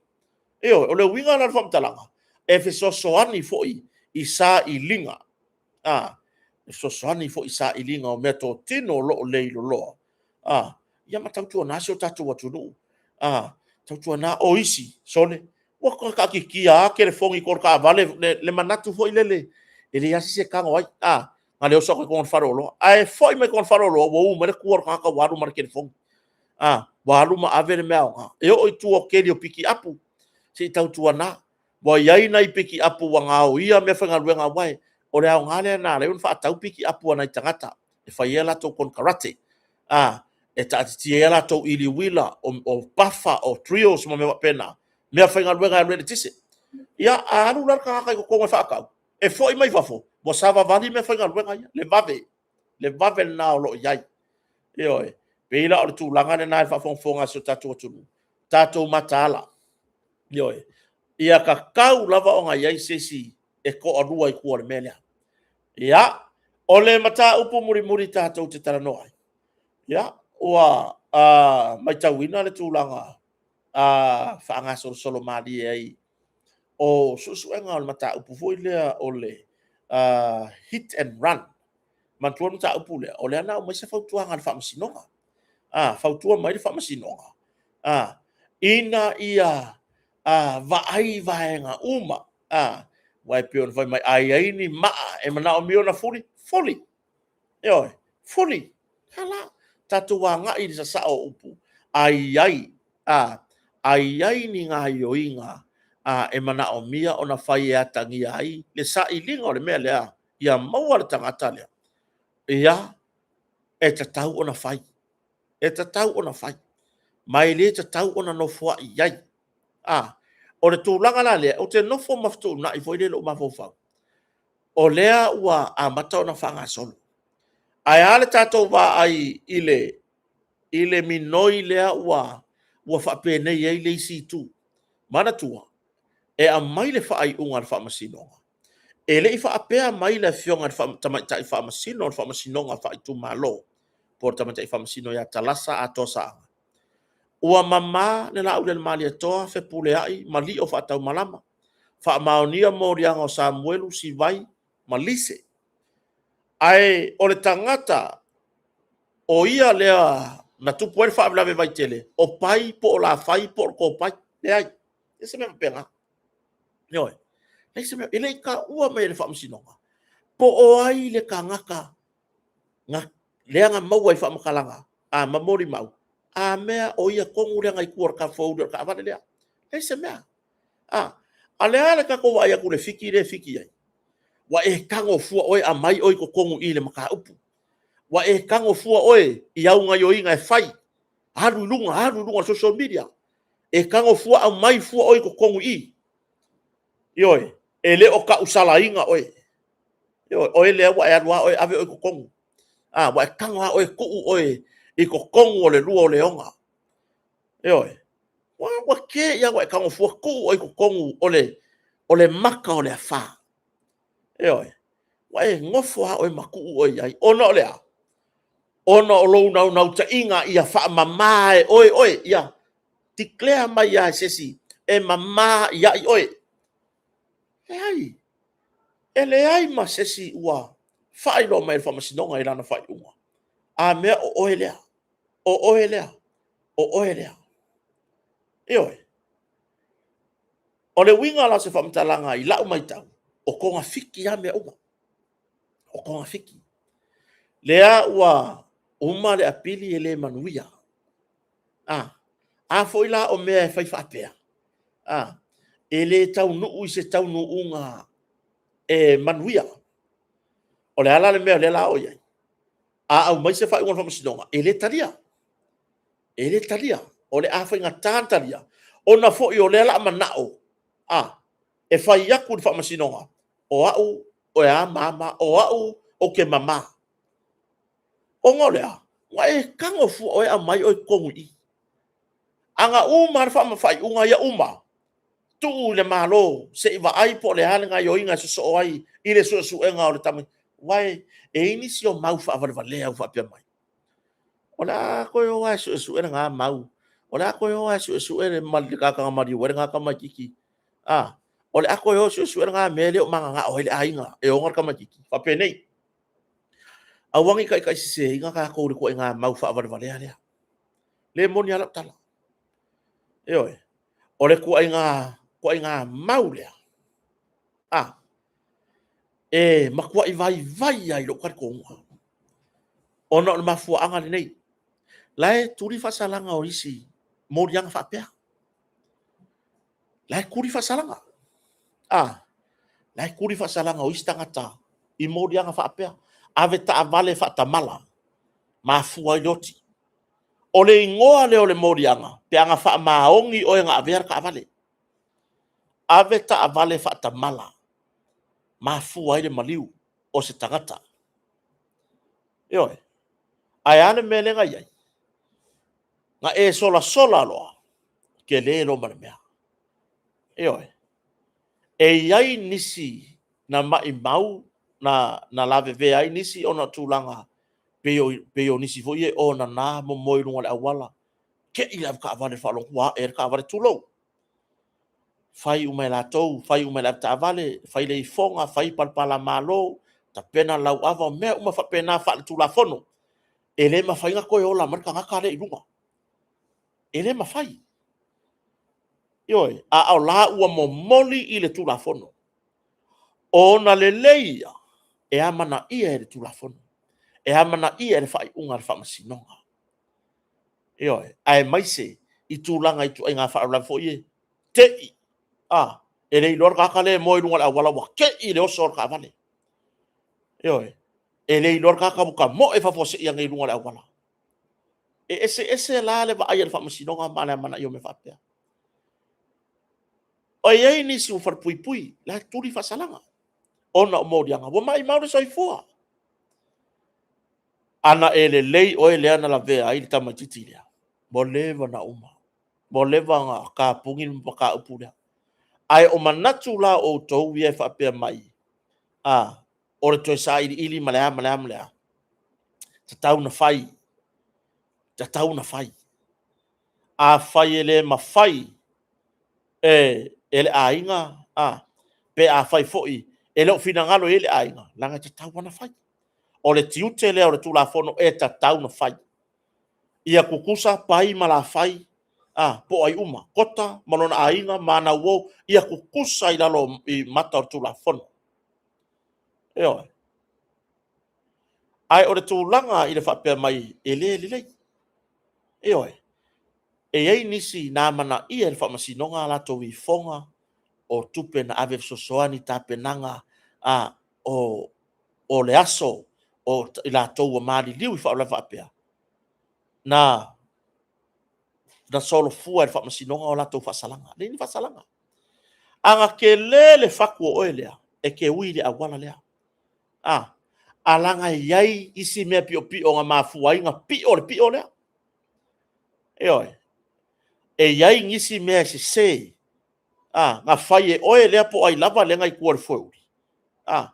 Ioe, o le uiga la o le faamatalaga, e fesoasoani foi i sailiga, a, e fesoasoani foi i sailiga o meatotino o lo o leiloloa, a, ia ma tautuana si o tatou atunuu, a, tautuana o isi, sole, ua taatitia lava telefoni i totonu o taavale, le manatu foi lele, e leai lava se isi e tago ai, a, na o le oso atu i totonu o le faleoloa. Ae foi mai totonu o le faleoloa, ua u mai le tua o le tagata ua alu ma le telefoni. A, ua alu ma ave le mea aoga. E oo i tua o keli o pikiapu, se i tautuana, ua i ai nai pikiapu ua gaoia meafaigaluega, aua o le aoga lea na ala ai ona faatau pikiapu a nai tagata e fai ai a latou konekarate, a, e taatitia ai a latou iliuila, o pafa, o drills ma mea faapena, meafaigaluega e alu ai le eletise. Ia, a alu la le tagata i totonu e faatau, e foi mai fafo, ua savavali meafaigaluega ia, le vave, le vave lena o lo o i ai. Ioe. Pei la o le tulaga lena i le faafogafoga a si o tatou atunuu, tatou mataala. Ioe. Ia tatau lava ona i ai se isi e toalua i tua o le mea lea. Ia, o le mataupu mulimuli tatou te talanoa ai, ia, ua matauina le tulaga faagasolosolo malie ai o suesuega o le mataupu foi lea o le hit and run. Manatua le mataupu lea, o lea na aumai se fautuaga a le Faamasinoga. A, fautua mai le Faamasinoga, a, ina ia vaai vaega uma, a, aua e pei ona fai mai, a i ai ni maa e manaomia ona fuli, fuli. Ioe, fuli. Ala, tatou agai i le sasao o upu. A i ai, a, a i ai ni gaoioiga a, e manaomia ona fai e atagia ai le sailiga o le mea lea, ia maua le tagata lea, ia, e tatau ona fai. E tatau ona fai. Ma e le tatau ona nofoai i ai. A, o le tulaga la lea, ou te nofo ma fetuunai foi lea i lou mafaufau, o lea ua amata ona faagasolo. Ae a le tatou vaai i le, i le minoi lea ua, ua faapenei ai le isi itu? Manatua, e aumai le faaiuga a le Faamasinoga, e le i faapea mai le Afioga i le Tamaitai Faamasino o le Faamasinoga Faaitumalo, po o le Tamaitai Faamasino ia Talasa Atoa Saaga, ua mama le Laaulialemalietoa Fepuleai ma Lio Faataumalama, faamaonia moliaga o Samuelu, Sivai ma Lise. Ae o le tagata o ia lea na tupu ai le faalavelave Vaitele, o Pai po o Lafai po o le Topai. Leai, e se mea faapena. Ioe, leai se mea, e le i taua mai e le Faamasinoga po o ai le tagata na, lea na maua i faamatalaga a ma molimau, a mea o ia tonu lea na i tua o le tafouli o le taavale lea. Leai se mea. A, a lea le tatou vaai atu i le fiki lea e fiki ai. Ua e tago fua oe aumai oe i totonu i le mataupu. Ua e tago fua oe i au gaioiga e fai. Alu i luga, alu i luga o le social media. E tago fua aumai fua oe i totonu i i. Ioe, e le o tausalaina oe. Ioe, oe lea ua e alu lava oe ave oe i totonu. A, ua e tago lava oe tuu oe i totonu o le lua o leoga. Ioe. Ua, ua ke ia ua e tago fua tuu oe i totonu o le, o le maka o le afa. Ioe. Ua e nofo lava oe ma tuu oe i ai. Ona o le a? Ona o lou naunautaiga ia faamama e oe oe, ia declare mai lava e se isi e mama ia i oe. Leai, e leai ma se isi ua faailoa mai e le Faamasinoga i lana faaiuga. A mea o oe lea, o oe lea, o oe lea. Ioe. O le uiga la o se faamatalaga i lau matau, o togafiti lava mea uma. O togafiti. Lea ua uma le apili e le manuia. A, a foi la o mea e fai faapea, a, e le taunuu i se taunuuga e manuia. O le a la le mea o lea la o i ai? A aumai se faaiuga a le faamasinoga, e le talia. E le talia. O le a faigata ona talia, ona foi o lea la a manao a e fai atu i le faamasinoga, o au o e a ma o au ou te mama. Ona o le a? Ua e tago fua oe aumai oe i totonu i i. A na uma lava le faaiuga ia uma, tuu i le Malo se i vaai po o le a le gaoioiga e sosoo ai i le suesuega o le tamaitiiti. Aua e i ai nisi o mau faavalevalea ua faapea mai, o le a toe o lava e suesue lena mau, o le a toe o lava e suesue le tagata na maliu ai lena tamaitiiti. A, o le a toe o e suesue lena mea e le o mananao ai le aiga e ona le tamaitiiti. Faapenei, aua ne i taitaiseseina tatou i le ituaiga mau faavalevalea lea. Le moni lava lau tala. Ioe. O le ituaiga mau lea, a, e matuai vaivai lava i lou talitonuga, ona o le mafuaaga lenei. La e tuli faasalaga o isi moliaga faapea. La e tuli faasalaga. A, la e tuli faasalaga o isi tagata i moliaga faapea. Ave taavale faatamala, mafua ai le oti. O le igoa lea o le moliaga pe a na faamaoni oe na avea le taavale. Ave taavale faatamala, mafua ai le maliu o se tagata. Ioe. Ae a le mea lea na i ai? Na e solasola loa, tele loa ma le mea. Ioe. E i ai nisi na maimau na lavevea ai nisi ona o tulaga pei o nisi foi ia e onana momoe i luga o le auala, te i le avetaavale faalogo atu ua ae ai le taavale, tulou. Fai uma e latou, fai uma e le avetaavale, fai le ifoga, fai palapala-malo, tapena le lauava, o mea uma faapena faale-tulafono. E le mafai ona toe ola mai le tagata lea i luga. E le mafai. Ioe, a o la ua momoli i le Tulafono. O ona lelei ia e amanaia e le Tulafono, e amanaia e le faaiuga a le Faamasinoga. Ioe, aemaise i tulaga i ituaiga faalavelave foi ia, te i, a, e le iloa le tagata lea e moe i luga o le auala ua te i le oso o le taavale. Ioe, e le iloa le tagata ua tamoe faafuasei ane i luga o le auala. E eseese la le vaai a le Faamasinoga ma le amanaia o mea faapea. O i ai nisi ua falepuipui, la e tuli faasalaga ona o moliaga ua maumau le soifua. Ana e lelei oe lea na lavea ai le tamaitiiti lea, ua leva ona uma, ua leva ona tapuni le mataupu lea. Ae o manatu la o outou ia e faapea mai, a, o le toe sailiili ma le a ma le a ma le a, tatau ona fai, tatau ona fai. Afai e le mafai e le aiga, a, pe afai foi e le o finagalo i ai le aiga, leaga e tatau lava ona fai. O le tiute lea o le Tulafono e tatau ona fai. Ia tutusa pai ma lafai, a, po o ai uma, Kota ma lona aiga ma ana uo, ia tutusa i lalo i mata o le Tulafono. Ioe. Ae o le tulaga i le faapea mai e le lelei. Ioe. E i ai nisi na amanaia e le Faamasinoga a latou ifoga o tupe na ave e fesoasoani i tapenaga a o le aso o i latou ua maliliu i faalavelave faapea, na solofua e le Faamasinoga o latou faasalaga. Leai ni faasalaga. A na tele le fatu o oe lea, e te ui i le auala lea. A, a laga e i ai isi mea piopio na mafua ai ona pio le pio lea. Ioe. E i ai nisi mea e sese, a, na fai e oe lea po o ai lava lea na i tua o le foeuli. A,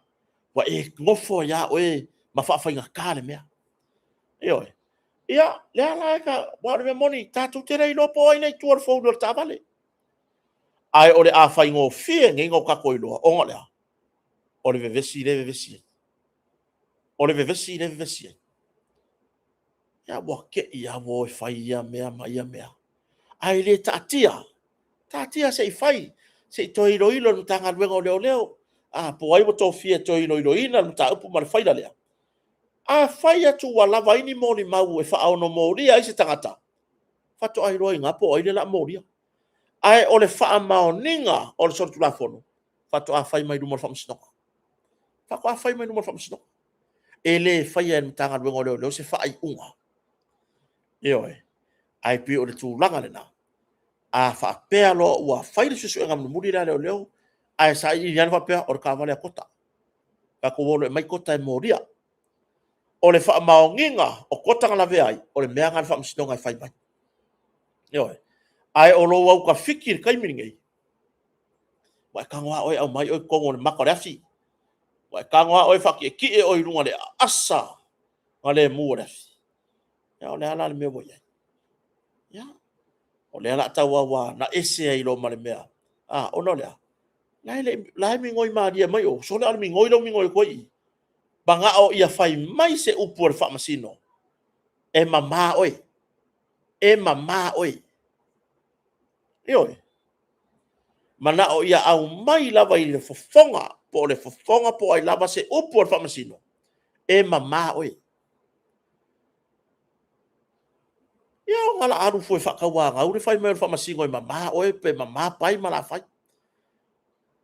ua e nofo ai lava oe ma faafaigata le mea. Ioe. Ia, lea la e ta, aua o le mea moni, tatou te le iloa po o ai lea i tua o le foeuli o le taavale. Ae o le a faigofie nei ona tatou iloa, ona o le a? O le vevesi lea e vevesi ai. O le vevesi lea e vevesi ai. Ia, ua te i lava ua o e fai ia mea ma ia mea. Ae le taatia, taatia se i fai, se i toe iloilo e le Matagaluega o Leoleo, a, po o ai ua tofia e toe iloiloina le mataupu ma le faila lea. A fai atu ua lava ai ni molimau e faaonomolia ai se tagata, faatoa iloa i ina po o ai lea o le a molia. Ae o le faamaoniga o le solitulafono, faatoa fai mai luma o le faamasinoga. Faatoa fai mai luma o le faamasinoga. E le faia e le Matagaluega o Leoleo se faaiuga. Ioe. Ae pei o le tulaga lena, a faapea loa ua fai le suesuega mulimuli lea a leoleo, ae sailiili ane faapea, o le taavale a Kota, tatou o loa e aumai Kota e molia. O le faamaoniga o Kota na lavea ai, o le mea lena a le faamasinoga e fai mai. Ioe. Ae o lou autafiti i le taimi lenei, ua e tago lava oe aumai oe i totonu o le mata o le afi. Ua e tago lava oe faatietie oe i luga o le aasa na lemu o le afi. Ia o le a la le mea ua i ai? Ia, o lea o le a tauau lava na ese ai loa ma le mea. A, ona o le a? La e, le, la e migoi malie mai o, sole a o le migoi lea ua migoi atu ai i i. Manao ia fai mai se upu a le faamasino, e mama oe, e mama oe. Ioe. Manao ia aumai lava i le fofoga, po o le fofoga po o ai lava se upu a le faamasino, e mama oe. Ia ona la alu fua e faatauanau le fai mai o le faamasino e mama oe pe mama Pai ma Lafai.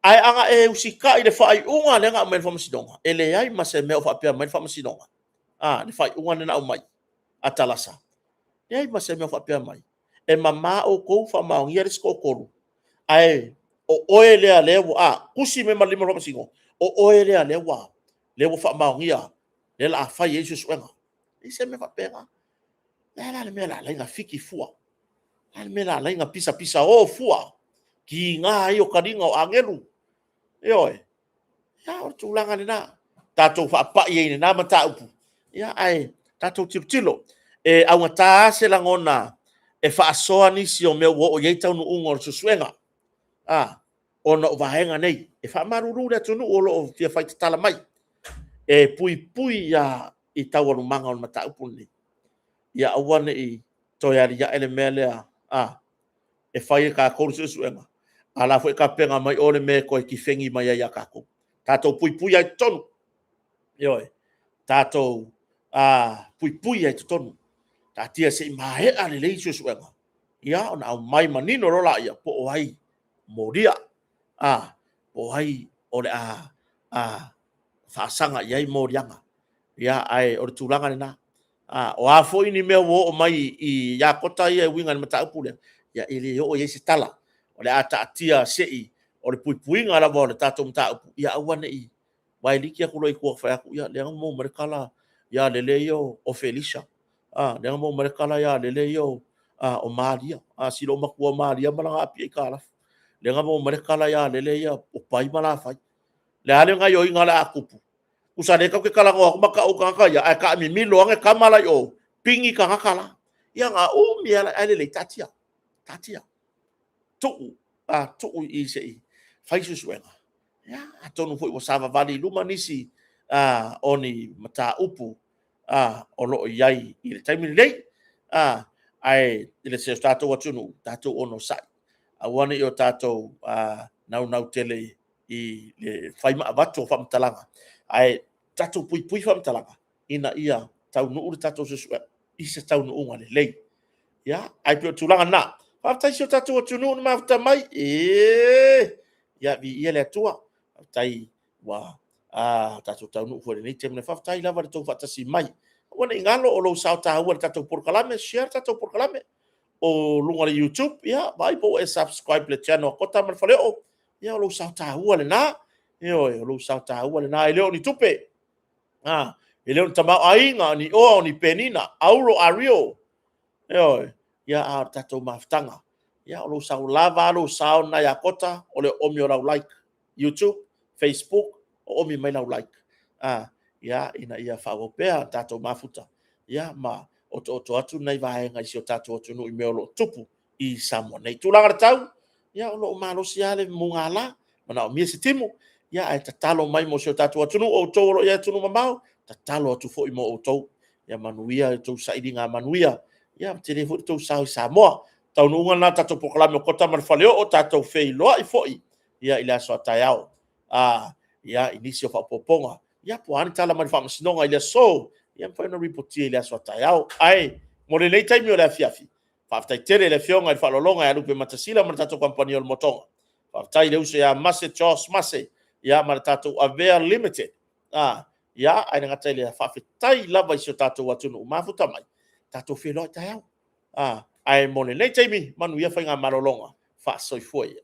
Ae a na e usitai i le faaiuga lea na aumai e le faamasinoga, e leai ma se mea o faapea mai le faamasinoga, a, le faaiuga lea na aumai a Talasa, leai ma se mea o faapea mai. E mama outou, faamaonia le isi toatolu, ae o oe lea lea ua, a, tusi mai ma le lima o le faamasino, o oe lea lea ua, lea ua faamaonia, lea o le a fai ai suesuega. E leai se mea faapena. Le a la le mea o le a ala ai ona fiki fua? Le a le mea o le a ala ai ona pisapisao fua? Tiga ai o taliga o agelu. Ioe. Ia, o le tulaga lena. Tatou faapai ai i lena mataupu. Ia, ae tatou tilotilo. E augata lava se lagona e faasoa nisi o mea ua oo i ai taunuuga o le suesuega. A, ona o vaega nei. E faamalulu le atunuu o lo o fia fai tatala mai. E puipui ia i taualumaga o le mataupu lenei. Ia aua ne i toe aliae le mea lea, a, e fai e tatou le suesuega, a o la foi e tapena mai o le mea e toe tifegi mai ai ia tatou. Tatou puipui ai i totonu. Ioe. Tatou puipui ai i totonu. Taatia se i maea lelei suesuega, ia ona aumai manino loa lea po o ai molia, a, po o ai o le a faasaga i ai moliaga. Ia, ae o le tulaga lena. A, o a foi ni mea ua oo mai i ia Kota ia e uiga i le mataupu lea, ia e le oo i ai se tala. O le a taatia se i o le puipuiga lava o le tatou mataupu, ia aua ne i, aua e liki atu loa i tua fai atu, ia lea na maua mai le tala ia lele ia o Felicia. A, lea na maua mai le tala ia lele ia o Maria. A, si loomatua o Maria ma lana api aitalafu. Lea na maua mai le tala ia lele ia o Pai ma Lafai. Le a le gaoioiga o le a tupu? Tusa lea tatou te talanoa atu ma tau tagata ia, ae taamimilo ane tama la i o, pigi tagata la. Ia na umi lava, ae lelei, taatia, taatia. Tuu, a, tuu i i se i fai suesuega. Ia, atonu foi ua savavali i luma nisi a, o ni mataupu a, o lo o i ai i le taimi lenei. A, ae i le se o tatou atunuu, tatou onosai. Aua ne i o tatou naunau tele i le fai ma avatu o faamatalaga, ae tatou puipui faamatalaga ina ia taunuu le tatou suesuega i se taunuuga lelei. Ia, ae pei o tulaga na. Faafetai si o tatou atunuu na mafuta mai. E, ia, viia le Atua. Faafetai ua tatou taunuu foi i lenei taimi. Faafetai lava le tou faatasi mai. Aua ne i galo o lou sao taua i le tatou polokalame, share le tatou polokalame o luga o le YouTube, ia, vaai po ua e subscribe le channel a Kota ma le Faleoo, ia, o lou sao taua lena, ioe, o lou sao taua lena, e le o ni tupe, a, e le o ni tamaoaiga, o ni oa, o ni penina, auro, ario, ioe, ia, a o le tatou mafutaga, ia, o lou sao lava, lou sao lena ia Kota, o le oomi o lau like, YouTube, Facebook, oomi mai lau like, a, ia, ina ia faaauau pea tatou mafuta, ia, ma otooto atu nai vaega i si o tatou atunuu i mea o lo o tupu i Samoa nei. Tulaga o le tau, ia, o lo o malosi lava le mugala, manaomia se timu, ia, ae tatalo mai mo si o tatou atunuu, outou o lo o i ai atunuu mamao, tatalo atu foi mo outou. Ia manuia le tou sailiga manuia, ia, tele foi le tou sao i Samoa. Taunuuga lena tatou polokalame o Kota ma le Faleoo, tatou feiloai foi, ia, i le aso a taeao, a, ia, i nisi o faaopoopoga, ia, po o a ni tala mai le faamasinoga i le aso, ia, mafai ona ripotia i le aso a taeao. Ae mo lenei taimi o le afiafi, faafetai tele i le afioga i le Faaaloaloga ia Lupe Matasila ma le tatou kamupani o le Motoga. Faafetai i le uso ia Mase Josh Mase, ia, ma le tatou Avea Limited. A, ia, ae le gata i lea, faafetai lava i si o tatou atunuu mafuta mai, tatou feiloai taeao. A, Ae mo lenei taimi, manuia faigamalologa, faasoifua ia.